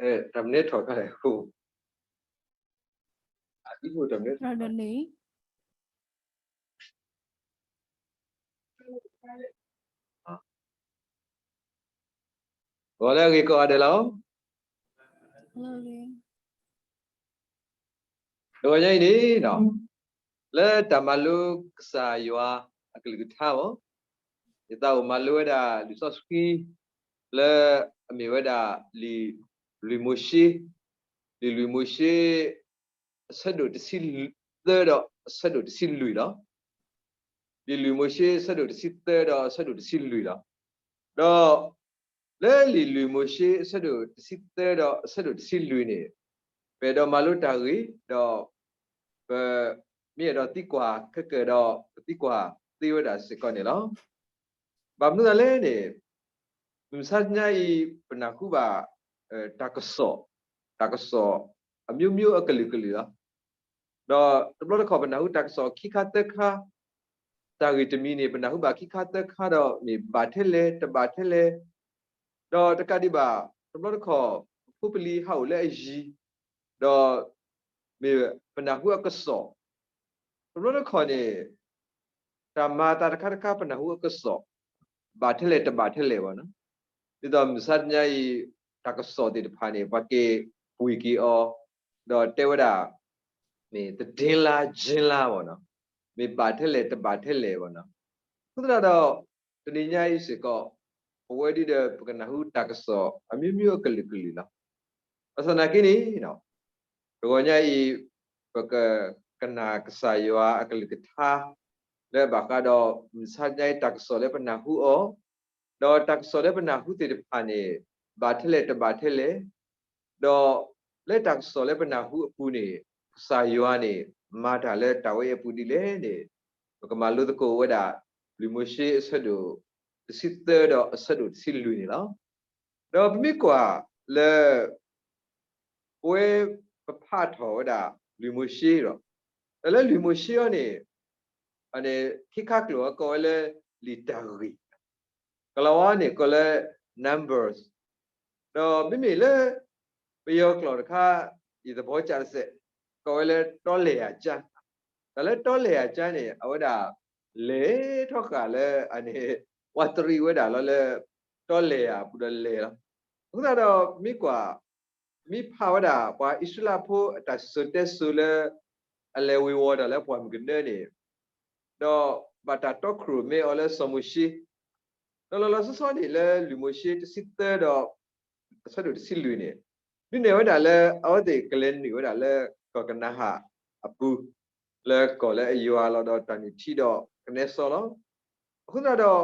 တၢ်မနုၤထီၣ်ခါလဲၣ်, အံၤတၢ်မနုၤထီၣ်, ဂီၤလၢအဂ့ၤကိးဂၤဒဲးလီၤ. တဂီၤညါအံၤန့ၣ်, လၢတၢ်မၤလိကစၢ်ယွၤအကလုၢ်ကထါအီၤ, ယသးအိၣ်မၤလိဝဲဒၣ်လံာ်စီဆှံ လၢအမ့ၢ်ဝဲဒၣ် လံာ်မိၤၡ့, လံာ်လွံၢ်မိၤၡ့ အဆၢဒိၣ်တဆံသၢဒီးအဆၢဒိၣ်တဆံလွံၢ်လီၤ. လံာ်လွံၢ်မိၤၡ့ အဆၢဒိၣ်တဆံသၢဒီးအဆၢဒိၣ်တဆံလွံၢ်လီၤ. ဒီးလၢလံာ်လွံၢ်မိၤၡ့ အဆၢဒိၣ်တဆံသၢဒီးအဆၢဒိၣ်တဆံလွံၢ်န့ၣ်, ပအဲၣ်ဒိးမၤလိတၢ်ဂ့ၢ်, ဒီးပမ့ၢ်အဲၣ်ဒိးသံကွၢ်ခဲကၢၣ်ဒီး ပသံကွၢ်သ့ဝဲဒၣ်စ့ၢ်ကီးန့ၣ်လီၤ. ဘၣ်မနုၤအဃိလဲၣ်န့ၣ်, မုၢ်မဆါတနံၤအံၤ ပနၢ်ဟူဘၣ် တၢ်ကစီၣ်, တၢ်ကစီၣ်အမျိုးမျိုးအကလုာ်ကလုာ်လီၤ. ဒီးတဘျီတခီၣ် ပနၢ်ဟူတၢ်ကစီၣ်ခံခါသၢခါ, တၢ်ဂ့ၢ်တမံၤန့ၣ် ပနၢ်ဟူဘၣ်ခံခါသၢခါဒီး မ့ၢ်ဘၣ်ထဲလဲၣ် တဘၣ်ထဲလဲၣ်, ဒီးတကးဒံးဘၣ် တဘျီတခီၣ် ပဖိပလံၤဟးအိၣ်လၢအယံၤ, ဒီးမ့ၢ်ပနၢ်ဟူအကစီၣ်, တဘျီတခီၣ်န့ၣ် တၢ်မၤအသးတခါတခါ ပနၢ်ဟူအကစီၣ် ဘၣ်ထဲလဲၣ်တဘၣ်ထဲလဲၣ်ဘၣ်နီၤ. ဒ်သိးမုၢ်မဆါတနံၤအံၤ တၢ်ကစီၣ်သ့ၣ်တဖၣ်န့ၣ် ပှၤက့ၤပှ့ၤက့ၤအီၤ, ဒီးတဲဝဲဒၣ် မ့ၢ်တဒ့လါကၠ့လါဘၣ်နီၤ, မ့ၢ်ဘၣ်ထဲလဲၣ်တဘၣ်ထဲလဲၣ်ဘၣ်နီၤ. အဃိသတးဒီး တနံၤညါအံၤစ့ၢ်ကီး ပဝဲဒၣ်ဒီး ပကနၢ်ဟူတၢ်ကစီၣ်အမျိုးမျိုးအကလုာ်ကလုာ်လီၤ. ဘၣ်ဆၣ်သနာ်က့န့ၣ် တဂီၤညါအံၤ ပကကနၣ်ကစၢ်ယွၤအကလုၢ်ကထါ လၢအဘၣ်ဃးဒီး မုၢ်မဆါတနံၤအံၤ တၢ်ကစီၣ်လၢပနၢ်ဟူအီၤ, ဒီးတၢ်ကစီၣ်လၢပနၢ်ဟူသ့ၣ်တဖၣ်န့ၣ် ဘၣ်ထဲလဲၣ်တဘၣ်ထဲလဲၣ်, ဒီးလၢတၢ်ကစီၣ်လၢပနၢ်ဟူအပူၤန့ၣ် ကစၢ်ယွၤန့ၣ် မၤတၢ်လၢတၢ်ဝဲအံၤအပူၤဒ်လဲၣ်န့ၣ် ပကမၤလိသကိးဝဲဒၣ် လွံၢ်မိၤၡ့ အဆၢဒိၣ်တဆံသၢဒီးအဆၢဒိၣ်တဆံလွံၢ်န့ၣ်လီၤ. ဒီးပမ့ၢ်ကွၢ်လၢ ပဝဲပဖးထီၣ်ဝဲဒၣ် လွံၢ်မိၤၡ့ဒီး, ဒီးလၢလွံၢ်မိၤၡ့အံၤန့ၣ် ခံခါကျိာ်အကိးဝဲလၢ လံာ်တၢ်ဂ့ၢ်, ကလၤဝါန့ၣ်ကိးလၢ Numbers, ဒီးမ့မ့ၢ်လၢ ပယီၤကျိာ်တခါ ယသဘီကၠးတစဲး ကိးဝဲလၢ တီလဲၢ်ယၤကၠါ, တၢ်လၢတီလဲၢ်ယၤကၠါန့ၣ် အဝဲဒၣ် လဲၤထီၣ်ဃာ်လၢအန့ၣ် ဝးတရံးဝဲဒၣ်လီၤလၢ တီလဲၢ်ယၤအပူၤဒီးလဲၤလီၤ. အဃိသတးဒီး မ့ၢ်ကွၢ် မ့ၢ်ဖးဝဲဒၣ် ပှၤအံၣ်စရ့လးဖိအတၢ်စံၣ်စိၤတဲစိၤလၢ အလဲၤဝ့ၤဝီၤတၢ်လၢပှၢ်မုၢ်ကနၢန့ၣ်, ဒီးဘၣ်တၢ်တီခိၣ်ရိၣ်မဲအီၤလၢစီၤမိၤၡ့, ဒီးလီၤလီၤဆီဆီန့ၣ် လၢလွံၢ်မိၤၡ့တဆံသၢဒီး အဆၢဒိၣ်တဆံလွံၢ်န့ၣ် ဒုးနဲၣ်ဝဲဒၣ်လၢ အဝဲသ့ၣ်ကလဲၤနုာ်ဝဲဒၣ်လၢကီၢ်ကနၤအၣ်အပူၤ လၢကီၢ်လၢအယွၤလီၤဒီးတၢ်နုၢ်ထံဒီးကနဲစီလီၤ. အဃိသတး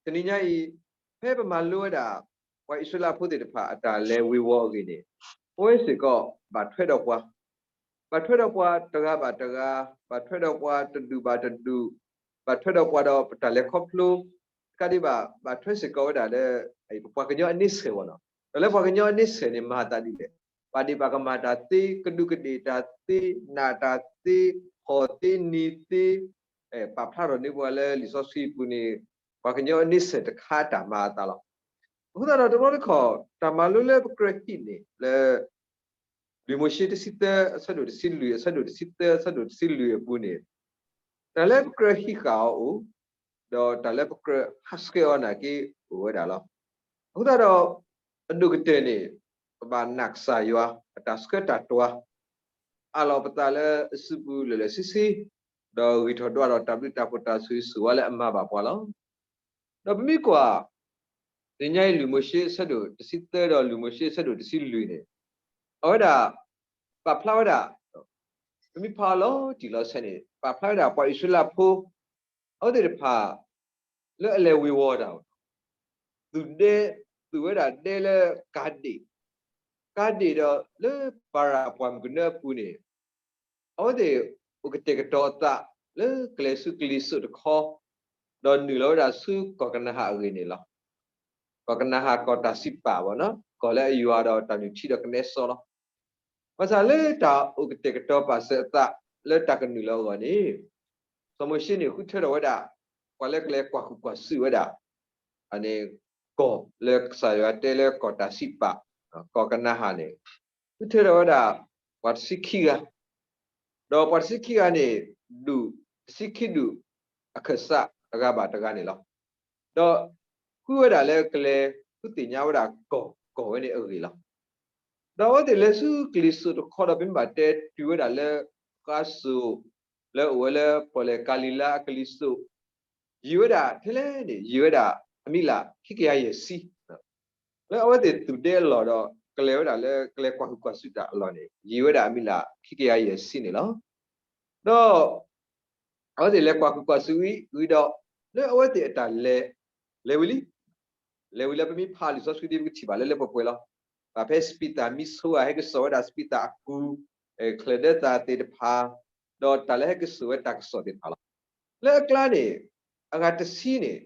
ဒီး တနံၤညါအံၤ ဖဲပမၤလိဝဲဒၣ် ပှၤအံၣ်စရ့လးဖိသ့ၣ်တဖၣ်အတၢ်လဲၤဝ့ၤဝီၤအဂ့ၢ်န့ၣ်, ပဝဲစ့ၢ်ကီး ဘၣ်ထွဲဒီးပှၤ, ဘၣ်ထွဲဒီးပှၤတဂၤဘၣ်တဂၤ, ဘၣ်ထွဲဒီးပှၤတဒူၣ်ဘၣ်တဒူၣ်, ဘၣ်ထွဲဒီးပှၤဒီးပတၢ်လဲၤခီဖျိ, တကးဒံးဘၣ် ဘၣ်ထွဲစ့ၢ်ကီးဝဲဒၣ်လၢ ပပှၤကညီအန့ဆၢၣ်ဘၣ်နီၤ, ဒီးလၢပှၤကညီအန့ဆၢၣ်န့ၣ် မၤသးဒ်လဲၣ်, ပာ်ဒ့ၣ်ပာ်ကမၣ်တၢ်သ့, ကဒူးကဒ့ၣ်တၢ်သ့, နာ်တၢ်သ့, ဟီၣ်သ့နံၤသ့, ပာ်ဖျါထီၣ်န့ၢ်ပှၤလၢလံာ်စီဆှံအပူၤန့ၣ် ပှၤကညီအန့ဆၢၣ်တခါအတၢ်မၤအသးလီၤ. အဃိသတးဒီးတဘျီတခီၣ် တၢ်မၤလိလၢပကြၢးဟံးန့ၢ်လၢ လွံၢ်မိၤၡ့တဆံသၢ အဆၢဒိၣ်တဆံလွံၢ်, အဆၢဒိၣ်တဆံသၢ အဆၢဒိၣ်တဆံလွံၢ်အပူၤန့ၣ်, တၢ်လၢပကြၢးဟံးဃာ်အီၤအိၣ်, ဒီးတၢ်လၢပကြၢးဟးဆှဲးအီၤနာ်က့အိၣ်ဝဲဒၣ်လီၤ. အဃိသတးဒီး အဒိၣ်ကတၢၢ်န့ၣ် ပဘၣ်နာ်ကစၢ်ယွၤအတၢ်ဆှၢတၢ်တွၤ, အးလီၤပသးလၢအစုပူၤလၢာ်လၢာ်ဆ့ဆ့, ဒီးဂံၢ်ထီၣ်ဒွးထီၣ်တၢ်ဘျုးတၢ်ဖှိၣ်တၢ်ဆိၣ်ဂ့ၤဆိၣ်ဝါလၢအမၤဘၣ်ပှၤလီၤ. ဒီးပမ့ၢ်ကွၢ် တနံၤညါအံၤ လွံၢ်မိၤၡ့အဆၢဒိၣ်တဆံသၢဒီးလွံၢ်မိၤၡ့အဆၢဒိၣ်တဆံလွံၢ်န့ၣ်, အဝဲဒၣ် ပာ်ဖျါဝဲဒၣ်, ပမ့ၢ်ဖးအီၤလီၤတံၢ်လီၤဆဲးန့ၣ် ပာ်ဖျါဝဲဒၣ်ပှၤအံၣ်စရ့လးဖိ အဝဲသ့ၣ်တဖၣ် လၢအလဲၤဝ့ၤဝီၤတၢ် သုးဒဲ, သုးဝဲဒၣ်ဒဲလၢကၤဒ့ၣ်, ကၤဒ့ၣ်ဒီးလၢပၤရၣ်ပှၢ်မုၢ်ကနၢအပူၤန့ၣ်, အဝဲသ့ၣ်အိၣ်ကတဲာ်ကတီၤအသးလၢကလဲၤဆူကလံၤစိးတခီ, ဒီးနုာ်လီၤဝဲဒၣ်ဆူကီၢ်ကနၤအၣ်အဂ့ၢ်န့ၣ်လီၤ. ကီၢ်ကနၤအၣ်ကီၢ်တၢ်စံးပာ်ဘၣ်နီၤ, ကီၢ်လၢအယွၤဒီးတၢ်နုၢ်ထံဒီးကနဲစီလီၤ. ဘၣ်ဆၣ်လၢတၢ်အိၣ်ကတဲာ်ကတီၤပာ်စၢၤအသးလၢတၢ်ကနုာ်လီၤအဂီၢ်န့ၣ်, စီၤမိၤၡ့န့ၣ်ဃုထၢထီၣ်ဝဲဒၣ် ပှၤလၢကလဲၤကွၢ်ဃုာ်ကွၢ်စူၣ်ဝဲဒၣ် အန့ၣ် ကီၢ်လၢကစၢ်ယွၤတဲလၢကီၢ်တၢ်စံးပာ် ကီၢ်ကနၤအၣ်န့ၣ် ဃုထၢထီၣ်ဝဲဒၣ် ပှၤတဆံခံဂၤ, ဒီးပှၤတဆံခံဂၤန့ၣ် ဒူၣ်တဆံခံဒူၣ် အခၢၣ်စးတဂၤဘၣ်တဂၤန့ၣ်လီၤ. ဒီးဃုဝဲဒၣ်လၢကလဲၤဃုသ့ၣ်ညါဝဲဒၣ်ကီၢ်ကီၢ်ဝဲန့ၣ်အဂ့ၢ်လီၤ. ဒီးအဝဲသ့ၣ်လဲၤဆူကလံၤစိးတခီဒီး ပမ့ၢ်ဘၣ်တဲတုၤဝဲဒၣ်လၢ ဃါစိၤ လၢအိၣ်ဝဲလၢပီၣ်လဲၣ်ကၤလံၤလါအကလံၤစိး ယံာ်ဝဲဒၣ်ထဲလဲၣ်န့ၣ် ယံာ်ဝဲဒၣ်အမံးလးခံကယၤယဲၢ်ဆံ လၢအဝဲသ့ၣ်သူၣ်ဒဲအလီၢ်ဒီး ကလဲၤဝဲဒၣ်လၢကလဲၤကွၢ်ဟုၣ်ကွၢ်စူၣ်တၢ်အလီၢ်န့ၣ် ယံာ်ဝဲဒၣ်အမံးလးခံကယၤယဲၢ်ဆံန့ၣ်လီၤ. ဒီး အဝဲသ့ၣ်လဲၤကွၢ်ဟုၣ်ကွၢ်စူၣ်ဝံၤဒီး လၢအဝဲသ့ၣ်အတၢ်လဲၤ လဲၤဝံၤလံ လဲၤဝံၤလၢပမ့ၢ်ဖးလံာ်စီဆှံဒ်ပကထံၣ်ဘၣ်လၢလၢပှဲၤပှဲၤလီၤ. ဘၣ်ဖဲစပံးသၣ်မံဆိဧါ ဟဲကစီၣ်ဝဲဒၣ်စပံးသၣ်အကူ ချၢၣ်ဒၢသၣ်သ့ၣ်တဖၣ် ဒီးတၢ်လၢဟဲကစီၣ်ဝဲတၢ်ကစီၣ်သ့ၣ်တဖၣ်လီၤ. လၢအကျါန့ၣ် အဂၤတဆံန့ၣ်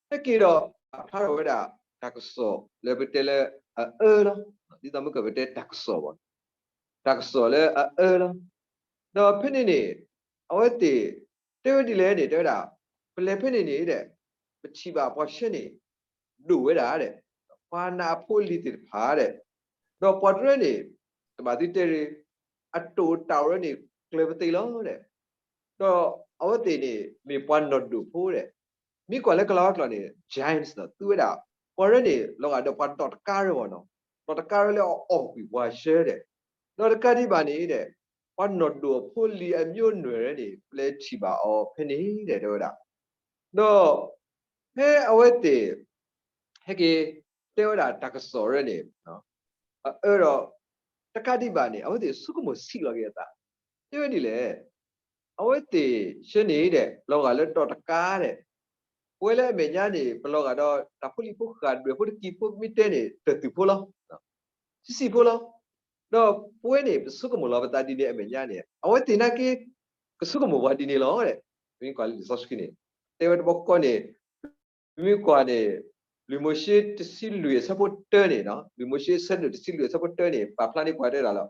ဟဲက့ၤဒီးပာ်ဖျါထီၣ်ဝဲဒၣ် တၢ်ကစီၣ်လၢပတဲလၢအအၢလီၤ. ဒ်သိးမ့ၢ်ကပတဲတၢ်ကစီၣ်ဘၣ် တၢ်ကစီၣ်လၢအအၢလီၤ. ဒီးဖဲန့ၣ်န့ၣ် အဝဲသ့ၣ် တဲဝဲဒ်လဲၣ်န့ၣ် တဲဝဲဒၣ် ပလဲၤဖဲန့ၣ်န့ၣ်ဒီး ပထံၣ်ဘၣ်ပှၤဆှၢန့ၣ် ဒိၣ်ဝဲဒၣ်ဒီး ပှၤနာ်အဖိအလံၤသ့ၣ်တဖၣ်ဒီး ဒီးပှၤတရၢန့ၣ် တဘၣ်သ့တဲရ့ အတိာ်အတၢ်အိၣ်ရၢန့ၣ် ကျၢၤပသ့လီၤဒီး ဒီးအဝဲသ့ၣ်န့ၣ် မ့ၢ်ပှၤနီၢ်ဒိၣ်ဖိဒီး မ့ၢ်ကွၢ်လၢကလၤဝါကျိာ်န့ၣ် giants ဒီး သူဝဲဒၣ် ပှၤရၢန့ၣ် လီၤဂာ်ဒီးပှၤဒီးတကါရၢဘၣ်နီၤ ဒီးတကါရၢလၢအအီၣ်ကွံာ်ပှၤဆှၢဒီး ဒီးတကးဒံးဘၣ်န့ၣ်ဒီး ပှၤနီၢ်ဒိၣ်အဖိအလံၤအမျိုးနွယ်န့ၣ် ပလဲၤထံၣ်ဘၣ်အီၤဖဲန့ၣ်ဒီး တဲဝဲဒၣ် ဒီး ဖဲအဝဲသ့ၣ် ဟဲက့ၤ တဲဝဲဒၣ်တၢ်ကစီၣ်ရၢန့ၣ် အအၢဒီး တကးဒံးဘၣ်န့ၣ် အဝဲသ့ၣ်ဆိကမိၣ်ဆံးလီၤက့ၤအသး တဲဝဲဒ်လဲၣ် အဝဲသ့ၣ်ဆှၢန့ၣ်ဒီး လီၤဂာ်လၢဒီးတကါဒီး ပဝဲလၢအမဲာ်ညါန့ၣ် ပလီၤဂာ်ဒီးတၢ်ဖိလံၤဖိဃာ်ဒွဲၣ်ဖိတကံၤဖိ မ့ၢ်တဲန့ၣ် တၢ်သူၣ်ဖိလီၤ ဆံးဆံးဖိလီၤ. ဒီးပဝဲန့ၣ် ပဆိကမိၣ်လီၤပသးဒ်န့ၣ်အမဲာ်ညါန့ၣ် အဝဲသ့ၣ်နာ်က့ ကဆိကမိၣ်ပှၤဒ်န့ၣ်လီၤဒီး ပမ့ၢ်ကွၢ်လၢလံာ်စီဆှံန့ၣ် တဲဝဲတဘျီဃီန့ၣ် ပမ့ၢ်ကွၢ်န့ၣ် လွံၢ်မိၤၡ့တဆံလွံၢ်အဆၢဖိတၢန့ၣ် လွံၢ်မိၤၡ့ဆၢဒိၣ်တဆံလွံၢ်အဆၢဖိတၢန့ၣ် ပာ်ဖျါန့ၢ်ပှၤတဲဒၣ်လီၤ.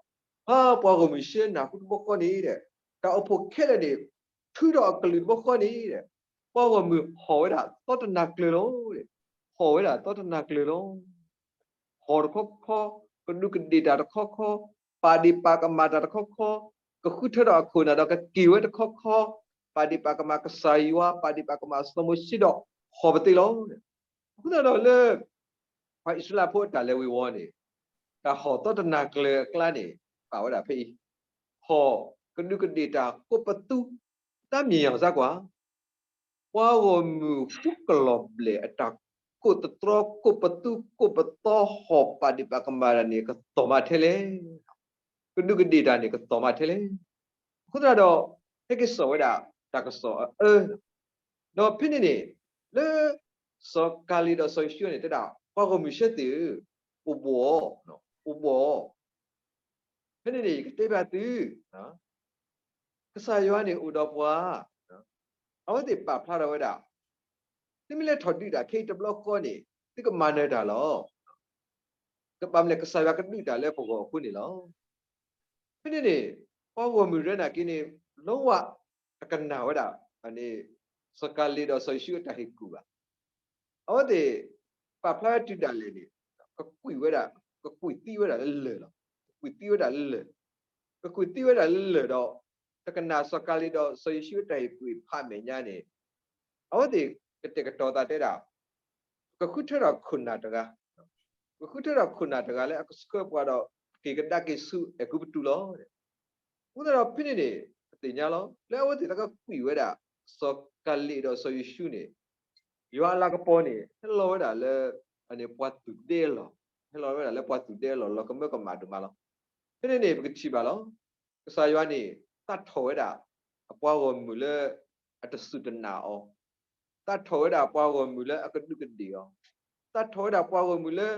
ဟါပှၤဂီၢ်မုၢ်ဆှၢနၢ်ဟူတဘျီဃီန့ၣ်ဒီး တၢ်အိၣ်ဖှိၣ်ခဲလၢာ်န့ၣ် ထုးထီၣ်အကလုၢ်တဘျီဃီန့ၣ်ဒီး ပှၤဂီၢ်မုၢ်ဟီၣ်ဝဲဒၣ်သီတနၤကျၢၤလီၤ. ဟီၣ်ဝဲဒၣ်သီတနၤကျၢၤလီၤ. ဟီၣ်တခီခီ, ကဒူးကဒ့ၣ်တၢ်တခီခီ, ပာ်ဒ့ၣ်ပာ်ကမၣ်တၢ်တခီခီ, ကဃုထၢထီၣ်အခိၣ်နၢ်ဒီးကက့ၢ်ဝဲတခီခီ, ပာ်ဒ့ၣ်ပာ်ကမၣ်ကစၢ်ယွၤ, ပာ်ဒ့ၣ်ပာ်ကမၣ်စီၤမိၤၡ့ဒီး ဟီၣ်ပသ့လီၤ. အဃိသတးဒီးလၢ ပှၤအံၣ်စရ့လးဖိအတၢ်လဲၤဝ့ၤဝီၤန့ၣ် တၢ်ဟီၣ်သီတနၤကျၢၤအကျါန့ၣ် ပာ်ဝဲဒၣ်ဖဲအံၤ, ဟီၣ်ကဒူးကဒ့ၣ်တၢ်ကိးပသူ တၢ်မံၤယၢ်စၢ်ကွၢ် ပှၤဂီၢ်မုၢ်ဃုကလီၤဘျဲၣ်အတၢ်ကိးသတြီကိးပသူကိးပသီ ဟီၣ်ပာ်ဒ့ၣ်ပာ်ကမၣ်တၢ်န့ၣ် ကသီၣ်မးထဲလဲၣ်. ကဒူးကဒ့ၣ်တၢ်န့ၣ် ကသီၣ်မးထဲလဲၣ်. အဃိသတးဒီး ဟဲက့ၤစိာ်ဝဲဒၣ်တၢ်ကစီၣ်အအၢ ဒီးဖဲန့ၣ်န့ၣ် လၢ စီၤကၤလ့းဒီးစီၤယိၤၡူန့ၣ် တဲဒၣ် ပှၤဂီၢ်မုၢ်ဆှၢသ့ၣ်ဧၢ, အိၣ်ဘှီၣ်, အိၣ်ဘှီၣ် ဖဲန့ၣ်န့ၣ် ယကတဲဘၣ်သု, ကစၢ်ယွၤန့ၣ်အိၣ်ဒီးပှၤ, အဝဲသ့ၣ်ပာ်ဖျါထီၣ်ဝဲဒၣ်, သုမ့ၢ်လဲၤထီၣ်ဒုးတၢ်ခဲအံၤတဘျီဃီန့ၣ် သုကမၤနၢၤတၢ်လီၤ. ကဘၣ်မနုၤလဲၣ် ကစၢ်ယွၤကဒုးတၢ်လၢပဂီၢ်အဃိန့ၣ်လီၤ. ဖဲန့ၣ်န့ၣ် ပှၤဂီၢ်မုၢ်ရၢနာ်က့န့ၣ် လီဝၣ် တကနၣ်ဝဲဒၣ် စီၤကၤလ့းဒီးစီၤယိၤၡူအတၢ်ဟ့ၣ်ကူၣ်ဘၣ်. အဝဲသ့ၣ် ပာ်ဖျါဝဲတုၤဒၣ်လဲာ်န့ၣ် ကကွံာ်ဝဲဒၣ်, ကကွံာ်သံဝဲဒၣ်လၢလၢၢ်လီၤ. ကကွံာ်သံဝဲဒၣ်လၢလၢၢ်, ကကွံာ်သံဝဲဒၣ်လၢလၢၢ်ဒီး တကနၣ်စီၤကၤလ့းဒီးစီၤယိၤၡူအတၢ်ဟ့ၣ်ကူၣ်ဖးမဲာ်ညါန့ၣ် အဝဲသ့ၣ်ကတဲာ်ကတီၤသးတဲဒၣ် ကဃုထၢထီၣ်ခိၣ်နၢ်တဂၤ, ကဃုထၢထီၣ်ခိၣ်နၢ်တဂၤလၢအကဆှၢပှၤဒီး က့ၤကဒါက့ၤဆူအဲၤကူပတူးလီၤ. အဃိသတးဒီးဖဲန့ၣ်န့ၣ် ပသ့ၣ်ညါလီၤ လၢအဝဲသ့ၣ်တၢ်ကကွံာ်ဝဲဒၣ် စီၤကၤလ့းဒီးစီၤယိၤၡူန့ၣ် ယွၤအလၤကပီၤန့ၣ် ဟဲလီၤဝဲဒၣ်လၢ ပှၤသူၣ်ဒဲအလီၢ်, ဟဲလီၤဝဲဒၣ်လၢပှၤသူၣ်ဒဲအလီၢ် လီၤကမၢကမၣ်ဒိၣ်မးလီၤ. ဖဲန့ၣ်န့ၣ် ပကထံၣ်ဘၣ်လီၤ. ကစၢ်ယွၤန့ၣ် သးထီၣ်ဝဲဒၣ် အပှၤဂီၢ်မုၢ်လၢ အတစူၢ်တနာ်အီၤ, သးထီၣ်ဝဲဒၣ်ပှၤဂီၢ်မုၢ်လၢအကဒူးကဒ့ၣ်အီၤ, သးထီၣ်ဝဲဒၣ်ပှၤဂီၢ်မုၢ်လၢ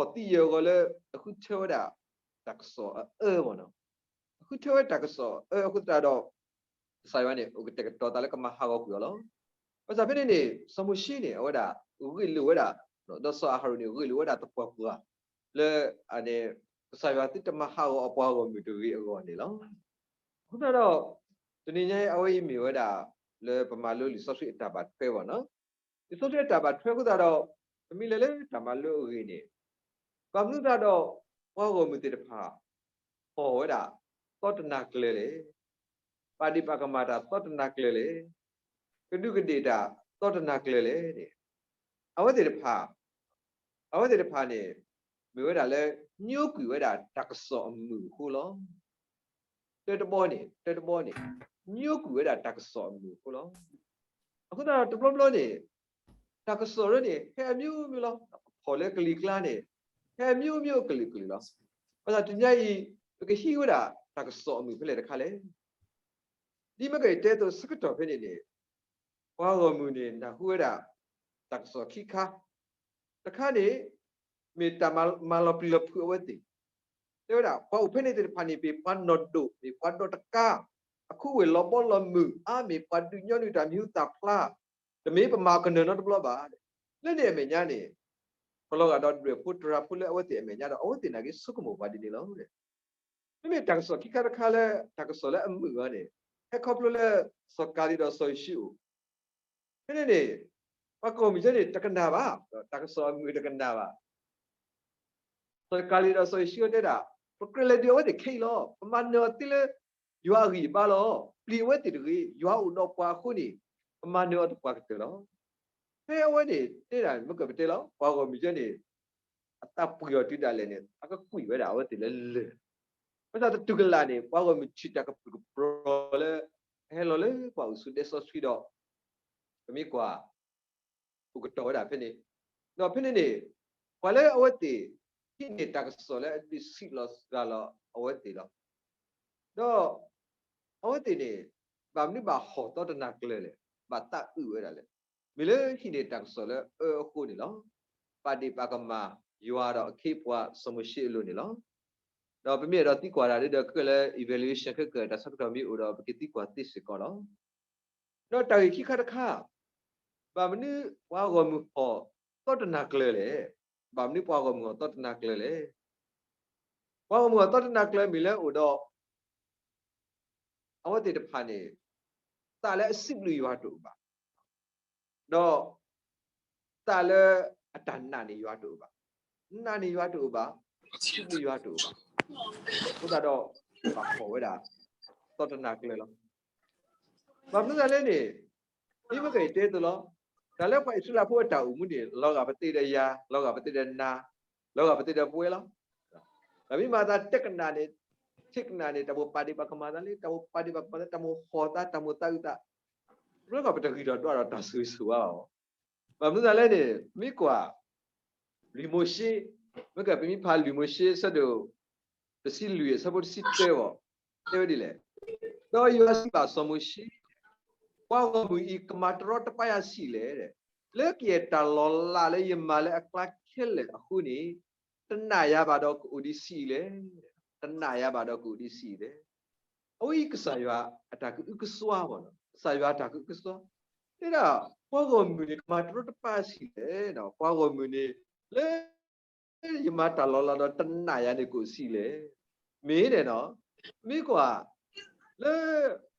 ဟီၣ်သံယၢၤအဂီၢ်လၢ အဃုထၢဝဲဒၣ် တၢ်ကစီၣ်အအၢမ့ၢ်နီၤ, အဃုထၢဝဲတၢ်ကစီၣ်အအၢအဃိသတးဒီး ကစၢ်ယွၤန့ၣ် အိၣ်ကတဲာ်ကတီၤသးလၢကမၤဟးဂီၤကွံာ်အီၤလီၤ. ဘၣ်ဆၣ်ဖဲန့ၣ်န့ၣ် စီၤမိၤၡ့န့ၣ် အဝဲဒၣ် ဂ့ၢ်လိာ်ဝဲဒၣ်, ဒီးစီၤအၤဟရိၣ်န့ၣ် ဂ့ၢ်လိာ်ဝဲဒၣ်သပှၢ်ပှၢ် လၢ ကစၢ်ယွၤသုတမၤဟးဂီၤအပှၤဂီၢ်မုၢ်တဂ့ၤအဂီၢ်န့ၣ်လီၤ. အဃိသတးဒီး တနံၤညါအံၤ အဝဲအံၤမ့ၢ်ဝဲဒၣ် လၢပမၤလိလံာ်စီဆှံအတၢ်ဘၣ်ထွဲဘၣ်နီၤ, လံာ်စီဆှံအတၢ်ဘၣ်ထွဲအဃိသတးဒီး ပမ့ၢ်လဲၤလၢတၢ်မၤလိအဂ့ၢ်န့ၣ် ဘၣ်မနုၤသတးဒီး ပှၤဂီၢ်မုၢ်သ့ၣ်တဖၣ် ဟီၣ်ဝဲဒၣ်သီတနၤကျၢၤလဲၣ်, ပာ်ဒ့ၣ်ပာ်ကမၣ်တၢ်သီတနၤကျၢၤလဲၣ်, ကဒူးကဒ့ၣ်တၢ်သီတနၤကျၢၤလဲၣ်န့ၣ်, အဝဲသ့ၣ်တဖၣ် အဝဲသ့ၣ်တဖၣ်န့ၣ် မ့ၢ်ဝဲဒၣ်လၢ ညိကွံာ်ဝဲဒၣ်တၢ်ကစီၣ်အမုာ်အဃိလီၤ. တၢတဘီန့ၣ်, တၢတဘီန့ၣ် ညိကွံာ်ဝဲဒၣ်တၢ်ကစီၣ်အမုာ်အဃိလီၤ. အဃိသတးဒီးတဘျီဘျီန့ၣ် တၢ်ကစီၣ်ရၢန့ၣ် ဟဲအမျိုးမျိုးလီၤ. ဖီၣ်လၢကလံၤကျါန့ၣ် ဟဲအမျိုးမျိုးကလုာ်ကလုာ်လီၤ. ဘၣ်ဆၣ်တနံၤအံၤ ပကဟံးဝဲဒၣ်တၢ်ကစီၣ်အမုာ်ဖဲလဲၣ်တခါလဲၣ်. ဒ်မ့ၢ်ကတဲအသိးဆၢကတီၢ်ဖဲန့ၣ်န့ၣ် ပှၤဂီၢ်မုၢ်န့ၣ် နၢ်ဟူဝဲဒၣ် တၢ်ကစီၣ်ခံခါ, တခါန့ၣ် မ့ၢ်တၢ်မၤလီၤပျံၤလီၤဖုးအဝဲသ့ၣ်, တဲဝဲဒၣ် ပှၤအိၣ်ဖဲန့ၣ်သ့ၣ်တဖၣ်န့ၣ် မ့ၢ်ပှၤနီၢ်ဒိၣ် မ့ၢ်ပှၤဒိးတကါ, အခူဝ့ၢ်လီၤဘီလီၤမုၢ်အါ, မ့ၢ်ပှၤဒုးညီနုၢ်တၢ်မံၤဟူသၣ်ဖျါ, တမ့ၢ်ပမၤကနၢၤနီတဘျီဘၣ်. လၢန့ၣ်အမဲာ်ညါန့ၣ် ပလီၤဂာ်ဒီးဒွဲၣ်ဖိတြၤဖိလၢအဝဲသ့ၣ်အမဲာ်ညါဒီး အဝဲသ့ၣ်နာ်က့ဆိကမိၣ်ပှၤဒ်န့ၣ်လီၤ. မ့မ့ၢ်တၢ်ကစီၣ်ခံခါတခါလၢ တၢ်ကစီၣ်လၢအမုာ်အီၤန့ၣ် ဟဲခီဖျိလၢ စီၤကၤလံၤဒီးစီၤယိၤၡူအိၣ် ဖဲန့ၣ်န့ၣ် ပှၤဂီၢ်မုၢ်သ့ၣ်န့ၣ် တကနၣ်ဘၣ်, တၢ်ကစီၣ်အမုာ်တကနၣ်ဘၣ်. စီၤကၤလံၤဒီးစီၤယိၤၡူတဲဒၣ်, ပကြၢးလဲၤဒုးအဝဲသ့ၣ်ခဲအံၤလီၤ. ပမၤနၢၤအီၤသ့လၢ ယွၤအဂံၢ်အဘါလီၤ. ပျံၤအဝဲသ့ၣ်တဂ့ၤ, ယွၤအိၣ်ဒီးပှၤအဃိန့ၣ် ပမၤနၢၤအီၤသပှၢ်ကတၢၢ်လီၤ. ဖဲအဝဲန့ၣ်တဲဒၣ် မ့ၢ်ကပတဲလီၤ, ပှၤဂီၢ်မုၢ်သ့ၣ်န့ၣ် အသးပှံၤအီၤတုၤဒၣ်လဲာ်န့ၣ် အကကွံာ်ဝဲဒၣ်အဝဲသ့ၣ်လၢလၢၢ်. ဘၣ်ဆၣ်သတူၢ်ကလာ်န့ၣ် ပှၤဂီၢ်မုၢ်ထံၣ်တၢ်ကပုၢ်ကပြီၤလၢ အဟဲလီၤလၢပှၤအိၣ်ဆူၣ်ဒဲစီဆှံဒီး ပမ့ၢ်ကွၢ် အိၣ်ကတီၤဝဲဒၣ်ဖဲန့ၣ်, ဒီးဖဲန့ၣ်န့ၣ် ပှၤလၢအဝဲသ့ၣ် ဟံးန့ၢ်တၢ်ကစီၣ်လၢအဒုးဆံးလီၤစှၤလီၤအဝဲသ့ၣ်လီၤ. ဒီးအဝဲသ့ၣ်န့ၣ် ဘၣ်မနုၤဘၣ်ဟီၣ်သီတနၤကျၢၤလဲၣ်, ဘၣ်သးအုးဝဲဒၣ်လဲၣ်, မ့ၢ်လၢဟံးန့ၢ်တၢ်ကစီၣ်လၢအအၢအဃိန့ၣ်လီၤ. ပာ်ဒ့ၣ်ပာ်ကမၣ်ယွၤဒီးအခ့အပှၤစီၤမိၤၡ့အလိၤန့ၣ်လီၤ. ဒီးပမ့ၢ်အဲၣ်ဒိးသံကွၢ်တၢ်ဒီး ခဲလၢာ် evaluation ခဲကတၢၢ် တၢ်ဆၢကတီၢ်မ့ၢ်အိၣ်ဒီး ပကသံကွၢ်သ့စ့ၢ်ကီးလီၤ. ဒီးတၢ်ဂ့ၢ်ခံခါတခါ, ဘၣ်မနုၤပှၤဂီၢ်မုၢ်ဟီၣ်သီတနၤကျၢၤလဲၣ်. ဘၣ်မနုၤပှၤဂီၢ်မုၢ်ဟီၣ်သီတနၤကျၢၤလဲၣ်. ပှၤဂီၢ်မုၢ်ဟီၣ်သီတနၤကျၢၤမ့ၢ်လၢအိၣ်ဒီး အဝဲသ့ၣ်တဖၣ်န့ၣ် သးလၢအစံးဘျုးယွၤတအိၣ်ဘၣ်, ဒီး သးလၢအတၢ်နာ်န့ၢ်ယွၤတအိၣ်ဘၣ်. နာ်န့ၢ်ယွၤတအိၣ်ဘၣ်, စံးဘျုးယွၤတအိၣ်ဘၣ်. အဃိသတးဒီး ဘၣ်ဟီၣ်ဝဲဒၣ် သီတနၤကျၢၤလီၤ. ဘၣ်မနုၤသတးလဲၣ်န့ၣ်, ဒ်မ့ၢ်ကတဲသိးလီၤ, တၢ်လၢပှၤအံၣ်စရ့လးဖိအတၢ်အိၣ်မူန့ၣ် လီၤဂာ်ပသ့ဒီးယၤ, လီၤဂာ်ပသ့ဒီးနၤ, လီၤဂာ်ပသ့ဒီးပဝဲလီၤ. တၢ်မ့ၢ်မၤသးတဲကနၣ်န့ၣ်, ထဲကနၣ်န့ၣ်တၢ်မိၣ်ပာ်ဒ့ၣ်ပာ်ကမၣ်သးလံ, တၢ်မိၣ်ပာ်ဒ့ၣ်ပာ်ကမၣ်သးလံ, တၢ်မိၣ်ဟီၣ်သး, တၢ်မိၣ်သးအုးသး, တဘျီဃီပတဂံၢ်ဒီးဒွးဒီးတၢ်ဆိၣ်ဂ့ၤဆိၣ်ဝါဘၣ်. ဘၣ်မနုၤသတးလဲၣ်န့ၣ်, မ့ၢ်ကွၢ် လွံၢ်မိၤၡ့, မ့ၢ်ကွၢ်ပမ့ၢ်ဖးလွံၢ်မိၤၡ့အဆၢဒိၣ် တဆံလွံၢ်အဆၢဖိတဆံတၢအဂီၢ်, တဲဝဲဒ်လဲၣ်. ဒီးယွၤစံးဘၣ်စီၤမိၤၡ့, ပှၤဂီၢ်မုၢ်အံၤကမၤတရီတပါယၤဆံးလဲၣ်. လၢကယဲၢ်တၢ်လီၤလးလၢယမၤလၢအကျါခဲလၢာ်အဃိန့ၣ်, တနာ်ယၤဘၣ်ဒီးကအိၣ်ဒံးဆံးအံၤလဲၣ်. တနာ်ယၤဘၣ်ဒီးကအိၣ်ဒံးဆံးအံၤလဲၣ်. အဝဲအံၤကစၢ်ယွၤအတၢ်ကအုကစွါဘၣ်နီၤ, ကစၢ်ယွၤအတၢ်ကအုကစွါ, တဲဒၣ် ပှၤဂီၢ်မုၢ်န့ၣ် ကမၤတရီတပါဆံးလဲၣ်, ပှၤဂီၢ်မုၢ်န့ၣ် လၢယမၤတၢ်လီၤလးဒီးတနာ်ယၤန့ၣ်ကအိၣ်ဆံးလဲၣ်. မ့ၢ်န့ၣ်နီၤ, မ့ၢ်ကွၢ် လၢ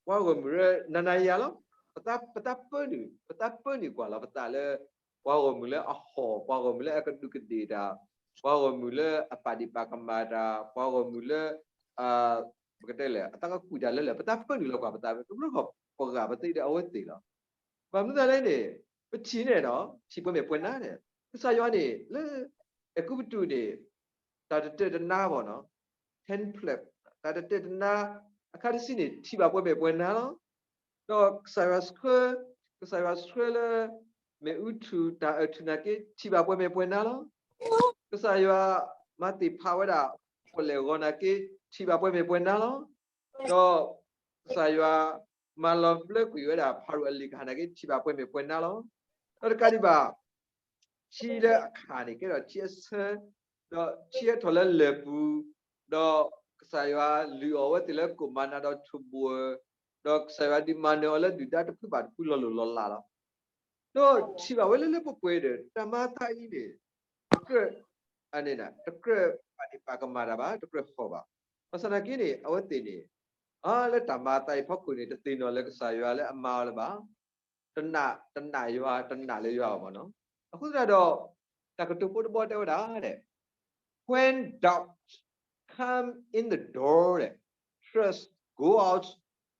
ပှၤဂီၢ်မုၢ်ရၢ နၤနၤယၤလီၤ, ပသးပၢနုာ်, ပသးပၢနုာ်ကွၢ်လီၤ ပသးလၢ ပှၤဂီၢ်မုၢ်လၢအဟီၣ်, ပှၤဂီၢ်မုၢ်လၢအကဒူးကဒ့ၣ်တၢ်, ပှၤဂီၢ်မုၢ်လၢအပာ်ဒ့ၣ်ပာ်ကမၣ်တၢ်, ပှၤဂီၢ်မုၢ်လၢ ပကတဲလဲၣ် အသးကကွံာ်တၢ်လၢလၢာ် ပသးပၢနုာ်လီၤကွၢ်ပသး တဘျီဃီပဂာ်ပသ့ဒီးအဝဲသ့ၣ်လီၤ. ဘၣ်မနုၤသတးလဲၣ်န့ၣ်, ပထံၣ်န့ၣ်ဒီး ထံၣ်ပှဲၤမဲာ်ပှဲၤနါန့ၣ်, ကစၢ်ယွၤန့ၣ် လၢ အဲၤကူပတူးန့ၣ် တၢ်တတၢၢ်တနါဘၣ်နီၤ, template တၢ်တတၢၢ်တနါ အခါတဆံန့ၣ် ထံၣ်ဘၣ်ပှဲၤမဲာ်ပှဲၤနါလီၤ. ဒီးကစၢ်ယွၤဆှၢ, ကစၢ်ယွၤဆှၢလၢ မ့ၣ်အူထူၣ် တၢ်အၢၣ်ထူၣ်နာ်က့ ထံၣ်ဘၣ်ပှဲၤမဲာ်ပှဲၤနါလီၤ. ကစၢ်ယွၤမၤသ့ၣ်ဖးဝဲဒၣ် ပီၣ်လဲၣ်ဂီၤနာ်က့ ထံၣ်ဘၣ်ပှဲၤမဲာ်ပှဲၤနါလီၤ. ဒီးကစၢ်ယွၤမၤလီၤဘျၢကွံာ်ဝဲဒၣ် ဖၤရိၤအလ့ၣ်ကဟၣ်နာ်က့ ထံၣ်ဘၣ်ပှဲၤမဲာ်ပှဲၤနါလီၤ. ဒီးတကးဒံးဘၣ် ထံလၢအခၣ်န့ၣ် ကဲထီၣ်ထံအဆၢ, ဒီးထံဟဲထီၣ်လၢလၢၢ်ပူၤ, ဒီးကစၢ်ယွၤလုၢ်အီၣ်ဝဲသ့ၣ်လၢကိၣ်မၤနၤဒီးထူၣ်ဘှီး, ဒီးကစၢ်ယွၤဒုးမၤနၢၤအီၤလၢဒုၣ်ဒါတဖုဘၣ်တဖုလီၤလိၢ်လီၤလးလီၤ. ဒီးထံၣ်ဘၣ်ဝဲလၢလၢပှဲၤပှဲၤဒီး တၢ်မၤအသးအံၤန့ၣ် တကြၢး အန့ၣ် တကြၢးပာ်ဒ့ၣ်ပာ်ကမၣ်တၢ်ဘၣ်, တကြၢးဟီၣ်ဘၣ်. ဘၣ်ဆၣ်သနာ်က့န့ၣ် အဝဲသ့ၣ်န့ၣ် အါ လၢတၢ်မၤအသးအံၤဖီခိၣ်န့ၣ် တသ့ၣ်နီၣ်လၢကစၢ်ယွၤလၢအမၤအီၤလၢၤဘၣ်. တနာ်, တနာ်ယွၤ, တနာ်လၢယွၤဘၣ်မ့ၢ်နီၤ. အဃိသတးဒီး တၢ်ကတိၤဖိတဘီတဲဝဲဒၣ်ဒဲး when doubts come in the door ဒီး trust go out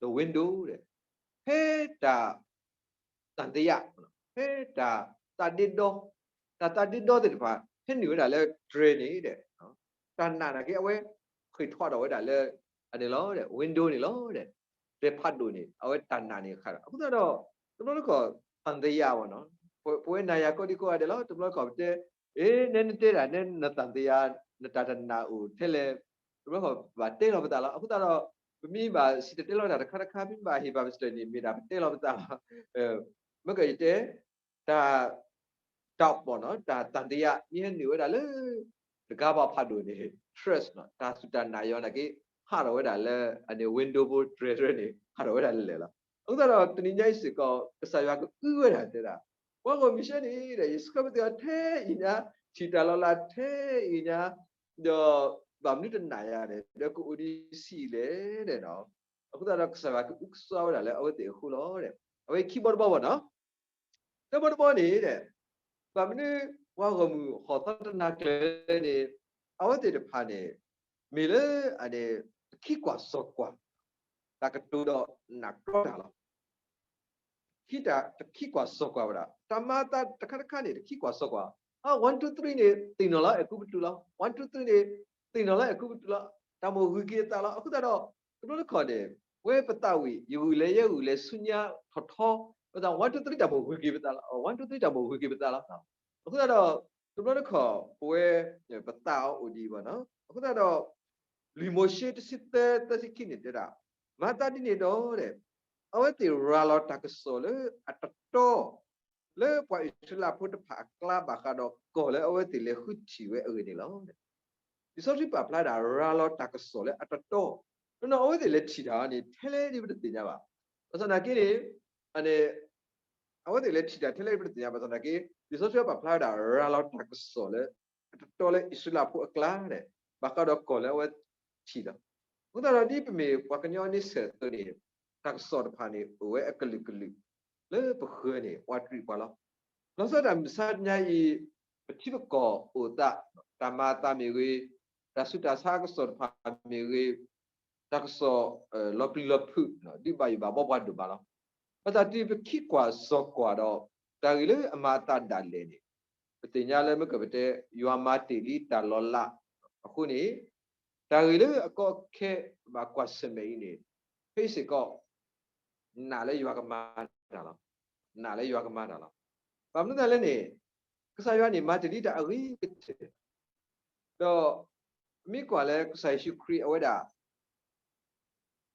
the window ဒီး ဖဲတၢ် သံသယ ဖဲတၢ်သးဒ့ဒီ တၢ်သးဒ့ဒီသ့ၣ်တဖၣ် ဟဲနုာ်ဝဲဒၣ်လၢတြဲၤန့ၣ်ဒီး တၢ်နာ်နာ်က့ အဝဲဃ့ၢ်ထီၣ်ဒီးဝဲဒၣ်လၢ အန့ၣ်လီၤ window န့ၣ်လီၤ တြဲၤဖးဒိၣ်န့ၣ် အဝဲတၢ်နာ်န့ၣ်ဃးဒီး အဃိသတးဒီး တဘျီတခီၣ် သံသယ ပဝဲနၤယၤကိးဒံကိးဂၤဒဲးလီၤ တဘျီတခီၣ်ပတဲ အ့ နဲနတဲတၢ် နဲန သံသယ နတၢ်တနာ်အိၣ်ထဲလဲၣ် တဘျီတခီၣ်ဘၣ်တဲလီၤပသးလီၤ အဃိသတးဒီး ပမ့ၢ်ဘၣ်စံၣ်တဲၤတဲလီၤတၢ်တခါတခါ မ့ၢ်ဘၣ်ဟ့ၣ်ပာ်ပစၢၤန့ၣ် မ့ၢ်ဒၣ်ပတဲလီၤပသးလီၤ မ့ၢ်ကယတဲ တၢ် doubt ဘၣ်နီၤ တၢ်သံသယ မ့ၢ်ဟဲနုာ်ဝဲဒၣ်လၢ တဂၤဘၣ်ဖးဒိၣ်န့ၣ် trust နီၤ တၢ်စူၢ်တၢ်နာ်ယွၤနာ်က့ ဟးထီၣ်ဝဲဒၣ်လၢ အန့ၣ် window ဖိတြဲၤတြဲၤန့ၣ် ဟးထီၣ်ဝဲဒၣ်လၢာ်လီၤ. အဃိသတးဒီး တနံၤညါအံၤစ့ၢ်ကီး ကစၢ်ယွၤကအုဝဲဒၣ်တဲဒၣ် ပှၤဂီၢ်မုၢ်ဆှၢန့ၣ်ဒီး ယဆှၢပသ့ၣ်အီၤထဲအံၤညါ ထံၣ်တၢ်လီၤလးထဲအံၤညါ ဒီး ဘၣ်မနုၤတနာ်ယၤန့ၣ် ဒီးကအိၣ်ဒံးဆံးလဲၣ်ဒီးနီၤ အဃိသတးဒီး ကစၢ်ယွၤကအုကစွါဝဲဒၣ်လၢအဝဲသ့ၣ်အဃိလီၤ. အဝဲခံဘီတဘီဘၣ်နီၤ တဘီတဘီန့ၣ်ဒီး ဘၣ်မနုၤ ပှၤဂီၢ်မုၢ်ဟီၣ်သီတနၤကျၢၤန့ၣ် အဝဲသ့ၣ်တဖၣ်န့ၣ် မ့ၢ်လၢအန့ၣ် တခံကွၢ်စီၤကွၢ် တၢ်ကတိၤဒီးနာ်ကီတၢ်လီၤ. ခံတၢ်တခံကွၢ်စီၤကွၢ်ဝဲဒၣ် တၢ်မၤအသးတခါတခါန့ၣ် တခံကွၢ်စီၤကွၢ် အ one two three န့ၣ် သ့ၣ်နီၣ်လီၤအဲၤကူပတူးလီၤ one two three န့ၣ် သ့ၣ်နီၣ်လီၤအဲၤကူပတူးလီၤ တၢ်မိၣ်ဂုၤက့ၤအသးလီၤ. အဃိသတးဒီး တဘျီတခီၣ်န့ၣ် ပဝဲပသးဝံၣ် ယဂုာ်လဲၤယဲဂုာ်လဲၤဆူညါထီၣ်ထီ ပသး one two three တၢ်မိၣ်ဂုၤက့ၤပသးလီၤ one two three တၢ်မိၣ်ဂုၤက့ၤပသးလီၤ. အဃိသတးဒီး တဘျီတခီၣ် ပဝဲ ပသးအီၤအိၣ်ဒံးဘၣ်နီၤ အဃိသတးဒီး လွံၢ်မိၤၡ့တဆံသၢ သၢဆံခံန့ၣ်တဲဒၣ် မၤသးဒ်န့ၣ်ဒီး အဝဲသ့ၣ်ရၤလီၤတၢ်ကစီၣ်လၢအတတီ လၢပှၤအံၣ်စရ့လးဖိတဖၣ်အကျါ ဘၣ်ဃးဒီးကီၢ်လၢအဝဲသ့ၣ်လဲၤဃုထံၣ်ဝဲအဂ့ၢ်န့ၣ်လီၤ. လံာ်စီဆှံပာ်ဖျါဒၣ် ရၤလီၤတၢ်ကစီၣ်လၢအတတီ နီၢ်နီၢ်အဝဲသ့ၣ်လဲၤထံၣ်တၢ်န့ၣ် ထဲလဲၣ်ဒ်ပတသ့ၣ်ညါဘၣ်. ဘၣ်ဆၣ်သနာ်က့န့ၣ် အန့ၣ် အဝဲသ့ၣ်လဲၤထံၣ်တၢ်ထဲလဲၣ်ဒ်ပတသ့ၣ်ညါ ဘၣ်ဆၣ်သနာ်က့ လံာ်စီဆှံပာ်ဖျါဝဲဒၣ် ရၤလီၤတၢ်ကစီၣ်လၢ အတတီလၢအံၣ်စရ့လးဖိအကျါန့ၣ် ဘၣ်ဃးဒီးကီၢ်လၢအဝဲထံၣ်လီၤ. အဃိသတးဒီး ဒ်ပမ့ၢ်ပှၤကညီန့ဆၢၣ်အသိးန့ၣ် တၢ်ကစီၣ်တဖၣ်န့ၣ် အိၣ်ဝဲအကလုာ်ကလုာ် လၢပဃၢၤန့ၣ် ပှၤတြံးပှၤလီၤ. လီၤဆီဒၣ်တၢ်မုၢ်ဆါတနံၤအံၤ ပထံပကီၢ်အိၣ်သး တၢ်မၤအသးမ့ၢ်ဂ့ၤ, တၢ်ဆူးတၢ်ဆါအကစီၣ်တဖၣ်မ့ၢ်ဂ့ၤ, တၢ်ကစီၣ် လီၤပျံၤလီၤဖုး ဒုးဘၣ်ယိၣ်ဘၣ်ဘီပှၤဒိၣ်မးလီၤ. ဘၣ်ဆၣ်တုၤပခံကွၢ်စီၤကွၢ်ဒီး တၢ်ဂ့ၢ်လၢအမၤအသးဒၣ်လဲာ်န့ၣ် ပသ့ၣ်ညါလၢမ့ၢ်ကပတဲ ယွၤမၤတ့ၢ်လံတၢ်လီၤလးအဃိန့ၣ် တၢ်ဂ့ၢ်လၢအကီအခဲဘၣ်ကွၢ်ဆၢၣ်မဲာ်အံၤန့ၣ် ဖဲအံၤစ့ၢ်ကီး နာ်လၢယွၤကမၤတၢ်လီၤ. နာ်လၢယွၤကမၤတၢ်လီၤ. ဘၣ်မနုၤသတးလဲၣ်န့ၣ် ကစၢ်ယွၤန့ၣ် မၤတ့ၢ်လံတၢ်အဂ့ၤကတၢၢ် ဒီး မ့ၢ်ကွၢ်လၢကစၢ်ယ့ၣ်ၡူးခရံာ်အဝဲဒၣ်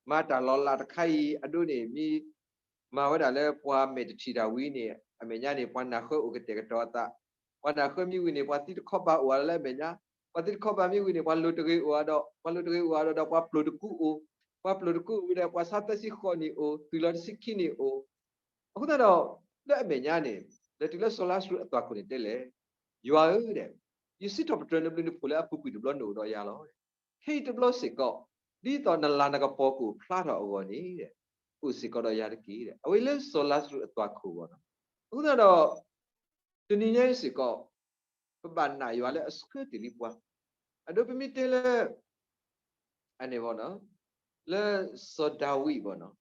မၤတၢ်လီၤလးတခါအံၤ အဒိန့ၣ် မ့ၢ်မၤဝဲဒၣ်လၢပှၤမဲာ်တထံၣ်တၢ်ဝံၤန့ၣ် အမဲာ်ညါန့ၣ် ပှၤနၢ်ဃၢအိၣ်ကတဲာ်ကတီၤအသး, ပှၤနၢ်ဃၢမ့ၢ်ဝံၤန့ၣ် ပှၤသံတခီပၤအိၣ်အါလၢအမဲာ်ညါ, ပှၤသံတခီပၤမ့ၢ်ဝံၤန့ၣ် ပှၤလိၤတဂ့ၤအိၣ်အါဒီး, ပှၤလိၤတဂ့ၤအိၣ်အါဒီး ဒီးပှၤပျိာ်တကူအိၣ်, ပှၤပျိာ်တကူအိၣ်ဝံၤဒီး ပှၤဆါသၢဆံဃိးနံၣ်အိၣ်, တုၤလီၤတဆံခံနံၣ်အိၣ်, အဃိသတးဒီး လၢအမဲာ်ညါန့ၣ် လဲၤတုၤလၢစီၤလါစရူးအသွၣ်ခိၣ်န့ၣ်တဲလဲၣ်, ယွၤဧၢ, ယစံးထီၣ်ပတြၢၤနဘျုးနဖှိၣ်လၢအပူၤကွံာ်တဘျီနအိၣ်ဒီးယၤလီၤ. ခဲအံၤတဘျီစ့ၢ်ကီး ဒ်သိးနလၤနကပီၤကအိၣ်ဖျါထီၣ်အဂီၢ်န့ၣ် အိၣ်စ့ၢ်ကီးဒီးယၤတက့ၢ်. အဝဲလၢစီၤလါစရူးအသွၣ်ခိၣ်အဂီၢ်လီၤ. အဃိသတးဒီး တနံၤညါအံၤစ့ၢ်ကီး ပဘၣ်နာ်ယွၤလၢအဆှၢတ့ၢ်လံပှၤ, အဒိပမ့ၢ်တဲလၢ အန့ၣ်ဘၣ်နီၤ, လၢစီၤဒၤဝံးဘၣ်နီၤ,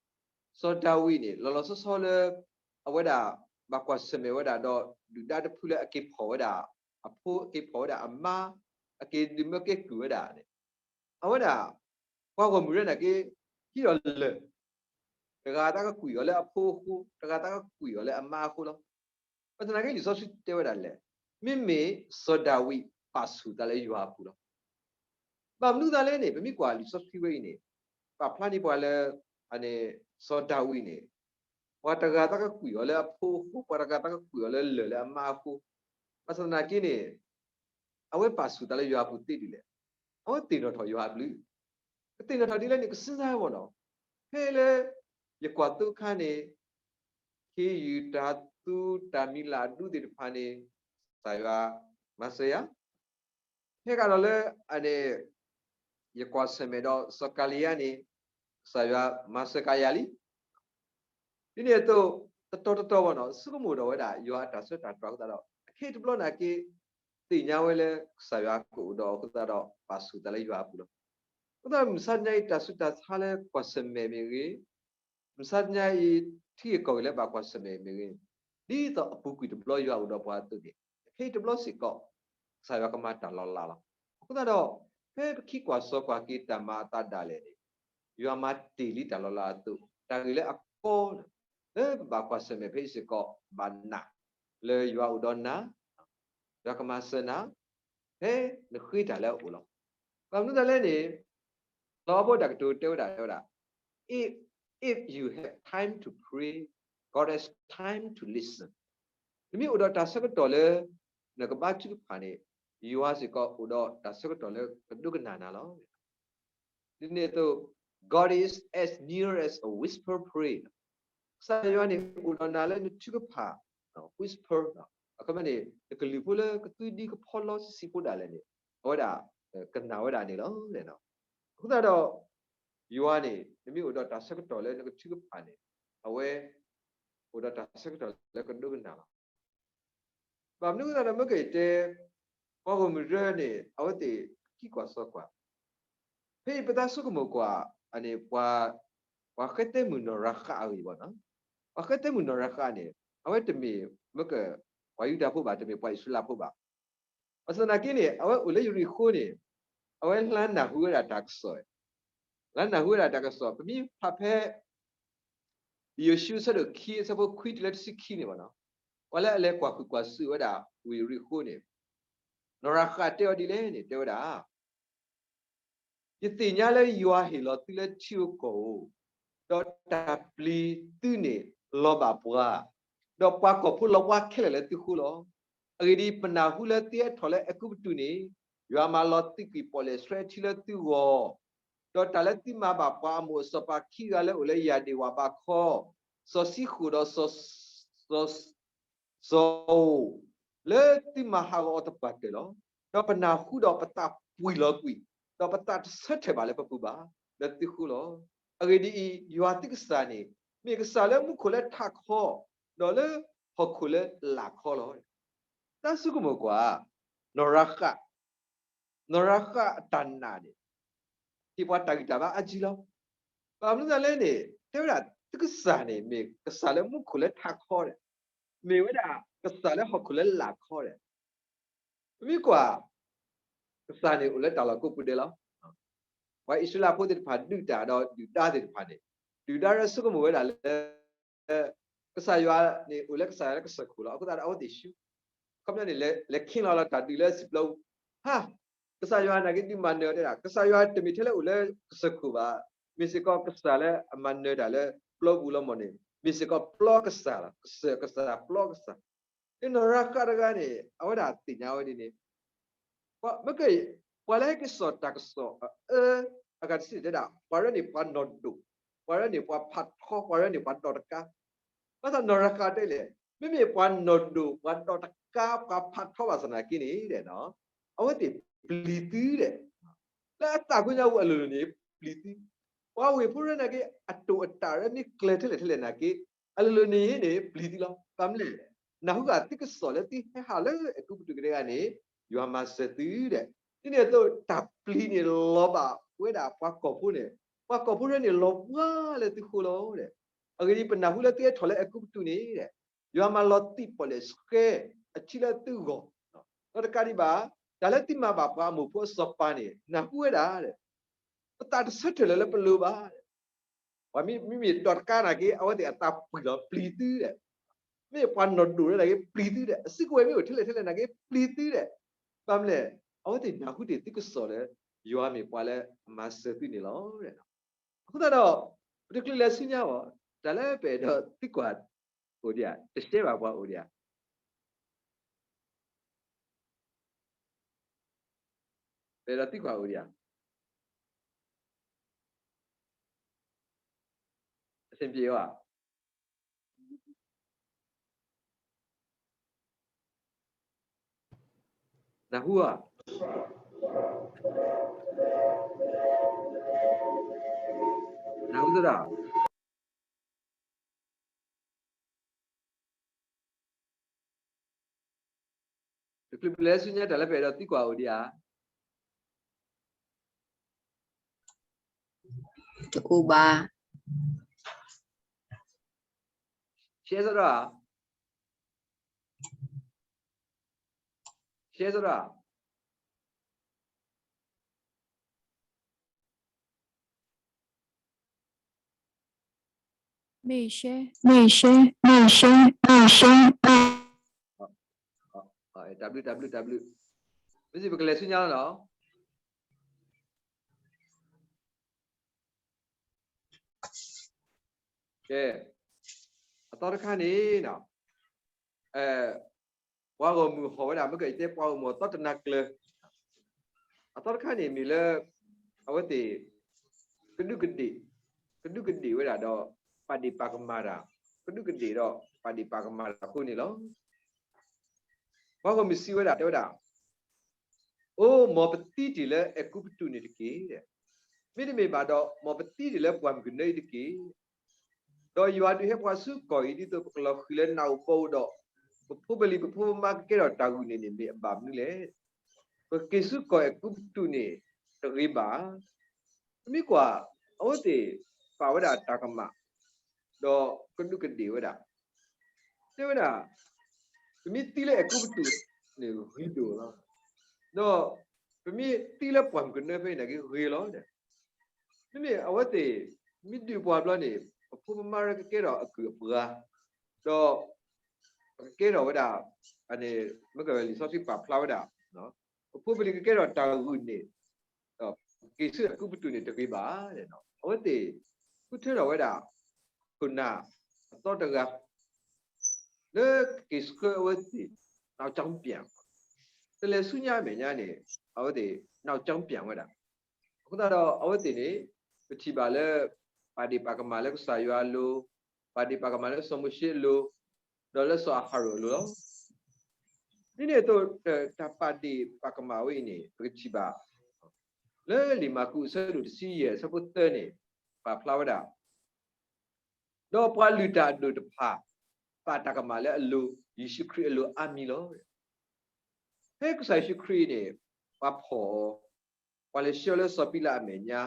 စီၤဒၤဝံးန့ၣ် လီၤလီၤဆီဆီလၢ အဝဲဒၣ် ဘၣ်ကွၢ်ဆၢၣ်မဲာ်ဝဲဒၣ်ဒီး ဒုၣ်ဒါတဖုလၢအက့ၤဖီၣ်ဝဲဒၣ် အဖိ အက့ၤဖီၣ်ဝဲဒၣ်အမါ, အက့ၤဒုးမၢကဲကုၢ်ဝဲဒၣ်န့ၣ်, အဝဲဒၣ် ပှၤဂီၢ်မုၢ်ရဲၣ်နာ်က့ ဟံးဒီးလၢၢ် တဂၤသးကကွံာ်အီၤလၢအဖိအဃိ, တဂၤသးကကွံာ်အီၤလၢအမါအဃိလီၤ. ဘၣ်ဆၣ်သနာ်က့ လံာ်စီဆှံတဲဝဲဒၣ်လဲၣ်, မ့မ့ၢ်စီၤဒၤဝံးပာ်ဆူၣ်သးလၢယွၤအပူၤလီၤ. ဘၣ်မနုၤသးလဲၣ်န့ၣ် ပမ့ၢ်ကွၢ်လံာ်စီဆှံဝဲအံၤန့ၣ် ပာ်ဖျါန့ၢ်ပှၤလၢ အန့ၣ် စီၤဒၤဝံးန့ၣ် ပှၤတဂၤသးကကွံာ်အီၤလၢအဖိအဃိ, ပှၤတဂၤသးကကွံာ်အီၤလၢလၢၢ်လၢအမါအဃိ, ဘၣ်ဆၣ်သနာ်က့န့ၣ် အဝဲပာ်ဆူၣ်သးလၢယွၤအပူၤသ့ဒ်လဲၣ်. အဝဲသ့ၣ်နီၣ်ထီၣ်ယွၤအဘျုး, ကသ့ၣ်နီၣ်ထီၣ်ဒ်လဲၣ်န့ၣ် ကစၢ်ယွၤအဂီၢ်နီၤ, ဖဲလၢ ယကွၢ်သိခါန့ၣ် ခ့ယုၢ်တၢ်သူတၢ်မံၤလၢအဒူသ့ၣ်တဖၣ်န့ၣ် ကစၢ်ယွၤမၤစၢၤယၤ, ဖဲကဒီးလၢအန့ၣ် ယကွၢ်ဆၢၣ်မဲာ်ဒီးစီၤကၤလံယါန့ၣ် ကစၢ်ယွၤမၤစၢၤကၤယၤလံ. ဒ်န့ၣ်အသိး တတီၤတတီၤဘၣ်နီၤ ဆိကမိၣ်ဒီးဝဲဒၣ် ယွၤအတၢ်ဆၢတၢ်တြီအဃိသတးဒီး အခဲအံၤတဘျီနာ်က့ သ့ၣ်ညါဝဲလၢကစၢ်ယွၤကအိၣ်ဒီးအဃိသတးဒီး ပာ်ဆူၣ်သးလၢယွၤအပူၤလီၤ. အဃိသတးဒီး မုၢ်ဆါတနံၤအံၤ တၢ်ဆူးတၢ်ဆါလၢကွၢ်ဆၢၣ်မဲာ်မ့ၢ်ဂ့ၤ, မုၢ်ဆါတနံၤအံၤ ထံဂ့ၢ်ကီၢ်ဂ့ၢ်လၢဘၣ်ကွၢ်ဆၢၣ်မဲာ်မ့ၢ်ဂ့ၤ, ဒ်သိးအပူၤကွံာ်တဘျီယွၤအိၣ်ဒီးပှၤအသိးန့ၣ်, ဖဲအံၤတဘျီစ့ၢ်ကီး ကစၢ်ယွၤကမၤတၢ်လီၤလးလီၤ. အဃိသတးဒီး ဖဲပခံကွၢ်စီကွၢ်က့ၤတၢ်မၤအသးဒၣ်လဲာ်န့ၣ်, ယွၤမၤတ့ၢ်လံတၢ်လီၤလးအသိး, တၢ်ဂ့ၢ်လၢအကီ လၢပဘၣ်ကွၢ်ဆၢၣ်မဲာ်ဖဲအံၤစ့ၢ်ကီး ဘၣ်နာ်လၢယွၤအိၣ်ဒီးနၤ, ယွၤကမၤစၢၤနၤ ဖဲနဃ့တၢ်လၢအအိၣ်လီၤ. ဘၣ်မနုၤလဲၣ်န့ၣ်, လီအဖိတၢ်ကတိၤတဲဝဲဒၣ်, တဲဝဲဒၣ်, if, if you have time to pray, God has time to listen. နမ့ၢ်အိၣ်ဒီးတၢ်ဆၢကတီၢ်လၢ နကဘါထုကဖၣ်န့ၣ်, ယွၤစ့ၢ်ကီးအိၣ်ဒီးတၢ်ဆၢကတီၢ်လၢကဒိကနၣ်နၤလီၤ. ဒ်န့ၣ်အသိး, God is as near as a whisper prayer. ကစၢ်ယွၤန့ၣ်အိၣ်ဒီးနၤလၢနထုကဖၣ်, whisper, အခီပညီန့ၣ် နကလုၢ်ဖိလၢကသွံဒံကဖီလီဆံးဆံးဖိဒၣ်လဲာ်န့ၣ်, အဝဲဒၣ်ကနၣ်ဝဲဒၣ်န့ၣ်လီၤ. အဃိသတးဒီး ယွၤန့ၣ် နမ့ၢ်အိၣ်ဒီးတၢ်ဆၢကတီၢ်လၢနကထုကဖၣ်န့ၣ်, အဝဲအိၣ်ဒီးတၢ်ဆၢကတီၢ်လၢကဒိကနၣ်လီၤ. ဘၣ်မနုၤအဃိသတးဒီး မ့ၢ်ကတဲ, ပှၤဂီၢ်မုၢ်တရၢန့ၣ် အဝဲသ့ၣ်ခံကွၢ်စီကွၢ်, ဖဲအံၤပသးဆိကမိၣ်ကွၢ်, အန့ၣ် ပှၤဃဲသဲမုၣ်နီၢ်ရၤဃးအဂ့ၢ်ဘၣ်နီၤ, ပှၤဃဲသဲမုၣ်နီၢ်ရၤဃးန့ၣ် အဝဲတမ့ၢ်မ့ၢ်က ပှၤယူဒၤဖိဘၣ်, တမ့ၢ်ပှၤအံၣ်စရ့လးဖိဘၣ်. ဘၣ်ဆၣ်သနာ်က့န့ၣ် အဝဲအိၣ်လၢယရံၣ်ဃိန့ၣ်, အဝဲလၢနၢ်ဟူဝဲဒၣ်တၢ်ကစီၣ်, လၢနၢ်ဟူဝဲဒၣ်တၢ်ကစီၣ်, ပမ့ၢ်ဖးဖဲ ယိၤၡူအဆၢဒိၣ်ခံ အဆၢဖိခွံတုၤလၢတဆံခံန့ၣ်ဘၣ်နီၤ, ပှၤလၢအလဲၤကွၢ်ဃုာ်ကွၢ်စူၣ်ဝဲဒၣ်ဝ့ၢ်ယရံၣ်ဃိန့ၣ်, နီၢ်ရၤဃးတဲအီၤဒ်လဲၣ်န့ၣ် တဲဝဲဒၣ် ယသ့ၣ်ညါလၢယွၤဟ့ၣ်လီၤသုလၢထံဧိၤကီၢ်ဧိၤ, ဒီးတၢ်ပျံၤသုန့ၣ်လီၤဘၣ်ပှၤ, ဒီးပှၤကီၢ်ဖိလီၤပှီၢ်ခဲလၢာ်လၢသုဃိလီၤ. အဂ့ၢ်ဒ်အံၤ, ပနၢ်ဟူလၢသုဟဲထီၣ်လၢအဲၤကူပတူးန့ၣ်, ယွၤမၤလီၤသံးကွံာ်ပီၣ်လဲၣ်ဆှဲထံလၢသုဂီၢ်, ဒီးတၢ်လၢသုမၤဘၣ်ပှၤအမိၢ်အစီၤပၤခံဂၤလၢအိၣ်လၢယၤဒ့ၣ်ဝၣ်ဘးခီ, စီၤစံဃိၣ်ဒီးစီၤ စီၤဧိၣ်, လၢသုမၤဟးဂီၤအီၤသပှၢ်တၢၢ်လီၤ. ဒီးပနၢ်ဟူဒီးပသးပှံၢ်လီၤကွံာ်, ဒီးပသးတဆၢထၢၣ်ဘၣ်လၢပပူၤဘၣ်လၢသုဃိလီၤ. အဂ့ၢ်ဒ်အံၤ, ယွၤသုကစၢ်န့ၣ် မ့ၢ်ကစၢ်လၢမူခိၣ်လၢထးခီ, ဒီးလၢဟီၣ်ခိၣ်လၢလာ်ခီလီၤ. တၢ်ဆိကမိၣ်ကွၢ်, နီၢ်ရၤဃး, နီၢ်ရၤဃးအတၢ်နာ်န့ၣ် ဟ့ၣ်ပှၤတၢ်ဂံၢ်တၢ်ဘါအါကံလီၤ. ဘၣ်မနုၤလဲၣ်န့ၣ် တဲဝဲဒၣ် သုကစၢ်န့ၣ် မ့ၢ်ကစၢ်လၢမူခိၣ်လၢထးခီဒီး, မ့ၢ်ဝဲဒၣ်ကစၢ်လၢဟီၣ်ခိၣ်လၢလာ်ခီဒီး, ပမ့ၢ်ကွၢ် ကစၢ်န့ၣ်အိၣ်လၢတၢ်လီၢ်ကိးပူၤဒဲးလီၤ. ပှၤအံၣ်စရ့လးဖိသ့ၣ်တဖၣ်ဒုးတၢ်ဒီးဒုၣ်ဒါသ့ၣ်တဖၣ်န့ၣ်, ဒုၣ်ဒါရဲဆိကမိၣ်ဝဲဒၣ်လၢ ကစၢ်ယွၤန့ၣ် အိၣ်လၢကစၢ်ယွၤလၢကစၢၢ်ခိၣ်လီၤ. အဃိသတးဒီးအဝဲသ့ၣ်ဆူ, ခီပညီန့ၣ် လဲၤခ့လီၤလီၤတၢ်ဒုးလၢစံာ်ပျီပူၤ, ဟါ, ကစၢ်ယွၤနာ်က့ဒုးမၤနၢၤတဲဒၣ်, ကစၢ်ယွၤတမ့ၢ်ထဲလၢအိၣ်လၢကစၢၢ်ခိၣ်ဘၣ်, မ့ၢ်စ့ၢ်ကီးကစၢ်လၢအမၤနၢၤတၢ်လၢပျီပူၤလီၤမၢ်န့ၣ်, မ့ၢ်စ့ၢ်ကီးပျီကစၢ်လီၤ, ကစၢၢ်ကစၢ်ပျီကစၢ် နီၢ်ရၤဃးတဂၤန့ၣ် အဝဲဒၣ်သ့ၣ်ညါဝဲဒ်န့ၣ်, မ့ၢ်က, ပှၤလၢဟဲက့ၤစိာ်တၢ်ကစီၣ်အအၢ, အဂၤတဆံန့ၣ်တဲဒၣ် ပှၤရၢန့ၣ်ပှၤနီၢ်ဒိၣ်, ပှၤရၢန့ၣ်ပှၤဖးထီ, ပှၤရၢန့ၣ်ပှၤဒီးတကါ, ဘၣ်ဆၣ်နီၢ်ရၤဃးတဲလဲၣ်, မ့မ့ၢ်ပှၤနီၢ်ဒိၣ် ပှၤဒီးတကါ ပှၤဖးထီဘၣ်ဆၣ်နာ်က့န့ၣ်, အဝဲသ့ၣ်ပျံၤသုဒီး လၢအသးဖိညါပူၤအလိၤလိၤန့ၣ် ပျံၤသု, ပှၤဝ့ၢ်ဖိရၢနာ်က့ အတိာ်အတၢ်ရၢန့ၣ်ကျဲၤထဲလဲၣ်ထဲလဲၣ်နာ်က့, အလိၤလိၤန့ၣ်န့ၣ် ပျံၤသုလီၤ. ဘၣ်မနုၤလဲၣ်, နၢ်ဟူဘၣ်သုကစီၣ်လၢသုဟဲဟးလၢအဲၤကူပတူးကဒဲကဒဲန့ၣ်, ယွၤမၤစၢၤသုဒီး, ဒ်န့ၣ်အသိး တၢ်ပျံၤန့ၣ်လီၤဘၣ်ဝဲဒၣ်ပှၤကီၢ်ဖိန့ၣ်, ပှၤကီၢ်ဖိရၢန့ၣ်လီၤပှီၢ်လၢသုဃိလီၤဒီး, အဂ့ၢ်ဒ်အံၤ ပနၢ်ဟူလၢသုဟဲထီၣ်လၢအဲၤကူပတူးန့ၣ်ဒီး, ယွၤမၤလီၤသံးပီၣ်လဲၣ်ဆှဲအထံလၢသုဂီၢ်, ဒီးတကးဒံးဘၣ်, တၢ်လၢသုမၤဘၣ်ပှၤအမိၢ်ဖိအစီၤပၤန့ၣ် နၢ်ဟူဝဲဒၣ်ဒီး, ပသးတဆၢထၢၣ်လၢၤလၢပလိၤဘၣ်ဒီး, ပှၤမ့မ့ၢ်ဒီးတကါနာ်က့ အဝဲသ့ၣ်အသးပှံၢ်လီၤ ပျံၤသုဒီး, မ့ၢ်ပှၤနီၢ်ဒိၣ်ရၢနာ်က့ ပျံၤသုဒီး, အစုကဝဲၤမ့ၢ်အိၣ်ထဲလဲၣ်ထဲလဲၣ်နာ်က့ ပျံၤသုဒီး, ဘၣ်မနုၤလဲၣ်, အဝဲသ့ၣ်နၢ်ဟူတ့ၢ်သုကစီၣ်လၢ ယွၤမ့ၢ်ပှၤလၢအမၤစၢၤသုန့ၣ်လီၤ. အဃိသတးဒီး, ပတချုးလဲၤဆူညါဘၣ်, တၢ်လၢပအဲၣ်ဒိးသံကွၢ်အိၣ်ဒံးဧါ, တရှဲဘၣ်ပှၤအိၣ်ဒံးဧါ, ပအဲၣ်ဒိးသံကွၢ်အိၣ်ဒံးဧါ, အဆင်ပြေဧါ, နၢ်ဟူဧါ, နၢ်ဟူသဒၣ်, တ တချုးပလဲၤဆူညါတၢ်လၢပအဲၣ်ဒိးသံကွၢ်အိၣ်ဒံးဧါ. တအိၣ်ဘၣ်. ရှဲစ့ၢ်ဒီး, ရှဲစ့ၢ်ဒီး. မ့ၢ်ရှဲ, မ့ၢ်ရှဲ, မ့ၢ်ရှဲ, မ့ၢ်ရှဲ. တၢ်ဘျုး တၢ်ဘျုး တၢ်ဘျုး. မ့ၢ်စ့ၢ် ပကလဲၤဆူညါလီၤနီၤ. ကဲ, အသီတခါန့ၣ်နီၤ, ပှၤဂီၢ်မုၢ်ဟီၣ်ဝဲဒၣ် မ့ၢ်ကယတဲပှၤဂီၢ်မုၢ်ဟီၣ်သီတနၤကျၢၤ, အသီတခါန့ၣ်မ့ၢ်လၢ အဝဲသ့ၣ် ကဒူးကဒ့ၣ်, ကဒူးကဒ့ၣ်ဝဲဒၣ်ဒီး ပာ်ဒ့ၣ်ပာ်ကမၣ်တၢ်, ကဒူးကဒ့ၣ်ဒီးပာ်ဒ့ၣ်ပာ်ကမၣ်တၢ်အဃိန့ၣ်လီၤ. ပှၤဂီၢ်မုၢ်စံးဝဲဒၣ် တဲဝဲဒၣ်, အိ, မ်ပသံတ့ၢ်လၢအဲၤကူပတူးန့ၣ်တက့ၢ်. မ့တမ့ၢ်ဘၣ်ဒီး မ်ပသံတ့ၢ်လၢပှၢ်မုၢ်ကနၢအံၤတက့ၢ်. ဒီးယွၤဒုးဟဲပှၤဆူကီၢ်အံၤ ဒ်သိးပကလီၤဃံၤလၢနးဧိၤဘီဧိၤဒီး ပဖိပလံၤပဖိပမါကကဲထီၣ်တၢ်ဂုာ်န့ၣ်န့ၣ် မ့ၢ်အဘၣ်မနုၤလဲၣ်. ပကက့ၤဆူကီၢ်အဲၤကူပတူးန့ၣ်တဂ့ၤဘၣ်. ပမ့ၢ်ကွၢ် အဝဲသ့ၣ်ပာ်ဝဲဒၣ်တၢ်ကမၣ် ဒီးကဒူးကဒ့ၣ်ဝဲဒၣ်, တဲဝဲဒၣ်, ပမ့ၢ်သံလၢအဲၤကူပတူးန့ၣ်ဂ့ၤဒိၣ်လီၤ. ဒီးပမ့ၢ်သံလၢပှၢ်မုၢ်ကနၢဖဲအံၤန့ၣ်က့ဂ့ၤလီၤ. မ့မ့ၢ်အဝဲသ့ၣ် မ့ၢ်ဒုးပှၤဘျီန့ၣ် ပဖိပမါကကဲထီၣ်အကုၢ်အပှၤ, ဒီးပကကဲထီၣ်ဝဲဒၣ်, မ့ၢ်ကလံာ်စီဆှံပာ်ဖျါဝဲဒၣ်, ပဖိပလံၤကကဲထီၣ်တၢ်ဂုာ်န့ၣ်, ဒီးက့ၤဆူအဲၤကူပတူးန့ၣ်တဂ့ၤဘၣ်. အဝဲသ့ၣ် ဃုထၢထီၣ်ဝဲဒၣ် ခိၣ်နၢ်အသီတဂၤ လၢကက့ၤဆှၢအဝဲသ့ၣ် နောက်ကြောင်းပြန်, တလဲၤဆူညါအမဲာ်ညါန့ၣ် အဝဲသ့ၣ် နောက်ကြောင်းပြန် ဝဲဒၣ်. အဃိသတးဒီးအဝဲသ့ၣ်န့ၣ် ပထံၣ်ဘၣ်လၢ ပာ်ဒ့ၣ်ပာ်ကမၣ်လၢကစၢ်ယွၤအလိၤ, ပာ်ဒ့ၣ်ပာ်ကမၣ်လၢစီၤမိၤၡ့အလိၤ, ဒီးလၢစီၤအၤဟရိၣ်အလိၤလီၤ. ဒ်န့ၣ်အသိး တၢ်ပာ်ဒ့ၣ်ပာ်ကမၣ်ဝဲအံၤန့ၣ် ပကထံၣ်ဘၣ် လၢလံာ်မၢ်ကူးအဆၢဒိၣ်တဆံယဲၢ် အဆၢဖိသၢန့ၣ် ပာ်ဖျါဝဲဒၣ်, ဒီးပှၤလုၢ်တၢ်အဒိၣ်တဖၣ် ပာ်တၢ်ကမၣ်လၢအလိၤ ယ့ၣ်ၡူးခရံာ်အလိၤအါမံၤလီၤ. ဖဲကစၢ်ယ့ၣ်ၡူးခရံာ်န့ၣ် ပှၤဖီၣ်အီၤ, ပှၤလဲၤဆှၢလၢစီၤပံလးအမဲာ်ညါ,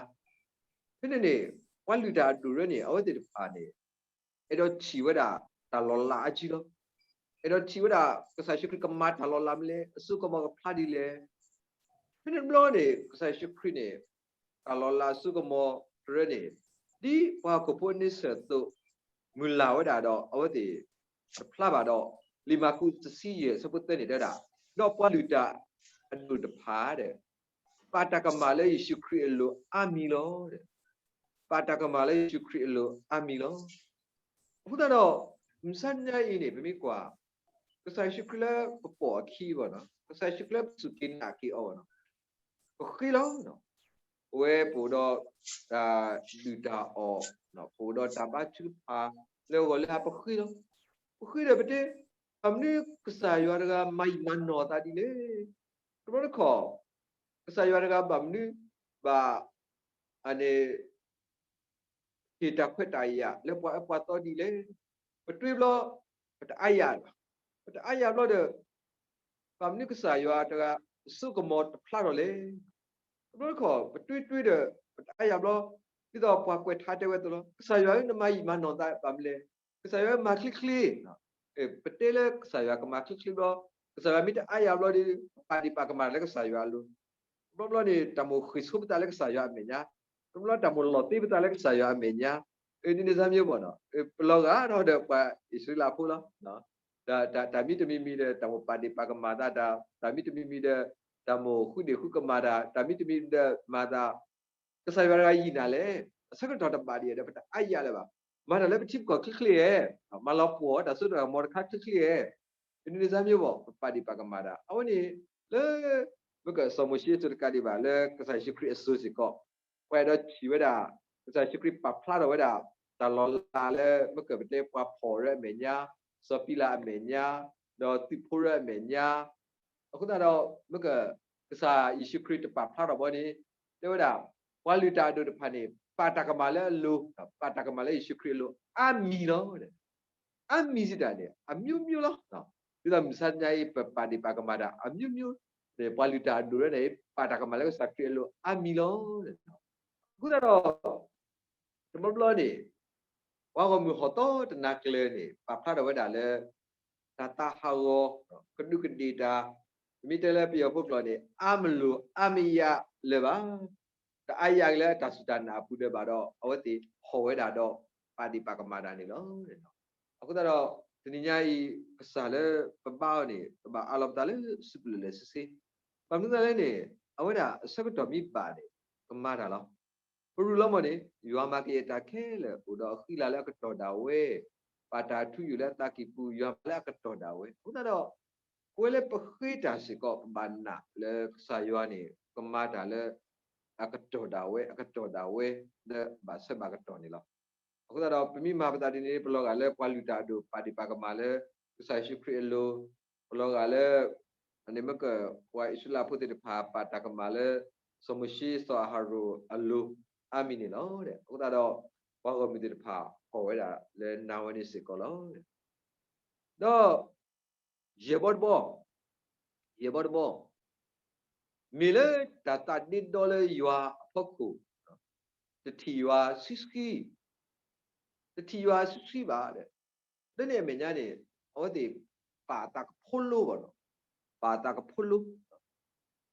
ဖဲန့ၣ်န့ၣ် ပှၤလုၢ်တၢ်အဒိၣ်ရၢန့ၣ် အဝဲသ့ၣ်တဖၣ်န့ၣ် အဲၣ်ဒိးထံၣ်ဝဲဒၣ်တၢ်လီၤလးအါကံလီၤ. အဲၣ်ဒိးထံၣ်ဝဲဒၣ် ကစၢ်ယ့ၣ်ၡူးခရံာ်ကမၤတၢ်လီၤလးမနုၤလဲၣ်, အစိကမီၤကဖျါဒ်လဲၣ်. ဖဲန့ၣ်တဘျီန့ၣ် ကစၢ်ယ့ၣ်ၡူးခရံာ်န့ၣ် တၢ်လီၤလးအစိကမီၤတရၢန့ၣ် ဒ်ပှၤဟီၣ်ခိၣ်ဖိအန့ဆၢၣ်အသိး မုၢ်လၢ်ဝဲဒၣ်ဒီး အဝဲသ့ၣ်တဖျါဘၣ်ဒီး လံာ်မၢ်ကူးတဆံယဲၢ် အဆၢဖိသၢန့ၣ်တဲဝဲဒၣ်, ဒီးပှၤလုၢ်တၢ်အဒိၣ်တဖၣ်ဒီး ပာ်တၢ်ကမၣ်လၢယ့ၣ်ၡူးခရံာ်အလိၤအါမံၤလီၤ. ပာ်တၢ်ကမၣ်လၢယ့ၣ်ၡူးခရံာ်အလိၤအါမံၤလီၤ. အဃိသတးဒီး မုၢ်ဆါညါအံၤန့ၣ် ပမ့ၢ်ကွၢ် ကစၢ်ယ့ၣ်ၡူးခရံာ်လၢပပိာ်အခံဘၣ်နီၤ, ကစၢ်ယ့ၣ်ၡူးခရံာ်လၢပစူၢ်က့ၤနာ်က့ၤအီၤဘၣ်နီၤ, ပဃ့လီၤ. ပဝဲပအိၣ်ဒီးတၢ်ဒုၣ်တၢ်အီၣ်, ပအိၣ်ဒီးတၢ်ဘါထုကဖၣ် လၢဂီၤလၢဟါ ပဃ့လီၤ. ပဃ့ဒီးပတဲ, ဘၣ်မနုၤကစၢ်ယွၤတဂၤမၤယံာ်မၤနီၢ်အသးဒ်လဲၣ်. တဘျီတခီၣ် ကစၢ်ယွၤတဂၤဘၣ်မနုၤဘၣ် အန့ၣ် ဟ့ၣ်တၢ်ခွဲးတၢ်ယာ်လၢပှၤအၢပှၤသီဒ်လဲၣ်. ပတွေးဘျီ ပတအါယၢ်ဘၣ်. ပတအါယၢ်ဘျီဒီး ဘၣ်မနုၤကစၢ်ယွၤတဂၤ အစိကမီၤတဖျါထီၣ်လဲၣ်. တဘျီတခီၣ် ပတွေးတွေးဒီး ပတအါယၢ်ဘျီ, ဒ်သိးပှၤကွဲးထါတဲဝဲအသိးလီၤ. ကစၢ်ယွၤဧၢ နမၤယံာ်မၤနီၢ်သးဘၣ်မနုၤလဲၣ်. ကစၢ်ယွၤမၤချ့ချ့, ပတဲလၢကစၢ်ယွၤကမၤချ့ချ့ဘျီ, ကစၢ်ယွၤမ့ၢ်တအါယၢ်ဘျီဒီး ပာ်ဒ့ၣ်ပာ်ကမၣ်လၢကစၢ်ယွၤအလိၤ. တဘျီဘျီန့ၣ် တၢ်မိၣ်ဃ့ၢ်ဆိပသးလၢကစၢ်ယွၤအမဲာ်ညါ, တဘျီဘျီတၢ်မိၣ်လီၤသ့ပသးလၢကစၢ်ယွၤအမဲာ်ညါ, ဒ်န့ၣ်စၢ်မ့ၢ်ဘၣ်နီၤ, ပလီၤဂာ်ထီၣ်ဒီးပှၤအံၣ်စရ့လးဖိလီၤ. တၢ်မံတမံၤမံၤဒီး တၢ်မိၣ်ပာ်ဒ့ၣ်ပာ်ကမၣ်သးတၢ်, တၢ်မံတမံၤမံၤဒီး တၢ်မိၣ်ဃုဒ့ၣ်ဃုကမၣ်တၢ်, တၢ်မံတမံၤဒီးမၤသး ကစၢ်ယွၤတဂၤယံာ်နၤလဲၣ်. အဆၢကတီၢ်တဘၣ်ဒံးဒီး ပတအါယၢ်လၢၤဘၣ်. မၤတၢ်လၢပထံပကီၢ်ချ့ချ့ဧါ, မၤလီၤပှီၢ်တၢ်စိတၢ်ကမီၤတခါချ့ချ့ဧါ, ဒ်န့ၣ်စၢ်မ့ၢ်ဘၣ် ပပာ်ဒ့ၣ်ပာ်ကမၣ်တၢ်. အဝဲန့ၣ် လၢ မ့ၢ်ကစီၤမိၤၡ့အစိၤတကးဒံးဘၣ် လၢကစၢ်ယ့ၣ်ၡူးခရံာ်အစိၤစ့ၢ်ကီး ပှၤအဲၣ်ဒိးထံၣ်ဝဲဒၣ် ကစၢ်ယ့ၣ်ၡူးခရံာ်ပာ်ဖျါထီၣ်ဝဲဒၣ် တၢ်လီၤလးလၢ မ့ၢ်ကပတဲပှၤဖီၣ်ရၢအမဲာ်ညါ, စီၤပံလးအမဲာ်ညါ, ဒီးသုးဖိရၢအမဲာ်ညါ, အဃိသတးဒီး မ့ၢ်က ကစၢ်ယ့ၣ်ၡူးခရံာ်တပာ်ဖျါထီၣ်ဘၣ်န့ၣ် တဲဝဲဒၣ် ပှၤလုၢ်တၢ်အဒိၣ်တဖၣ်န့ၣ် ပာ်တၢ်ကမၣ်လၢအလိၤ, ပာ်တၢ်ကမၣ်လၢယ့ၣ်ၡူးခရံာ်အလိၤ အါမံၤလီၤ. အါမံၤစံးတၢ်န့ၣ် အမျိုးမျိုးလီၤ. ဒ်သိးမုၢ်မဆါတနံၤအံၤ ပပာ်ဒ့ၣ်ပာ်ကမၣ်တၢ်အမျိုးမျိုးန့ၣ် ပှၤလုၢ်တၢ်အဒိၣ်ဝဲန့ၣ် ပာ်တၢ်ကမၣ်လၢကစၢ်ခရံာ်အလိၤအါမံၤလီၤ. အဃိသတးဒီး တဘျီဘျီန့ၣ် ပှၤဂီၢ်မုၢ်ဟီၣ်သီတနၤကျၢၤန့ၣ် ပာ်ဖျါထီၣ်ဝဲဒၣ်လၢ တၢ်သးဟးဂီၤ, ကဒူးကဒ့ၣ်တၢ်, ပမ့ၢ်တဲလၢပယီၤဖိကျိာ်န့ၣ် အါမလိာ်အါမယၤလၢၤဘၣ်. တအါယၤက့ၤလၢတၢ်စူၢ်တၢ်နာ်အပူၤဒၢးဘၣ်ဒီး အဝဲသ့ၣ်ဟီၣ်ဝဲဒၣ်ဒီး ပာ်ဒ့ၣ်ပာ်ကမၣ်တၢ်န့ၣ်လီၤ. အဃိသတးဒီး တနံၤညါအံၤ ကစၢ်လၢပဘါအီၤန့ၣ် ပဘၣ်အးလီၤပသးလၢစူၣ်ကလုာ်လၢာ်ဆ့ဆ့, ဘၣ်မနုၤလဲၣ်န့ၣ် အဝဲဒၣ်အဆၢကတီၢ်မ့ၢ်ဘၣ်န့ၣ် ကမၤတၢ်လီၤ. ပရူးလီၤမၢ်န့ၣ် ယွၤမၤကယဲၢ်တၢ်ခဲလၢာ် အိၣ်ဒီးအဃံအလၤလၢအကတီၢ်ဒၣ်ဝဲ, ပာ်တၢ်ထူယိာ်လၢအသးကံၢ်ပူၤ ယွၤမၤလၢအကတီၢ်ဒၣ်ဝဲ. အဃိသတးဒီး ပဝဲလၢပဃ့တၢ်စ့ၢ်ကီး ပဘၣ်နာ်လၢကစၢ်ယွၤန့ၣ် ကမၤတၢ်လၢ အကတီၢ်ဒၣ်ဝဲ အကတီၢ်ဒၣ်ဝဲ လၢဘၣ်ဆၢဘၣ်ကတီၢ်န့ၣ်လီၤ. အဃိသတးဒီး ပမ့ၢ်မၤပသးဒ်န့ၣ် ပလီၤဂာ်လၢပှၤလုၢ်တၢ်အဒိၣ် ပာ်ဒ့ၣ်ပာ်ကမၣ်လၢ ကစၢ်ယ့ၣ်ၡူးခရံာ်အလိၤ, ပလီၤဂာ်လၢ အန့ၣ်မ့ၢ်က ပှၤအံၣ်စရ့လးဖိသ့ၣ်တဖၣ် ပာ်တၢ်ကမၣ်လၢ စီၤမိၤၡ့စီၤအၤဟရိၣ်အလိၤ အါမံၤန့ၣ်လီၤ. အဃိသတးဒီး ပှၤဂီၢ်မုၢ်သ့ၣ်တဖၣ် ဟီၣ်ဝဲဒၣ်လၢနၤဝဲန့ၣ်စ့ၢ်ကီးလီၤ. ဒီး ယဲၢ်ဘီတဘီ, ယဲၢ်ဘီတဘီ, မ့ၢ်လၢတၢ်သးဒ့ဒီလၢယွၤအဖီခိၣ်, တထံၣ်ယွၤဆံဆှံ, တထံၣ်ယွၤဆံဆှံဘၣ်. လၢန့ၣ်အမဲာ်ညါန့ၣ် အဝဲသ့ၣ် ပာ်အသးကဖိလိဘၣ်နီၤ, ပာ်အသးကဖိလိ,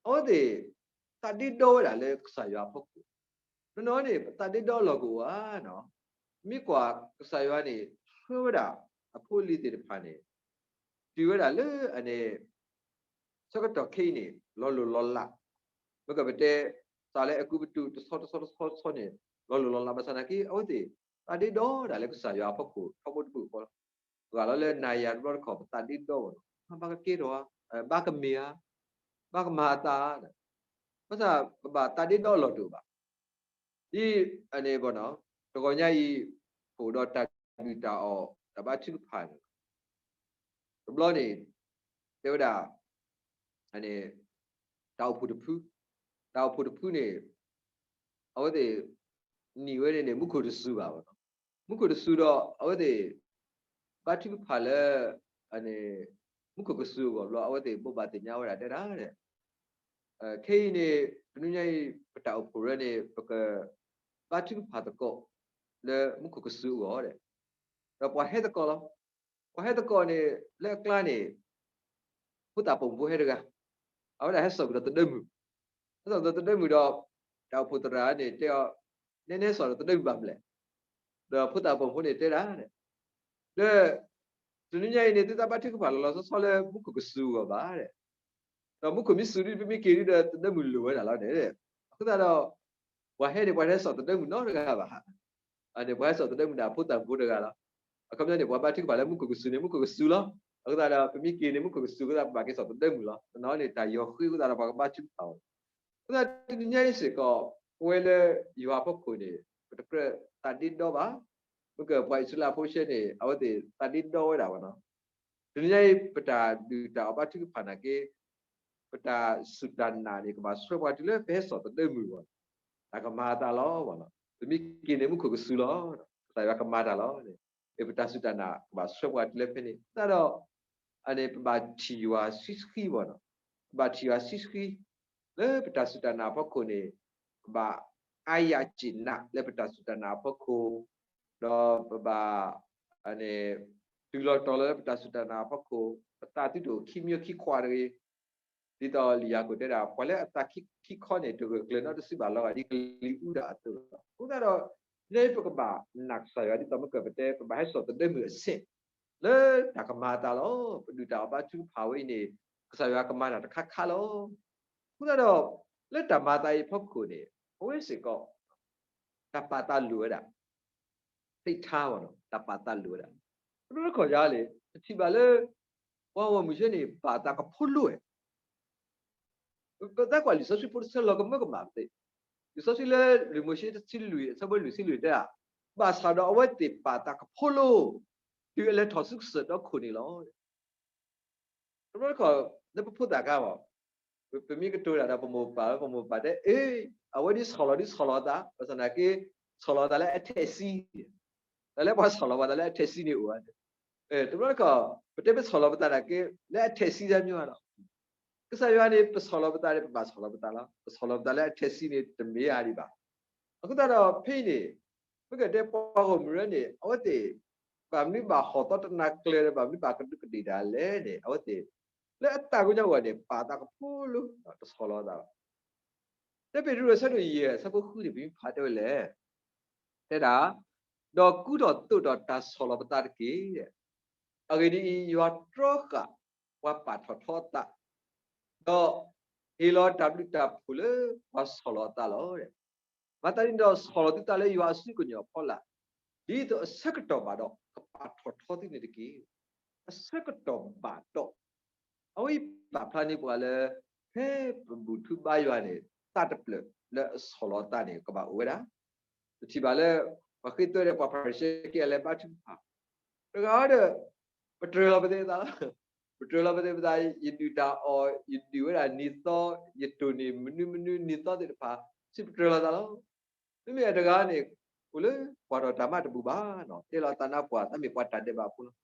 အဝဲသ့ၣ် သးဒ့ဒီဝဲဒၣ်လၢကစၢ်ယွၤအဖီခိၣ်, နီၢ်နီၢ်န့ၣ် ပသးဒ့ဒီအလီၢ်ကအိၣ်ဧါနီၤ, မ့ၢ်ကွၢ်ကစၢ်ယွၤန့ၣ် ဆှၢဝဲဒၣ်အဖိအလံၤသ့ၣ်တဖၣ်န့ၣ် တုၤဝဲဒၣ်လၢအန့ၣ် ဆၢကတီၢ်ခဲအံၤန့ၣ် လီၤလိၢ်လီၤလး, မ့ၢ်ကပတဲ စးလၢအဲၤကူပတူး တဆီတဆီတဆီတဆီန့ၣ် လီၤလိၢ်လီၤလးဘၣ်ဆၣ်သနာ်က့ အဝဲသ့ၣ် သးဒ့ဒီဒၣ်လၢကစၢ်ယွၤအဖီခိၣ် ထီဘိတဘိဃီလီၤ. ဂ့ၤလီၤလၢနၤယၤတဘျီတခီၣ် ပသးဒ့ဒီဘၣ်နီၤ, ဘၣ်ကကဲထီၣ်ဧါ, ဘၣ်ကမ့ၢ်ဧါ, ဘၣ်ကမၤအသးဧါ, ဘၣ်ဆၣ်ပဘၣ်သးဒ့ဒီအလီၢ်တအိၣ်ဘၣ်. ဒ်အန့ၣ်ဘၣ်နီၤ, တဂီၤညါအံၤ ပအိၣ်ဒီးတၢ်ဒုၣ်တၢ်အီၣ် တၢ်ဘါထုကဖၣ်န့ၣ် တဘျီန့ၣ် တဲဝဲဒၣ် အန့ၣ် တၢ်အိၣ်ဖှိၣ်တဖု, တၢ်အိၣ်ဖှိၣ်တဖုန့ၣ် အဝဲသ့ၣ် နံၤဝဲန့ၣ်န့ၣ် မူခိၣ်တစူၤဘၣ်ဘၣ်နီၤ, မူခိၣ်တစူၤဒီး အဝဲသ့ၣ် ဘါထုကဖၣ်လၢ အန့ၣ် မူခိၣ်ကစူၤအဂီၢ်ဘျီ အဝဲသ့ၣ်ဘိးဘၣ်သ့ၣ်ညါဝဲဒၣ်တဲဒၣ် ခဲအံၤန့ၣ် တနွံညါအံၤ ပတၢ်အိၣ်ဖှိၣ်ရၢန့ၣ် ပက ဘါထုကဖၣ်သကိး လၢမူခိၣ်ကစူၤအဂီၢ်ဒီး ဒီးပှၤဟဲသကိးလီၤ. ပှၤဟဲသကိးန့ၣ် လၢအကျါန့ၣ် ဖိသၣ်ပိာ်မုၣ်ဖိဟဲတဂၤ, အဝဲဒၣ်ဟဲစိာ်ကဒီးသဒၢမုၣ်, ဟဲစိာ်ကဒီးသဒၢမုၣ်ဒီး တၢ်အိၣ်ဖှိၣ်သရၣ်န့ၣ်တဲအီၤ, နဲနဟဲစိာ်ဒီးသဒၢမုၣ်ဘၣ်မလဲၣ်. ဒီးဖိသၣ်ပိာ်မုၣ်ဖိန့ၣ်တဲဒၣ် ဒီး တနွံညါအံၤန့ၣ် သုသးဘါထုကဖၣ်လီၤလီၤဆီဆီလၢမူခိၣ်ကစူၤအဂီၢ်ဘၣ်ဒီး ဒီးမူခိၣ်မ့ၢ်စူၤဒ် ပမ့ၢ်က့ၤဒ်ဒီးသဒၢမုၣ်လိၣ်ဝဲဒၣ်လီၤန့ၣ်. အဃိသတးဒီး ပှၤဟဲန့ၣ် ပှၤတဟဲစိာ်သဒၢမုၣ်နီတဂၤဘၣ်. န့ၣ် ပှၤဟဲစိာ်သဒၢမုၣ်န့ၣ် ဖိသၣ်ဖိတဂၤလီၤ. အခီပညီန့ၣ် ပှၤဘါထုကဖၣ်လၢမူခိၣ်ကစူၤန့ၣ် မူခိၣ်ကစူၤလီၤ. အဃိသတးဒီး ပမ့ၢ်က့ၤန့ၣ် မူခိၣ်ကစူၤအဃိသတး ပဘၣ်က့ၤစိာ်သဒၢမုၣ်လီၤ. တနီၤန့ၣ် တၢ်ယီၤဃ့အဃိသတးဒီး ပှၤကဘါထုကဖၣ်အီၤလီၤ. အဃိသတးတနံၤညါအံၤစ့ၢ်ကီး ပဝဲလၢယွၤအဖီခိၣ်န့ၣ် ပတကြၢးသးဒ့ဒီဘၣ်. မ့ၢ်ကပှၤအံၣ်စရ့လးဖိဆဲန့ၣ် အဝဲသ့ၣ်သးဒ့ဒီဝဲဒၣ်ဘၣ်နီၤ. တနံၤညါအံၤ ပတၢ်ဒုၣ်တၢ်အီၣ်ဘါထုကဖၣ်နာ်က့ ပတၢ်စူၢ်တၢ်နာ်န့ၣ် ကဘၣ်ဆှၢပှၤတုၤလၢပဟဲစိာ်သဒၢမုၣ်အဂီၢ်, တၢ်ကမၤအသးလီၤ. ပမ့ၢ်က့ၤန့ၣ် မူခိၣ်ကစူၤလီၤ. ကစၢ်ယွၤကမၤတၢ်လီၤ. ပတၢ်စူၢ်တၢ်နာ်ကဘၣ်ဆှၢပှၤတုၤလၢဖဲန့ၣ် သတးဒီး အန့ၣ် ပဘၣ်ထံၣ်ယွၤဆံဆှံဘၣ်နီၤ. ပဘၣ်ထံၣ်ယွၤဆံဆှံ လၢပတၢ်စူၢ်တၢ်နာ်အဖီခိၣ်န့ၣ် ပဘၣ်အါယၤစ့ၢ်နးလၢပတၢ်စူၢ်တၢ်နာ်အဖီခိၣ်, ဒီးပဘၣ် အန့ၣ် တုၤလီၤတီၤလီၤလၢပတၢ်စူၢ်တၢ်နာ်အဖီခိၣ်, ပသးသုတအိၣ်ခံမံခံခွါတဂ့ၤ. ဒ်သိးလံာ်ယၤကိာ်တဲဒၣ် ပှၤလၢအသးခံခီန့ၣ် တဂၢၢ်ကျၢၤနီတစုဘၣ် လီၤဂာ်ဒ်ကလံၤအူဒၣ်အသိးလီၤ. အဃိသတးဒီး လၢပကဘၣ်နာ်ကစၢ်ယွၤ ဒ်သိးမ့ၢ်ကပတဲ ပဘၣ်ဟဲစိာ်သဒၢမုၣ်အဆင့် လၢတၢ်ကမၤအသးလီၤ. ပဒုၣ်တၢ်အီၣ်ဘါထုကဖၣ်ဝဲအံၤန့ၣ် ကစၢ်ယွၤကမၤတၢ်တခါခါလီၤ. အဃိသတးဒီး လၢတၢ်မၤအသးအံၤအဖီခိၣ်န့ၣ် ပဝဲစ့ၢ်ကီး တၢ်ပာ်သးလိၣ်ဝဲဒၣ် ဖံးထါဘၣ်နီၤ, တၢ်ပာ်သးလိၣ်ဝဲဒၣ်. တဘျီတခီၣ်ယၤလံ ပထံၣ်ဘၣ်လၢ ပှၤဂီၢ်မုၢ်ဆဲန့ၣ် ပာ်သးကဖိလိဝဲ, ပသးကွၢ်လံာ်စီဆှံဖိတဆၢလီၤကမၢကမၣ်သ့, လံာ်စီဆှံလၢလွံၢ်မိၤၡ့တဆံလွံၢ် အဆၢဖိလွံၢ်ဆံလွံၢ်တဲဒၣ်, ဘၣ်ဆၣ်ဒီးအဝဲသ့ၣ်ပာ်သးကဖိလိ တုၤအလဲၤထီၣ်ဆူကစၢၢ်ဒီခိၣ်န့ၣ်လီၤ. တဘျီတခီၣ် လၢပဖိသၣ်ခါဘၣ် ပမ့ၢ်ကတိၤတၢ်ဒီးပမိၢ်ပၢ် ပမိၢ်ပၢ်တဲ အ့ အဝဲဒ်ဆီၣ်လီၤဒ်ဆီၣ်လီၤသး ဘၣ်ဆၣ်သနာ်က့ ဆီၣ်လီၤသးလၢအထဲးစံ, တၢ်လၢပှၤဆီၣ်လီၤပှၤသးလၢအထဲးစံန့ၣ်အိၣ်ဧါ. တဘျီတခီၣ် ပတဲပဆီၣ်လီၤပသးနာ်က့ လၢအထဲးစံဒၣ်မ့ၢ်နီၤ, ကစၢ်ယွၤန့ၣ် ပဆီၣ်လီၤပသးန့ၣ် ပဘၣ်ဆီၣ်လီၤပသးလီၤ. ပဆီၣ်လီၤပသးလၢအထဲးစံန့ၣ် တမ့ၢ်အါဒံးဘၣ်. အဃိသတးဒီးဖဲအံၤန့ၣ် မ့ၢ်ကတဲပှၤဂီၢ်မုၢ်ရၢန့ၣ် အဝဲသ့ၣ် ဘၣ်မနုၤဘၣ်ဟီၣ်သီတနၤကျၢၤဒီး ဘၣ်မနုၤဘၣ်ကဒူးကဒ့ၣ်တၢ်လဲၣ်န့ၣ် အဝဲသ့ၣ် လၢအတၢ်ကညီဂီၢ်န့ၣ် ပာ်သးကဖိလီၤ တဆီၣ်လီၤသးဘၣ်. တၢ်ပ့းတရူးအဆၢဒိၣ်ယဲၢ် အဆၢဖိဃုန့ၣ် ပမ့ၢ်ဖးတဲဝဲလဲၣ်, တဲဒၣ်, ဒီးကူထီၣ်သိးထီၣ်တၢ်ဆီၣ်လီၤပသးတက့ၢ်. အဂ့ၢ်ဒ်အံၤ, ယွၤတြီဃာ်ပှၤပာ်ထီၣ်ထီအသး, ဒီးဟ့ၣ်လီၤတၢ်ဘျုးတၢ်ဖှိၣ်လၢပှၤဆီၣ်လီၤအသးလီၤ. မၤသးဒ်န့ၣ်ဒီး ဆီၣ်လီၤသုသးလၢယွၤအစုကညီၤအဖီလာ်, ဒ်သိးအဆၢကတီၢ်ဘၣ်ဒီး ကပာ်ထီၣ်ထီသုန့ၣ်တက့ၢ်. အဆၢကတီၢ်ဘၣ်ဒီး အဝဲအံၤပာ်ဖျါန့ၢ်ပှၤလၢ ဖဲပဘူၣ်ထူဘါယွၤန့ၣ် သးတဖျၢၣ်လၢအဆီၣ်လီၤအသးန့ၣ် ကဘၣ်အိၣ်ဝဲဒၣ်. ပထံၣ်ဘၣ်လၢ ပှၤဃ့သွဲဒီးပှၤဖၤရံၤၡဲက့ၤအလဲၤဘါထုကဖၣ်, တဂၤဒီး ပတြၢၤလီၤပသးသးလီၤ. ပတြၢၤလီၤပသးသး, ယဒုၣ်တၢ်အီၣ်, ယဒုၣ်ဝဲဒၣ်နံၤသီ, ယတိၢ်န့ၢ်မနုၤမနုၤနံၤသီသ့ၣ်တဖၣ်, စံးပတြၢၤလီၤသးလီၤ. မ့မ့ၢ်အတဂၤန့ၣ် အိၣ်လၢကွၢ်ထီၣ်တၢ်မၤတဘူၣ်ဘၣ်နီၤ, တဲလီၤသးနါပှၢ် သးမ့ၢ်ပှၤတၢ်ဒဲးဘးဖိလီၤ.